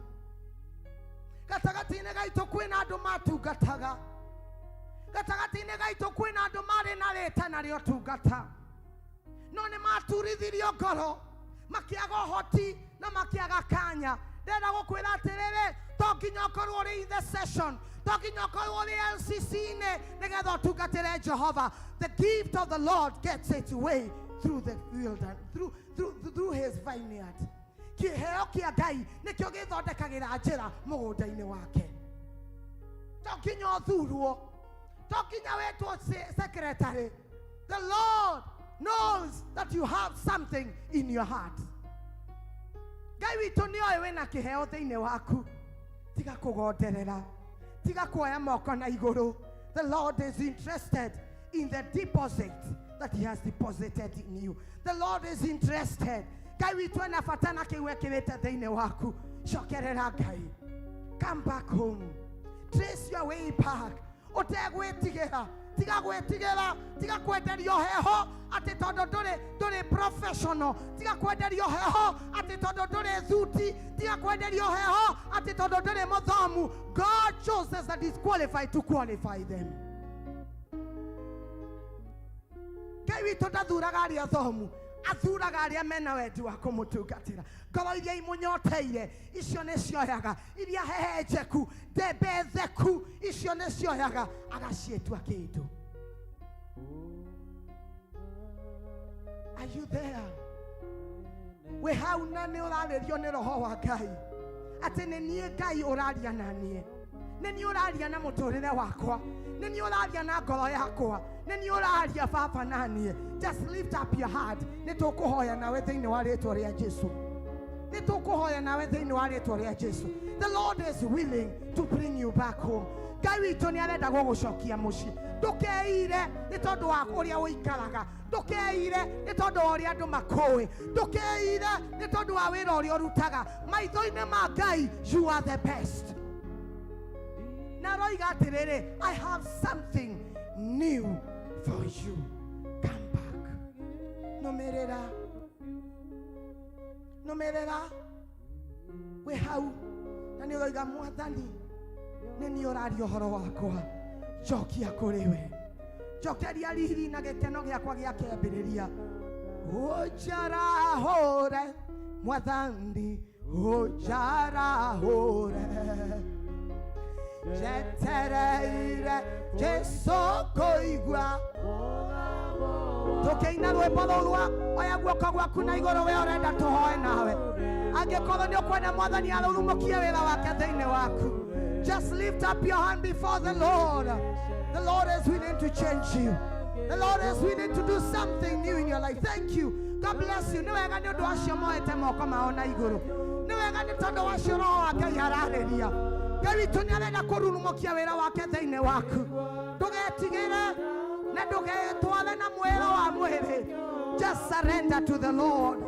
Gatagatĩ-inĩ gaitũ kwĩna andũ matungataga, gatagatĩ-inĩ gaitũ kwĩna andũ marĩ na rĩtana rĩa ũtungata, no nĩ maturithirio ngoro, makĩaga ũhoti na makĩaga kanya. Ndĩrenda gũkwĩra atĩrĩrĩ, to nginya ũkorwo ũrĩ in the session, to nginya ũkorwo ũrĩ LCC-inĩ nĩgetha ũtungatĩre Jehova. The gift of the Lord gets its way through the wilderness, through his vineyard. Kĩheo kĩa Ngai nĩkĩo gĩthondekagĩra njĩra mũgũnda-inĩ wake. To nginya ũthurwo, to nginya wĩtwo secretary. The Lord knows that you have something in your heart. Ngai witũ nĩ oĩ wĩna kĩheo thĩinĩ waku. Tiga kũgonderera, tiga kuoya moko na igũrũ. The Lord is interested in the deposit that he has deposited in you. The Lord is interested. Ngai witũ ena bata na kĩu ekĩrĩte thĩinĩ waku. Cokerera Ngai. Come back home. Trace your way back. Ũtegwĩtigĩra, tiga gwĩtigĩra, tiga kwenderio heho atĩ tondũ ndũrĩ professional, tiga kwenderio heho atĩ tondũ ndũrĩ thuti, tiga kwenderio heho atĩ tondũ ndũrĩ mũthomu. God chose us that is qualified to qualify them. Witũ ndathuraga arĩa athomu, athuraga arĩa mena wendi wa kũmũtungatĩra. Ngoro iria imũnyoteire icio nĩ cioyaga, iria hehenjeku ndembe theku icio nĩ cioyaga agaciĩtua kĩndũ. Are you there? Wĩ hau na nĩ ũrarĩrio nĩ roho wa Ngai atĩ nĩ niĩ Ngai ũraria na niĩ, nĩ niĩ ũraria na mũtũrĩre wakwa, nĩ niĩ ũraria na ngoro yakwa, nĩ niĩ ũraria baba na niĩ. Just lift up your heart. Nĩ tũkũhoya nawe thĩinĩ wa rĩtwa rĩa Jesu, nĩ tũkũhoya nawe thĩinĩ wa rĩtwa rĩa Jesu. The Lord is willing to bring you back home. Ngai witũ nĩ arenda gũgũcokia mũciĩ. Ndũkeire nĩ tondũ wa ũrĩa ũikaraga, ndũkeire nĩ tondũ wa ũrĩa andũ makũĩ, ndũkeire nĩ tondũ wa wĩra ũrĩa ũrutaga. Maitho-inĩ ma Ngai you are the best. Na aroiga atĩrĩrĩ, I have something new for you, come back. Nũmĩrĩra, nũmĩrĩra wĩ hau na nĩ ũroiga mwathani nĩ niĩ ũraria ũhoro wakwa, njokia kũrĩ we, njokeria riri na gĩkeno gĩakwa gĩa kĩambĩrĩria. Ũnjarahũre mwathani, ũnjarahũre, njetereire Jesu kũigua. Tũkĩina rwĩmbo rũu rwa oya guoko gwaku na igũrũ, we ũrenda tũhoe nawe. Angĩkorwo nĩ ũkwenda mwathani arurumũkie wĩra wake thĩinĩ waku, just lift up your hand before the Lord. The Lord is willing to change you. The Lord is willing to do something new in your life. Thank you. God bless you. Nĩ wega nĩ ũndũ wacio moete moko mao na igũrũ. Nĩ wega nĩ tondũ wacio roho wa Ngai ararĩria. Ngai witũ nĩ arenda kũrurumũkia wĩra wake thĩinĩ waku. Ndũgetigĩre na ndũgetware na mwĩra wa mwĩrĩ. Just surrender to the Lord.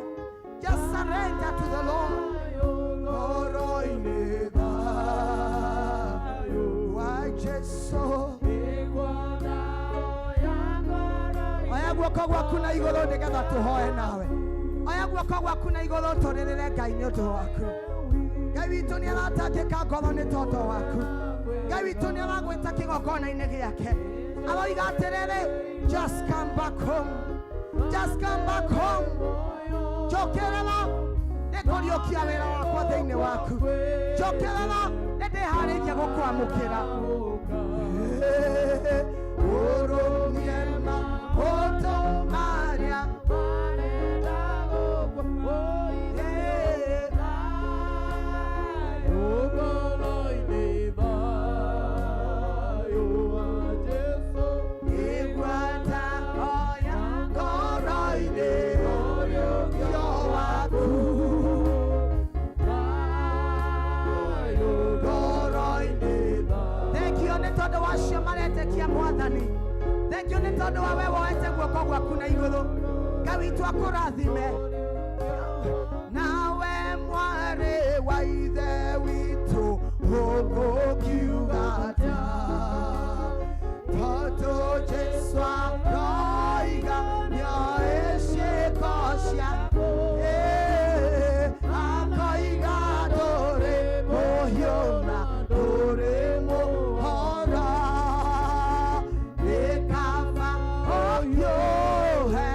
Just surrender to the Lord. Ngoro-inĩ thayũ wa Jesu. Oya guoko gwaku na igũrũ nĩgetha tũhoe nawe. Oya guoko gwaku na igũrũ tũrĩrĩre Ngai nĩ ũndũ waku. Ngai witũ nĩ aratangĩka ngoro nĩ tondũ waku. Ngai witũ nĩ aragwĩta kĩgongona-inĩ gĩake. Aroiga atĩrĩrĩ, just come back home. Just come back home. Njokerera nĩ ngũriũkia wĩra wakwa thĩinĩ waku. Njokerera nĩ ndĩharĩirie gũkwamũkĩra. Ũrũmie maũndũ marĩa Igwata oya ngoro-inĩ ũrĩũkio waku. Ngoro-inĩ. Thengio nĩ tondũ wa acio maretĩkia mwathani. Thengio nĩ tondũ wa we woete guoko gwaku na igũrũ. Ngai witũ akũrathime. Nawe mwarĩ wa ithe witũ ũgũkiuga atĩa? Tondũ Jesu aroiga nĩoĩ ciĩko ciaku. Akoiga ndũrĩ mũhiũ na ndũrĩ mũhoro. Nĩ kaba ũhiũhe.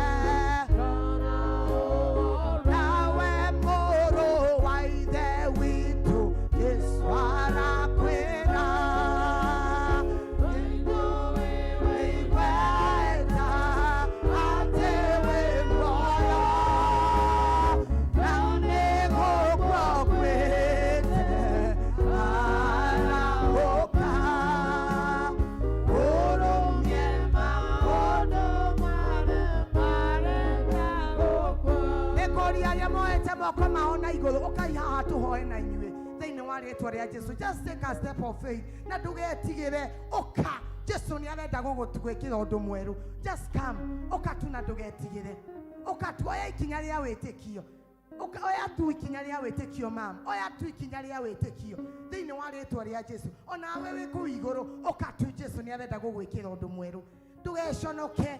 Nawe mũrũ wa ithe witũ Jesu arakwĩra. Wĩigweta atĩ wĩ muoyo, na nĩgũkũkwĩte arahũka. Ũrũmie maũndũ nĩkũria arĩa moete moko mao na igũrũ, ũkai haha tũhoe na inyuĩ thĩinĩ wa rĩtwa rĩa Jesu. Just take a step of faith na ndũgetigĩre. Ũka, Jesu nĩ arenda gũgũtwĩkĩra ũndũ mwerũ. Just come, ũka tu na ndũgetigĩre. Ũka tu, oya ikinya rĩa wĩtĩkio. Ũka, oya tu ikinya rĩa wĩtĩkio, mam. Oya tu ikinya rĩa wĩtĩkio thĩinĩ wa rĩtwa rĩa Jesu. Onawe wĩ kũu igũrũ, ũka tu, Jesu nĩ arenda gũgwĩkĩra ũndũ mwerũ. Ndũgeconoke,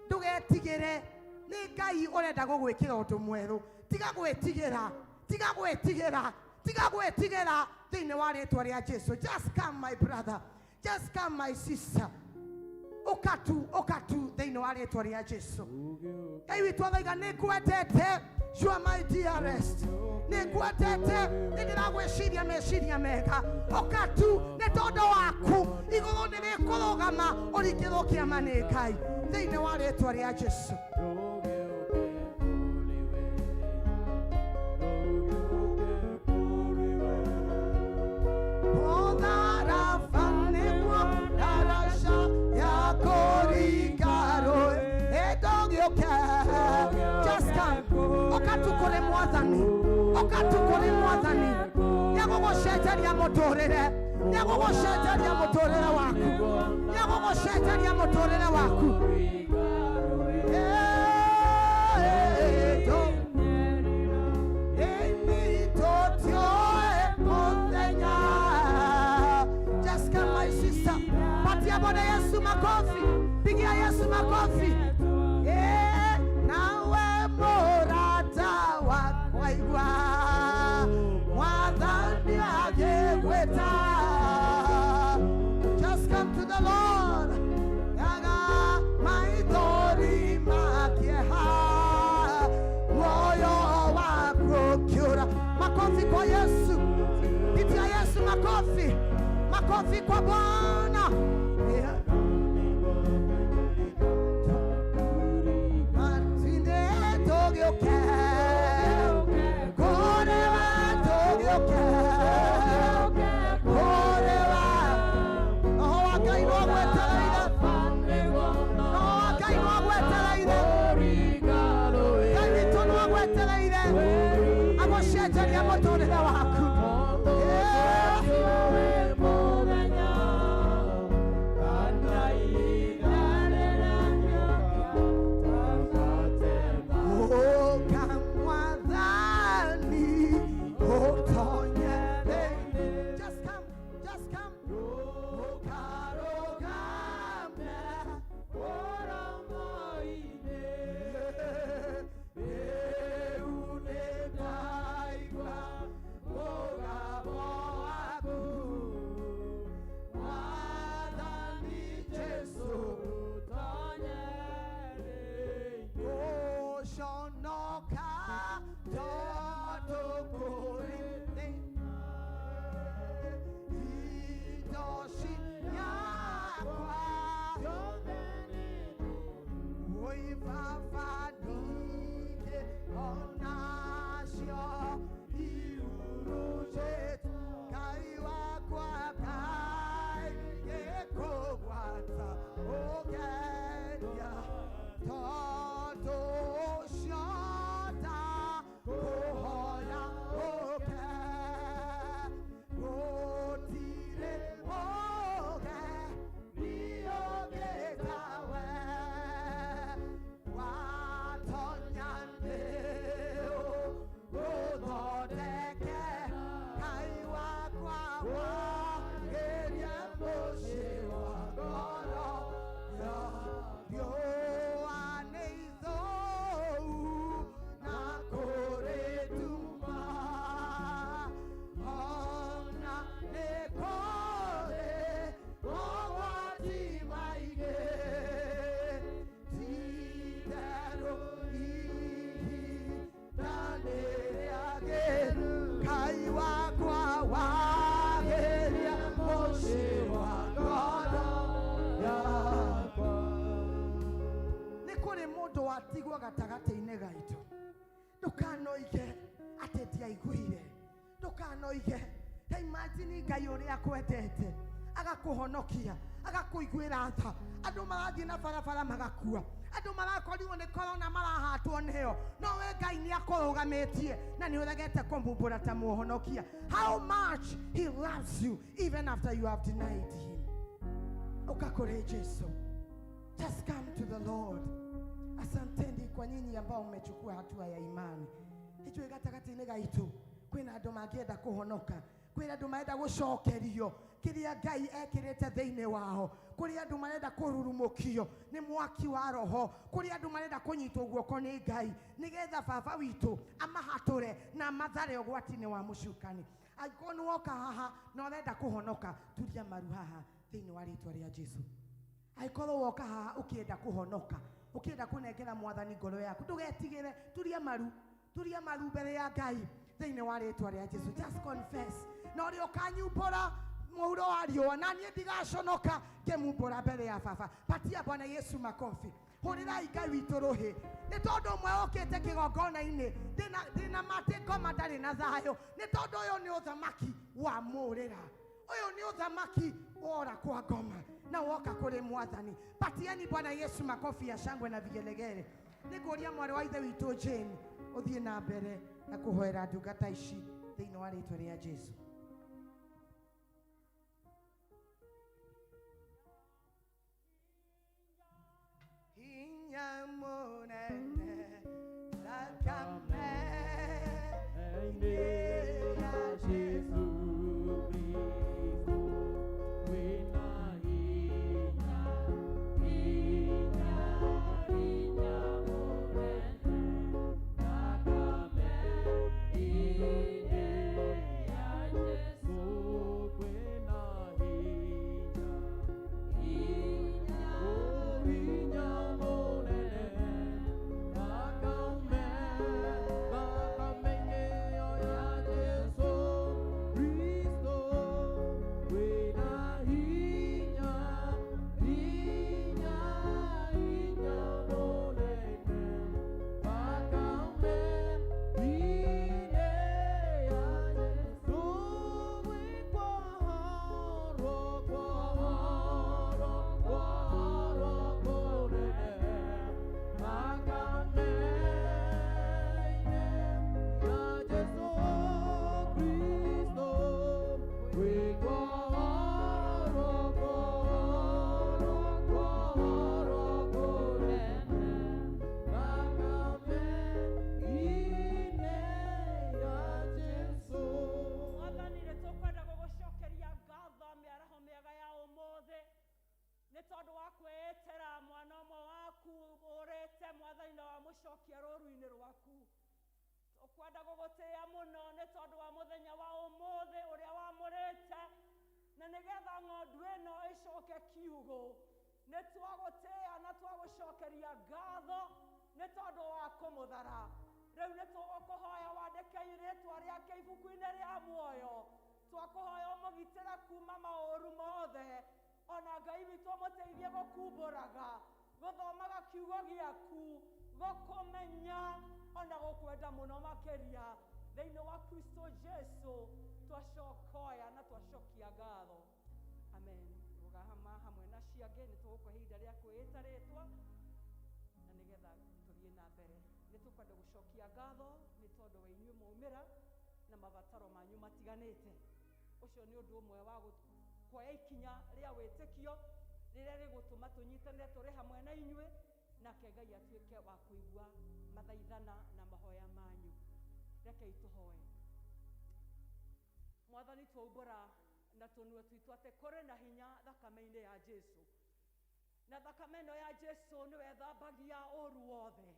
ndũgetigĩre. Nĩ Ngai ũrenda gũgwĩkĩra ũndũ mwerũ. Tiga gwĩtigĩra, tiga gwĩtigĩra, tiga gwĩtigĩra thĩinĩ wa rĩtwa rĩa Jesu. Just come my brother, just come my sister. Ũka tu, ũka tu thĩinĩ wa rĩtwa rĩa Jesu. Ngai witũ athaiga nĩ ngwendete, you are my dearest. Nĩ ngwendete, nĩ ndĩragwĩciria meciria mega. Ũka tu nĩ tondũ waku igũrũ nĩ rĩkũrũgama ũringĩrwo kĩama nĩ Ngai thĩinĩ wa rĩtwa rĩa Jesu. Just come. Ũkatukũrĩ mwathani, ũkatukũrĩ mwathani, nĩegũgũcenjeria mũtũrĩre, nĩegũgũcenjeria mũtũrĩre waku, nĩegũgũcenjeria mũtũrĩre waku. Just come, my sister. Patia Bwana Yesu makofi. Pigia Yesu makofi. Eh, nawe mũrata wakwa igua, Mwathani agĩgwĩta. Just come to the Lord. Yaga maithori makĩeha, muoyo waku ũkĩũra. Makofi kwa Yesu. Pitia Yesu makofi. Makofi kwa Bwana. Yeah. Matinde tũgĩũke, kũrĩ we tũgĩũke, kũrĩ we. Roho wa Ngai no agwetereire, Roho wa Ngai no agwetereire, Ngai witũ no agwetereire, agũcenjeria mũtũrĩre waku. Yeah. Ũka Mwathani, ũtonye thĩinĩ. Just come, just come. Ũkarũgame ũromo-inĩ. Rĩu nĩndaigua mũgambo waku. Mwathani Jesu, gũconoka tondũ kũrĩ thĩna. Indo ciakwa Oi, baba, ningĩ onacio ihurunjĩte. Ngai wakwa, Ngai ngĩkũgwata ũgeria, tondũ ũcio ndakũhoya ũke. Gũtirĩ ũgeni ũngĩtawe, watonya nĩũgũthondeke. Ngai wakwa, wagĩrie mũciĩ wa ngoro ya riũa nĩ ithũu na kũrĩ nduma, ona nĩ kũrĩ mogwati maingĩ. Ti-itherũ ihinda nĩ rĩagĩru, Ngai wakwa, wagĩria mũciĩ wa ngoro yakwa. Nĩ kũrĩ mũndũ watigwo gatagatĩ-inĩ gaitũ. Ndũkanoige atĩ ndiaiguire, ndũkanoige. Ta imagine Ngai ũrĩa akwendete, agakũhonokia, agakũiguĩra tha. Andũ marathiĩ na barabara magakua, andũ marakorirwo nĩ korona marahatwo nĩyo, no we Ngai nĩ akũrũgamĩtie na nĩ ũregete kũmumbũra ta mũhonokia. How much he loves you even after you have denied him. Ũka kũrĩ Jesu. Just come to the Lord. Asanteni kwa nyinyi ambao mmechukua hatua ya imani. Ithuĩ gatagatĩ-inĩ gaitũ kwĩna andũ mangĩenda kũhonoka, kwĩna andũ marenda gũcokerio kĩrĩa Ngai ekĩrĩte thĩinĩ wao, kũrĩ andũ marenda kũrurumũkio nĩ mwaki wa roho, kũrĩ andũ marenda kũnyitwo guoko nĩ Ngai nĩgetha baba witũ amahatũre na amathare ũgwati-inĩ wa mũcukani. Angĩkorwo nĩ woka haha na ũrenda kũhonoka, turia maru haha thĩinĩ wa rĩtwa rĩa Jesu. Angĩkorwo woka haha ũkĩenda kũhonoka, ũkĩenda kũnengera mwathani ngoro yaku, ndũgetigĩre, turia maru mbere ya Ngai thĩinĩ wa rĩtwa rĩa Jesu. Just confess. Na ũrĩa ũkanyumbũra mũhuro wa riũa, na niĩ ndigaconoka ngĩmumbũra mbere ya baba. Patia Bwana Yesu makofi. Hũrĩrai Ngai witũ rũhĩ. Nĩ tondũ ũmwe ũkĩte kĩgongona-inĩ, ndĩna matĩ ngoma ndarĩ na thayũ. Nĩ tondũ ũyũ nĩ ũthamaki wa mũrĩra. Ũyũ nĩ ũthamaki wora kwa ngoma na woka kũrĩ mwathani. Patieni Bwana Yesu makofi ya shangwe na vigelegele. Nĩngũria mwarĩ wa ithe witũ Jane ũthiĩ na mbere na kũhoera ndungata ici thĩinĩ wa rĩtwa rĩa Jesu. Hinya munene thakame ya Jesu Kristo wĩna hinya, hinya, hinya mũnene, thakame ya Jesu kwĩna hinya, hinya, hinya mũnene, thakame, thakame ya Jesu Kristo wĩna hinya, hinya, hinya mũnene, thakame ya Jesu gwĩkwaharwo, kwaharwo, kwaharwo kũnene, thakame ya Jesu Kristo gwĩkwaharwo, kwaharwo, kwaharwo kũnene, thakame ya Jesu. Mwathani nĩ tũkwenda gũgũcokeria ngatho mĩaraho mĩega ya ũmũthĩ nĩ tondũ wa kwĩĩtĩra mwana ũmwe waku ũrĩte mwathani na wamũcokia rũru-inĩ rwaku. Tũkwenda gũgũtĩĩa mũno nĩ tondũ wa mũthenya wa ũmũthĩ ũrĩa wamũrĩte na nĩgetha ng'ondu ĩno ĩcoke kiugũ. Nĩ twagũtĩĩa na twagũcokeria ngatho nĩ tondũ wa kũmũthara. Rĩu nĩ tũgũkũhoya wandĩke rĩtwa rĩake ibuku-inĩ rĩa muoyo. Twakũhoya ũmũgitĩre kuma maũru mothe, ona Ngai witũ ũmũteithie gũkumbũraga, gũthomaga kiugo gĩaku, gũkũmenya ona gũkwenda mũno makĩria. Thĩinĩ wa Kristo Jesu twacokoya na twacokia ngatho. Amen. Rũgama hamwe na ciangĩ nĩ tũgũkũhe ihinda rĩa kwĩĩta rĩtwa na nĩgetha tũthiĩ na mbere. Nĩ tũkwenda gũcokia ngatho nĩ tondũ wa inyuĩ mwaumĩra na mabataro manyu matiganĩte. Ũcio nĩ ũndũ ũmwe wa kuoya ikinya rĩa wĩtĩkio rĩrĩa rĩgũtũma tũnyitanĩre tũrĩ hamwe na inyuĩ, nake Ngai atuĩke wa kũigua mathaithana na mahoya manyu. Rekei tũhoe. Mwathani, twaumbũra na tũnua twitũ atĩ kũrĩ na hinya thakame-inĩ ya Jesu, na thakame ĩno ya Jesu nĩwe ĩthambagia ũru wothe.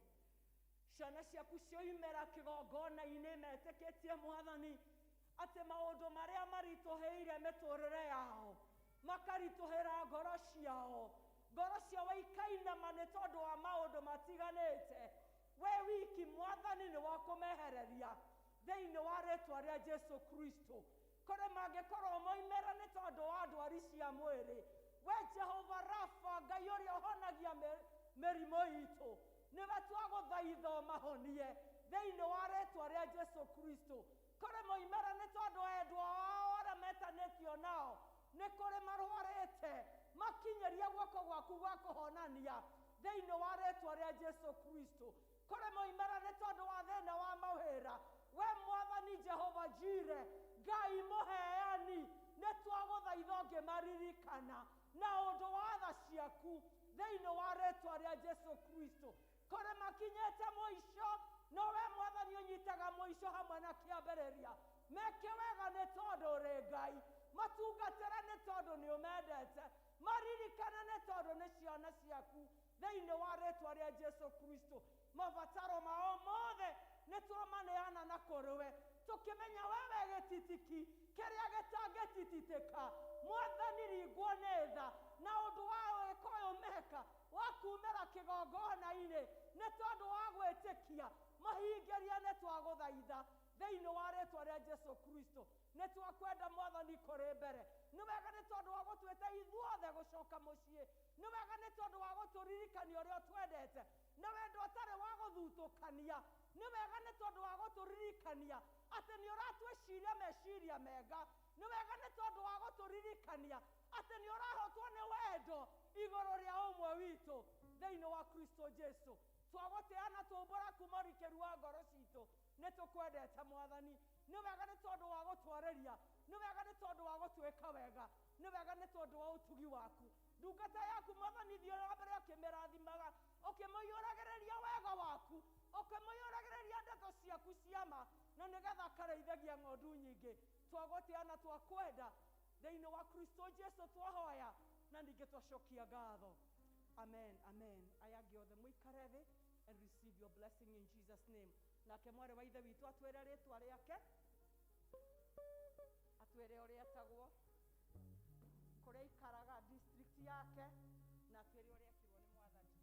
Ciana ciaku cioimĩra kĩgongona-inĩ metĩkĩtie Mwathani atĩ maũndũ marĩa maritũhĩire mĩtũrĩre yao makaritũhĩra ngoro ciao, ngoro ciao ikainama nĩ tondũ wa maũndũ matiganĩte. We wiki Mwathani nĩ wa kũmehereria thĩinĩ wa rĩtwa rĩa Jesu Kristo. Kũrĩ mangĩkorwo moimĩra nĩ tondũ wa ndwari cia mwĩrĩ, we Jehova Rafa, Ngai ũrĩa ũhonagia mĩrimũ itũ, nĩwe twagũthaitha ũmahonie thĩinĩ wa rĩtwa rĩa Jesu Kristo. Kũrĩ moimĩra nĩ tondũ endwa ao arĩa metanĩtio nao nĩ kũrĩ marwarĩte, makinyĩria guoko gwaku gwa kũhonania thĩinĩ wa rĩtwa rĩa Jesu Kristo. Kũrĩ moimĩra nĩ tondũ wa thĩna wa mawĩra, we Mwathani Jehova Jire, Ngai mũheani, nĩ twagũthaitha ũngĩmaririkana na ũndũ wa tha ciaku thĩinĩ wa rĩtwa rĩa Jesu Kristo. Kũrĩ makinyĩte mũico, no we Mwathani ũnyitaga mũico hamwe na kĩambĩrĩria. Meke wega nĩ tondũ ũrĩ Ngai, matungatĩre nĩ tondũ nĩ ũmendete, maririkane nĩ tondũ nĩ ciana ciaku thĩinĩ wa rĩtwa rĩa Jesu Kristo. Mabataro mao mothe nĩ twamaneana na kũrĩ we, tũkĩmenya wewe gĩtitiki kĩrĩa gĩtangĩtititĩka. Mwathani, ringwo nĩ tha na ũndũ wa wĩka ũyũ ũreka wa kumĩra kĩgongona-inĩ nĩ tondũ wa gwĩtĩkia mahingĩria nĩ twagũthaitha thĩinĩ wa rĩtwa rĩa Jesu Kristo nĩ twakwenda mwathani kũrĩ mbere nĩ wega nĩ tondũ wa gũtwĩta ithuothe gũcoka mũciĩ nĩ wega nĩ tondũ wa gũtũririkania ũrĩa ũtwendete nĩ wendo ũtarĩ wa gũthutũkania nĩ wega nĩ tondũ wa gũtũririkania atĩ nĩ ũratwĩciria meciria mega nĩ wega nĩ tondũ wa gũtũririkania atĩ nĩ ũrahotwo nĩ wendo igũrũ rĩa ũmwe witũ thĩinĩ wa Kristo Jesu twagũtĩa na tũmbũra kuma ũrikĩru wa ngoro citũ nĩ tũkwendete mwathani nĩ wega nĩ tondũ wa gũtwarĩria nĩ wega nĩ tondũ wa gũtwĩka wega nĩ wega nĩ tondũ wa ũtugi waku ndungata yaku mwathani thiĩ na mbere ũkĩmĩrathimaga ũkĩmũiyũragĩrĩria wega waku ũkĩmũiyũragĩrĩria ndeto ciaku cia ma na nĩgetha akarĩithagia ng'ondu nyingĩ twagũtĩa na twakwenda thĩinĩ wa Kristo Jesu twahoya na ningĩ twacokia ngatho. Amen, amen. Aya angĩ othe mũikare thĩ and receive your blessing in Jesus name. Nake mwarĩ wa ithe witũ atwĩre rĩtwa rĩake, atwĩre ũrĩa etagwo, kũrĩa aikaraga, district yake, na atwĩre ũrĩa ekirwo nĩ mwathani.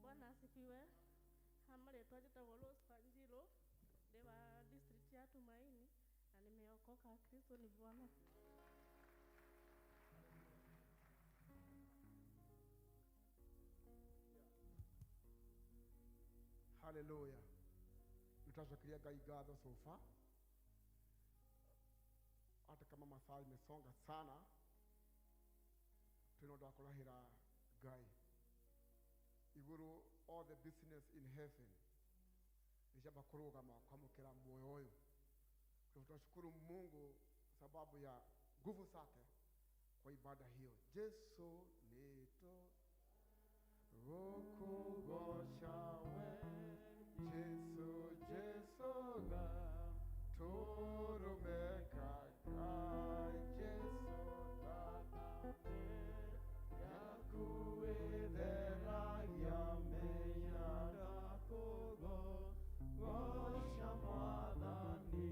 Bwana asifiwe. Hama rĩtwa njĩtagwo Rose Wanjiru, ndĩ wa district ya Tumaini na nimeokoka. Kristo ni Bwana. Haleluya. Nitachokiria Ngai ngatho so far. Hata kama masaa imesonga sana, twina ũndũ wa kũrahĩra Ngai igũrũ. All the business in heaven nĩciamba kũrũgama kwamũkĩra muoyo ũyũ. Kwa hivyo tunashukuru Mungu sababu ya nguvu zake kwa ibada hiyo. Jesu nito gũkũgoca we Jesu, Jesu ga tũrũmeka Ngai Jesu thakame yaku ĩtheragia mehia ndakũgoca Mwathani.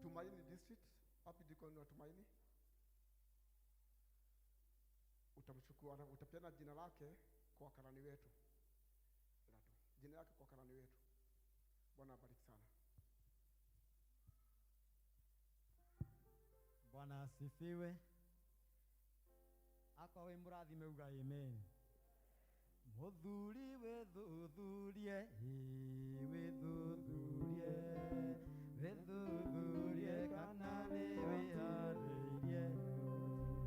Tumaini district, wapi dikoni wa Tumaini? Utamchukua, utapeana jina lake kwa karani wetu. Jina lake kwa karani wetu. Bwana abariki sana. Bwana asifiwe. Akwa we mũrathime uga amen. Mũthuri wĩthuthurie, wĩthuthurie, wĩthuthurie kana nĩ wĩharĩirie.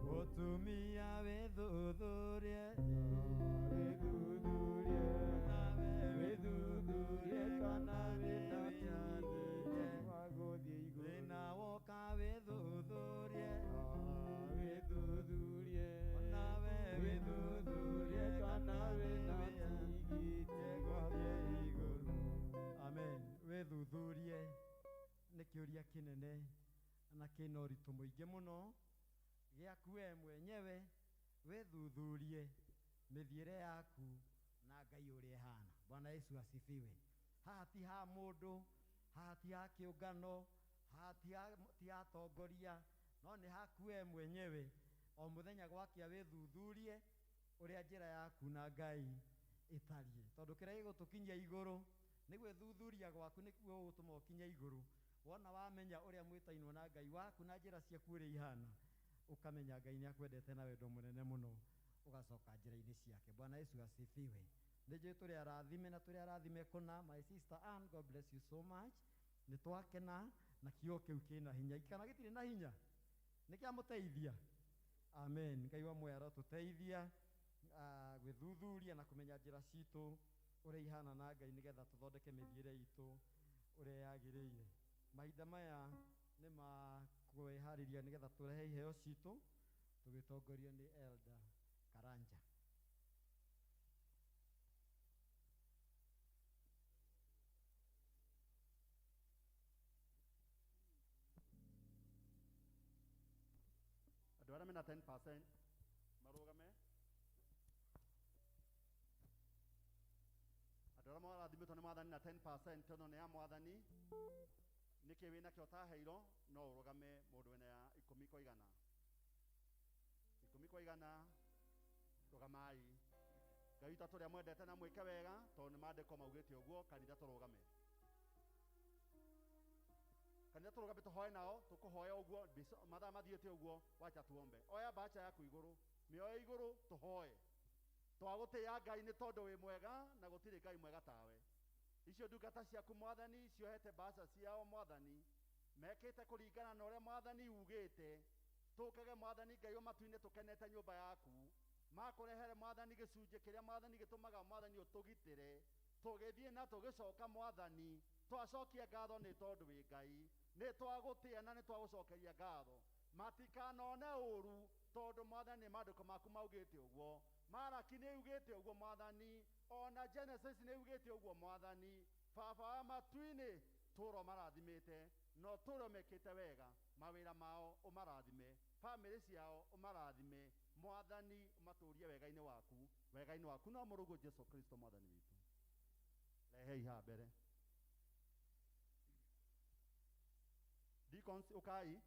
Mũtumia wĩthuthurie, wĩthuthurie, wĩthuthurie kana nĩ wĩharĩirie. Thĩna woka wĩthuthurie, wĩthuthurie, onawe wĩthuthurie kana nĩ wĩharĩirie gũthiĩ igũrũ. Amen. Wĩthuthurie nĩ kĩũria kĩnene na kĩna ũritũ mũingĩ mũno gĩaku we mwenyewe. Wĩthuthurie mĩthiĩre yaku na Ngai ũrĩa ĩhana. Bwana Yesu asifiwe. Haha ti ha mũndũ, haha ti ha kĩũngano, haha ti ha atongoria, no nĩ haku we mwenyewe. O mũthenya gwakĩa wĩthuthurie ũrĩa njĩra yaku na Ngai ĩtariĩ, tondũ kĩrĩa gĩgũtũkinyia igũrũ nĩ gwĩthuthuria gwaku nĩkuo gũgũtũma ũkinye igũrũ. Wona wamenya ũrĩa mwĩtainwo na Ngai waku na njĩra ciaku ũrĩa ihana, ũkamenya Ngai nĩakwendete na wendo mũnene mũno, ũgacoka njĩra-inĩ ciake. Bwana Yesu asifiwe. Nĩ njũĩ tũrĩ arathime na tũrĩ arathime kũna. My sister Ann, God bless you so much. Nĩ twakena na kiugo kĩu kĩna hinya, kana gĩtirĩ na hinya nĩ kĩamũteithia. Amen. Ngai wa muoyo arotũteithia gwĩthuthuria na kũmenya njĩra citũ ũrĩa ihana na Ngai, nĩgetha tũthondeke mĩthiĩre itũ ũrĩa yagĩrĩire. Mahinda maya nĩ ma kwĩharĩria nĩgetha tũrehe iheo citũ tũgĩtongorio nĩ Elder Karanja. Andũ arĩa mena 10% marũgame. Andũ arĩa marathimĩtwo nĩ mwathani na 10% tondũ nĩ ya mwathani, nĩkĩ wĩnakĩo ũtaheirwo, no ũrũgame mũndũ wĩna ya 10 kwa igana. Kwaigana rũgamai. Ngai witũ atũrĩa mwendete na mwĩke wega tondũ nĩ maandĩko maugĩte ũguo. Kanitha tũrũgame, kanitha tũrũgame tũhoe nao, tũkũhoya ũguo mathaa mathiĩte ũguo. Wacha tuombe. Oya mbaca yaku igũrũ, mĩoe igũrũ tũhoe. Twagũtĩĩa Ngai nĩ tondũ wĩ mwega na gũtirĩ Ngai mwega tawe. Icio ndungata ciaku Mwathani ciohete mbaca ciao Mwathani, mekĩte kũringana na ũrĩa Mwathani ugĩte. Tũkage Mwathani Ngai wa matu-inĩ tũkenete nyũmba yaku, makũrehere Mwathani gĩcunjĩ kĩrĩa Mwathani gĩtũmaga Mwathani ũtũgitĩre tũgĩthiĩ na tũgĩcoka. Mwathani twacokia ngatho nĩ tondũ wĩ Ngai, nĩ twagũtĩĩa na nĩ twagũcokeria ngatho. Matikanone ũru tondũ Mwathani nĩ maandĩko maku maugĩte ũguo, Maraki nĩ ugĩte ũguo Mwathani, ona Genesis nĩ ugĩte ũguo Mwathani. Baba wa matu-inĩ tũro marathimĩte no tũro mekĩte wega, mawĩra mao ũmarathime, bamĩrĩ ciao ũmarathime Mwathani, ũmatũrie wega-inĩ waku, wega-inĩ waku no mũrũguo Jesu Kristo Mwathani witũ. Rehei haha mbere deacons, ũkai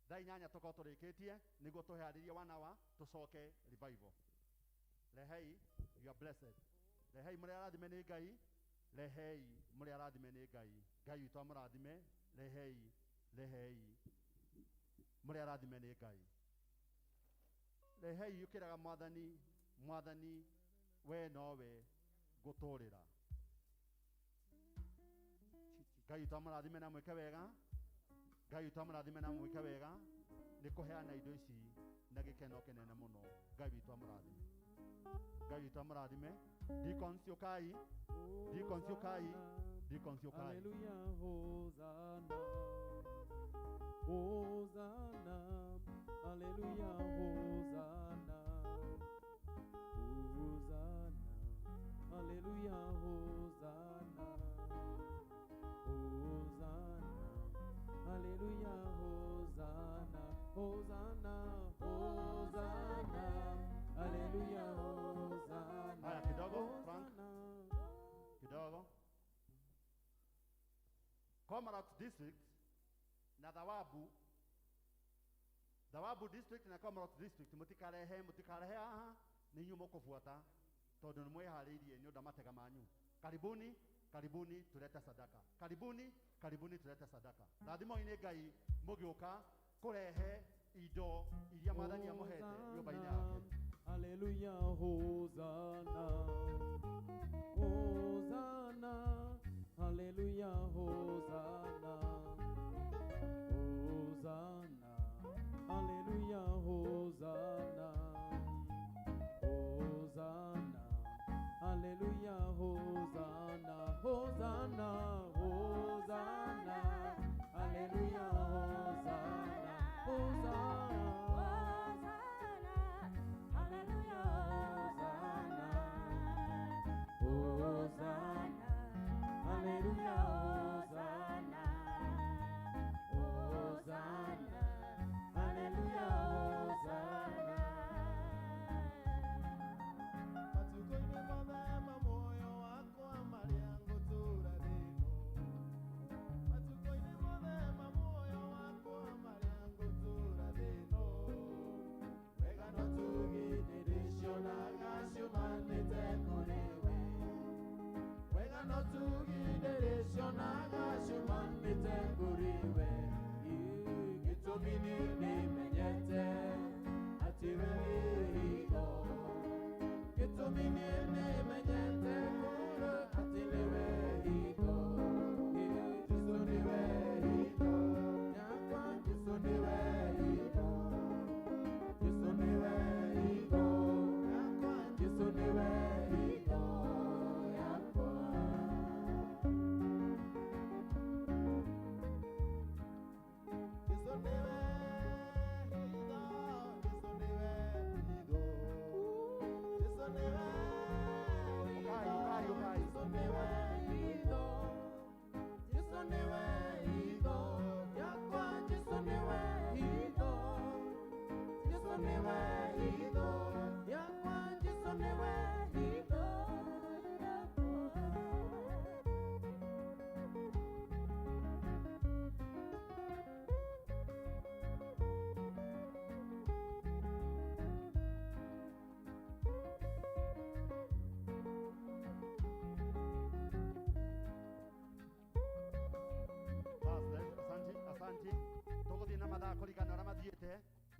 thaa 8 tũkorwo tũrĩkĩtie nĩguo tũhearĩrie 1 hour tũcoke revival. Rehei, you are blessed. Rehei mũrĩ arathime nĩ Ngai, rehei mũrĩ arathime nĩ Ngai. Ngai witũ amũrathime. Rehei, rehei mũrĩ arathime nĩ Ngai. Rehei ũkĩraga Mwathani, Mwathani we nowe ngũtũrĩra. Ngai witũ amũrathime na mwĩke wega. Ngai witũ amũrathime na mwĩke wega nĩ kũheana indo ici na gĩkeno kĩnene mũno. Ngai witũ amũrathime, Ngai witũ amũrathime. Deacons ũkai, deacons ũkai, deacons ũkai. Hallelujah, Hosanna, Hosanna, Hallelujah, Hosanna, Hosanna, Hallelujah, Hosanna, Hosanna, Hallelujah, Hosanna, Hosanna, Hosanna, Hallelujah, Hosanna. Haya kidogo Frank, kidogo. Komarock District na Thawabu, Thawabu District na Komarock District, mũtikarehe, mũtikarehe haha, nĩ inyuĩ mũkũbuata tondũ nĩ mwĩharĩirie nĩ ũndũ wa matega manyu. Karibuni, karibuni tulete sadaka. Karibuni, karibuni tulete sadaka. Rathimoi-inĩ Ngai mũgĩũka kũrehe indo iria Mwathani amũhete nyũmba-inĩ yake. Hallelujah, Hosanna, Hosanna, Hallelujah, Hosanna, Hosanna, Hallelujah, Hosanna, Hosanna, Hallelujah, Hosanna, Hosanna, Hosanna, Hallelujah, Hosanna, Hosanna, Hallelujah, Hosanna, Hosanna, Hallelujah, Hosanna, Hosanna, Hallelujah, Hosanna. Matukũ-inĩ mothe ma muoyo wakwa marĩa ngũtũũra thĩ ĩno, matukũ-inĩ mothe ma muoyo wakwa marĩa ngũtũũra thĩ ĩno, wega no tugi nĩndĩcionaga ciumanĩte kũrĩ we, wega no tugi nĩndĩcionaga ciumanĩte kũrĩ we. Gĩtũmi nĩ nĩmenyete atĩ we wĩ hingo, gĩtũmi nĩ nĩmenyete kũrĩ atĩ nĩwe hingo. Jesũ nĩwe hingo yakwa, Jesũ nĩwe hingo, Jesũ nĩwe hingo yakwa, Jesũ nĩwe hingo yakwa. Jesũ nĩwe hitho, Jesũ nĩwe hitho, Jesũ nĩwe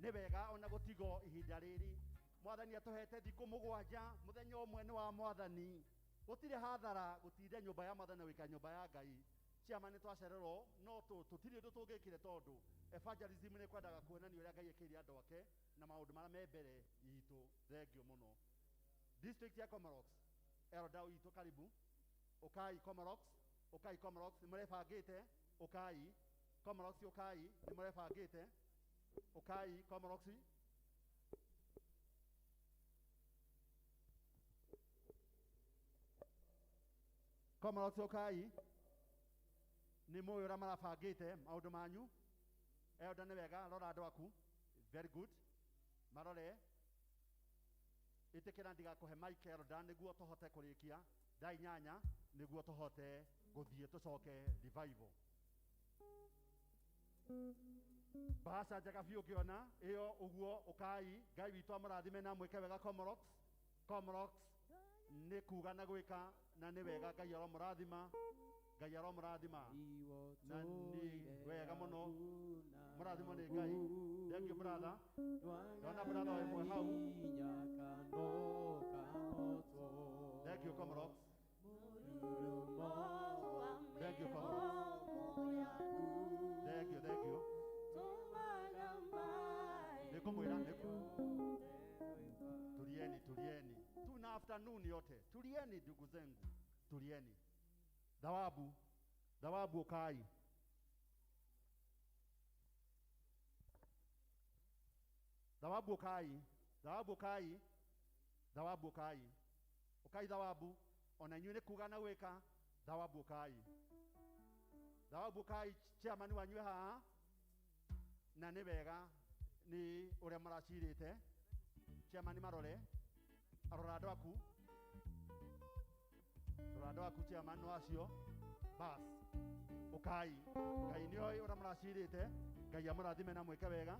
Nĩ wega ona gũtigo ihinda rĩrĩ. Mwathani atũhete thikũ mũgwanja, mũthenya ũmwe nĩ wa mwathani. Gũtirĩ hathara gũtinda nyũmba ya mwathani na gũikara nyũmba ya Ngai. Ciama nĩ twacererwo no tũtirĩ ũndũ tũngĩkire tondũ evangelism nĩ kwendaga kuonania ũrĩa Ngai ekĩire andũ ake na maũndũ marĩa me mbere itũ. Thengio mũno. District ya Komarock, elder witũ karibu. Ũkai Komarock, ũkai Komarock, nĩ mũrebangĩte, ũkai Komarock, ũkai nĩ mũrebangĩte, ũkai Komarock. Komarock ũkai, nĩ mũĩ ũrĩa marabangĩte maũndũ manyu. Elder nĩ wega, rora andũ aku, very good, marore. Ĩtĩkĩra ndigakũhe mic elder nĩguo tũhote kũrĩkia thaa inyanya nĩguo tũhote gũthiĩ tũcoke revival. Bahasha njega biũ ngĩona ĩyo ũguo. Ũkai, Ngai witũ amũrathime na mwĩke wega Komarock. Komarock nĩ kuga na gwĩka na nĩ wega. Ngai aromũrathima, Ngai aromũrathima na nĩ wega mũno. Mũrathimwo nĩ Ngai. Thank you brother. Ndona brother ĩmwe hau. Thank you Komarock. Thank you Komarock. Thank you, thank you. Nĩngũmwĩra tulieni, tulieni. Tuna afternoon yote. Tulieni ndugu zangu. Tulieni. Thawabu, thawabu ukai. Thawabu ukai, thawabu ukai, thawabu ukai. Ukai thawabu, ona inyuĩ nĩ kuga na gwĩka, thawabu ukai. Thawabu ukai chairman wanyu haha na nĩ wega nĩ ũrĩa maracirĩte. Chairman marore, arora andũ aku. Rora andũ aku chairman no acio. Bas. Ukai. Ngai nĩ oĩ ũrĩa maracirĩte. Ngai amũrathime na mwĩke wega.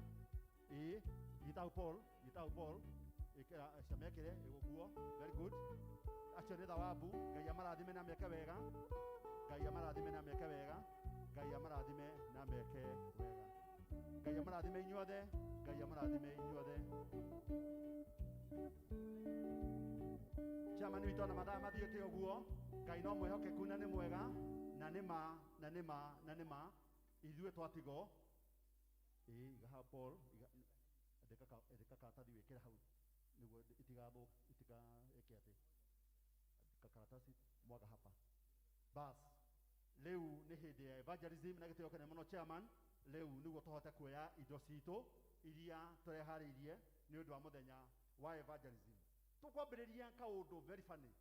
Ĩĩ, gitau Paul, gitau Paul. Ĩkĩra camekĩre ũguo. Very good. Acio nĩ thawabu. Ngai amũrathime na meke wega. Ngai amũrathime na meke wega. Ngai amũrathime na meke wega. Ngai amũrathime inyuothe. Ngai amũrathime inyuothe. Chairman witũ ona mathaa mathiĩte ũguo. Ngai no mwĩhokeku na nĩ mwega na nĩ ma na nĩ ma na nĩ ma ithuĩ twatigo. Ĩĩ, iga hau Paul, iga andĩka karatathi wĩkĩre hau nĩguo itigathũ itigaĩke atĩ. Andĩka karatathi mwaga hapa. Bas, rĩu nĩ hĩndĩ ya evangelism na gĩtĩo kĩnene mũno chairman. Rĩu nĩguo tũhote kuoya indo citũ iria tũreharĩirie nĩ ũndũ wa mũthenya wa evangelism. Tũkwambĩrĩria kaũndũ very funny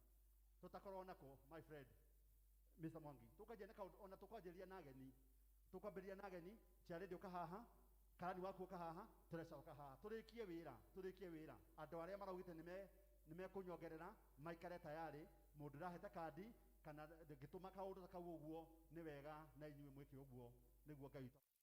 tũtakorwo nako my friend Mr. Mwangi. Tũkwanjia na kaũndũ ona tũkwanjĩrĩria na ageni. Tũkwambĩrĩria na ageni, chairlady ũka haha, karani waku ũka haha, tũreca ũka haha. Tũrĩkie wĩra, tũrĩkie wĩra. Andũ arĩa maraugĩte nĩ mekũnyongerera maikare tayarĩ, mũndũ ũrahete kandi kana ngĩtũma kaũndũ ta kau ũguo nĩ wega na inyuĩ mwĩke ũguo nĩguo Ngai witũ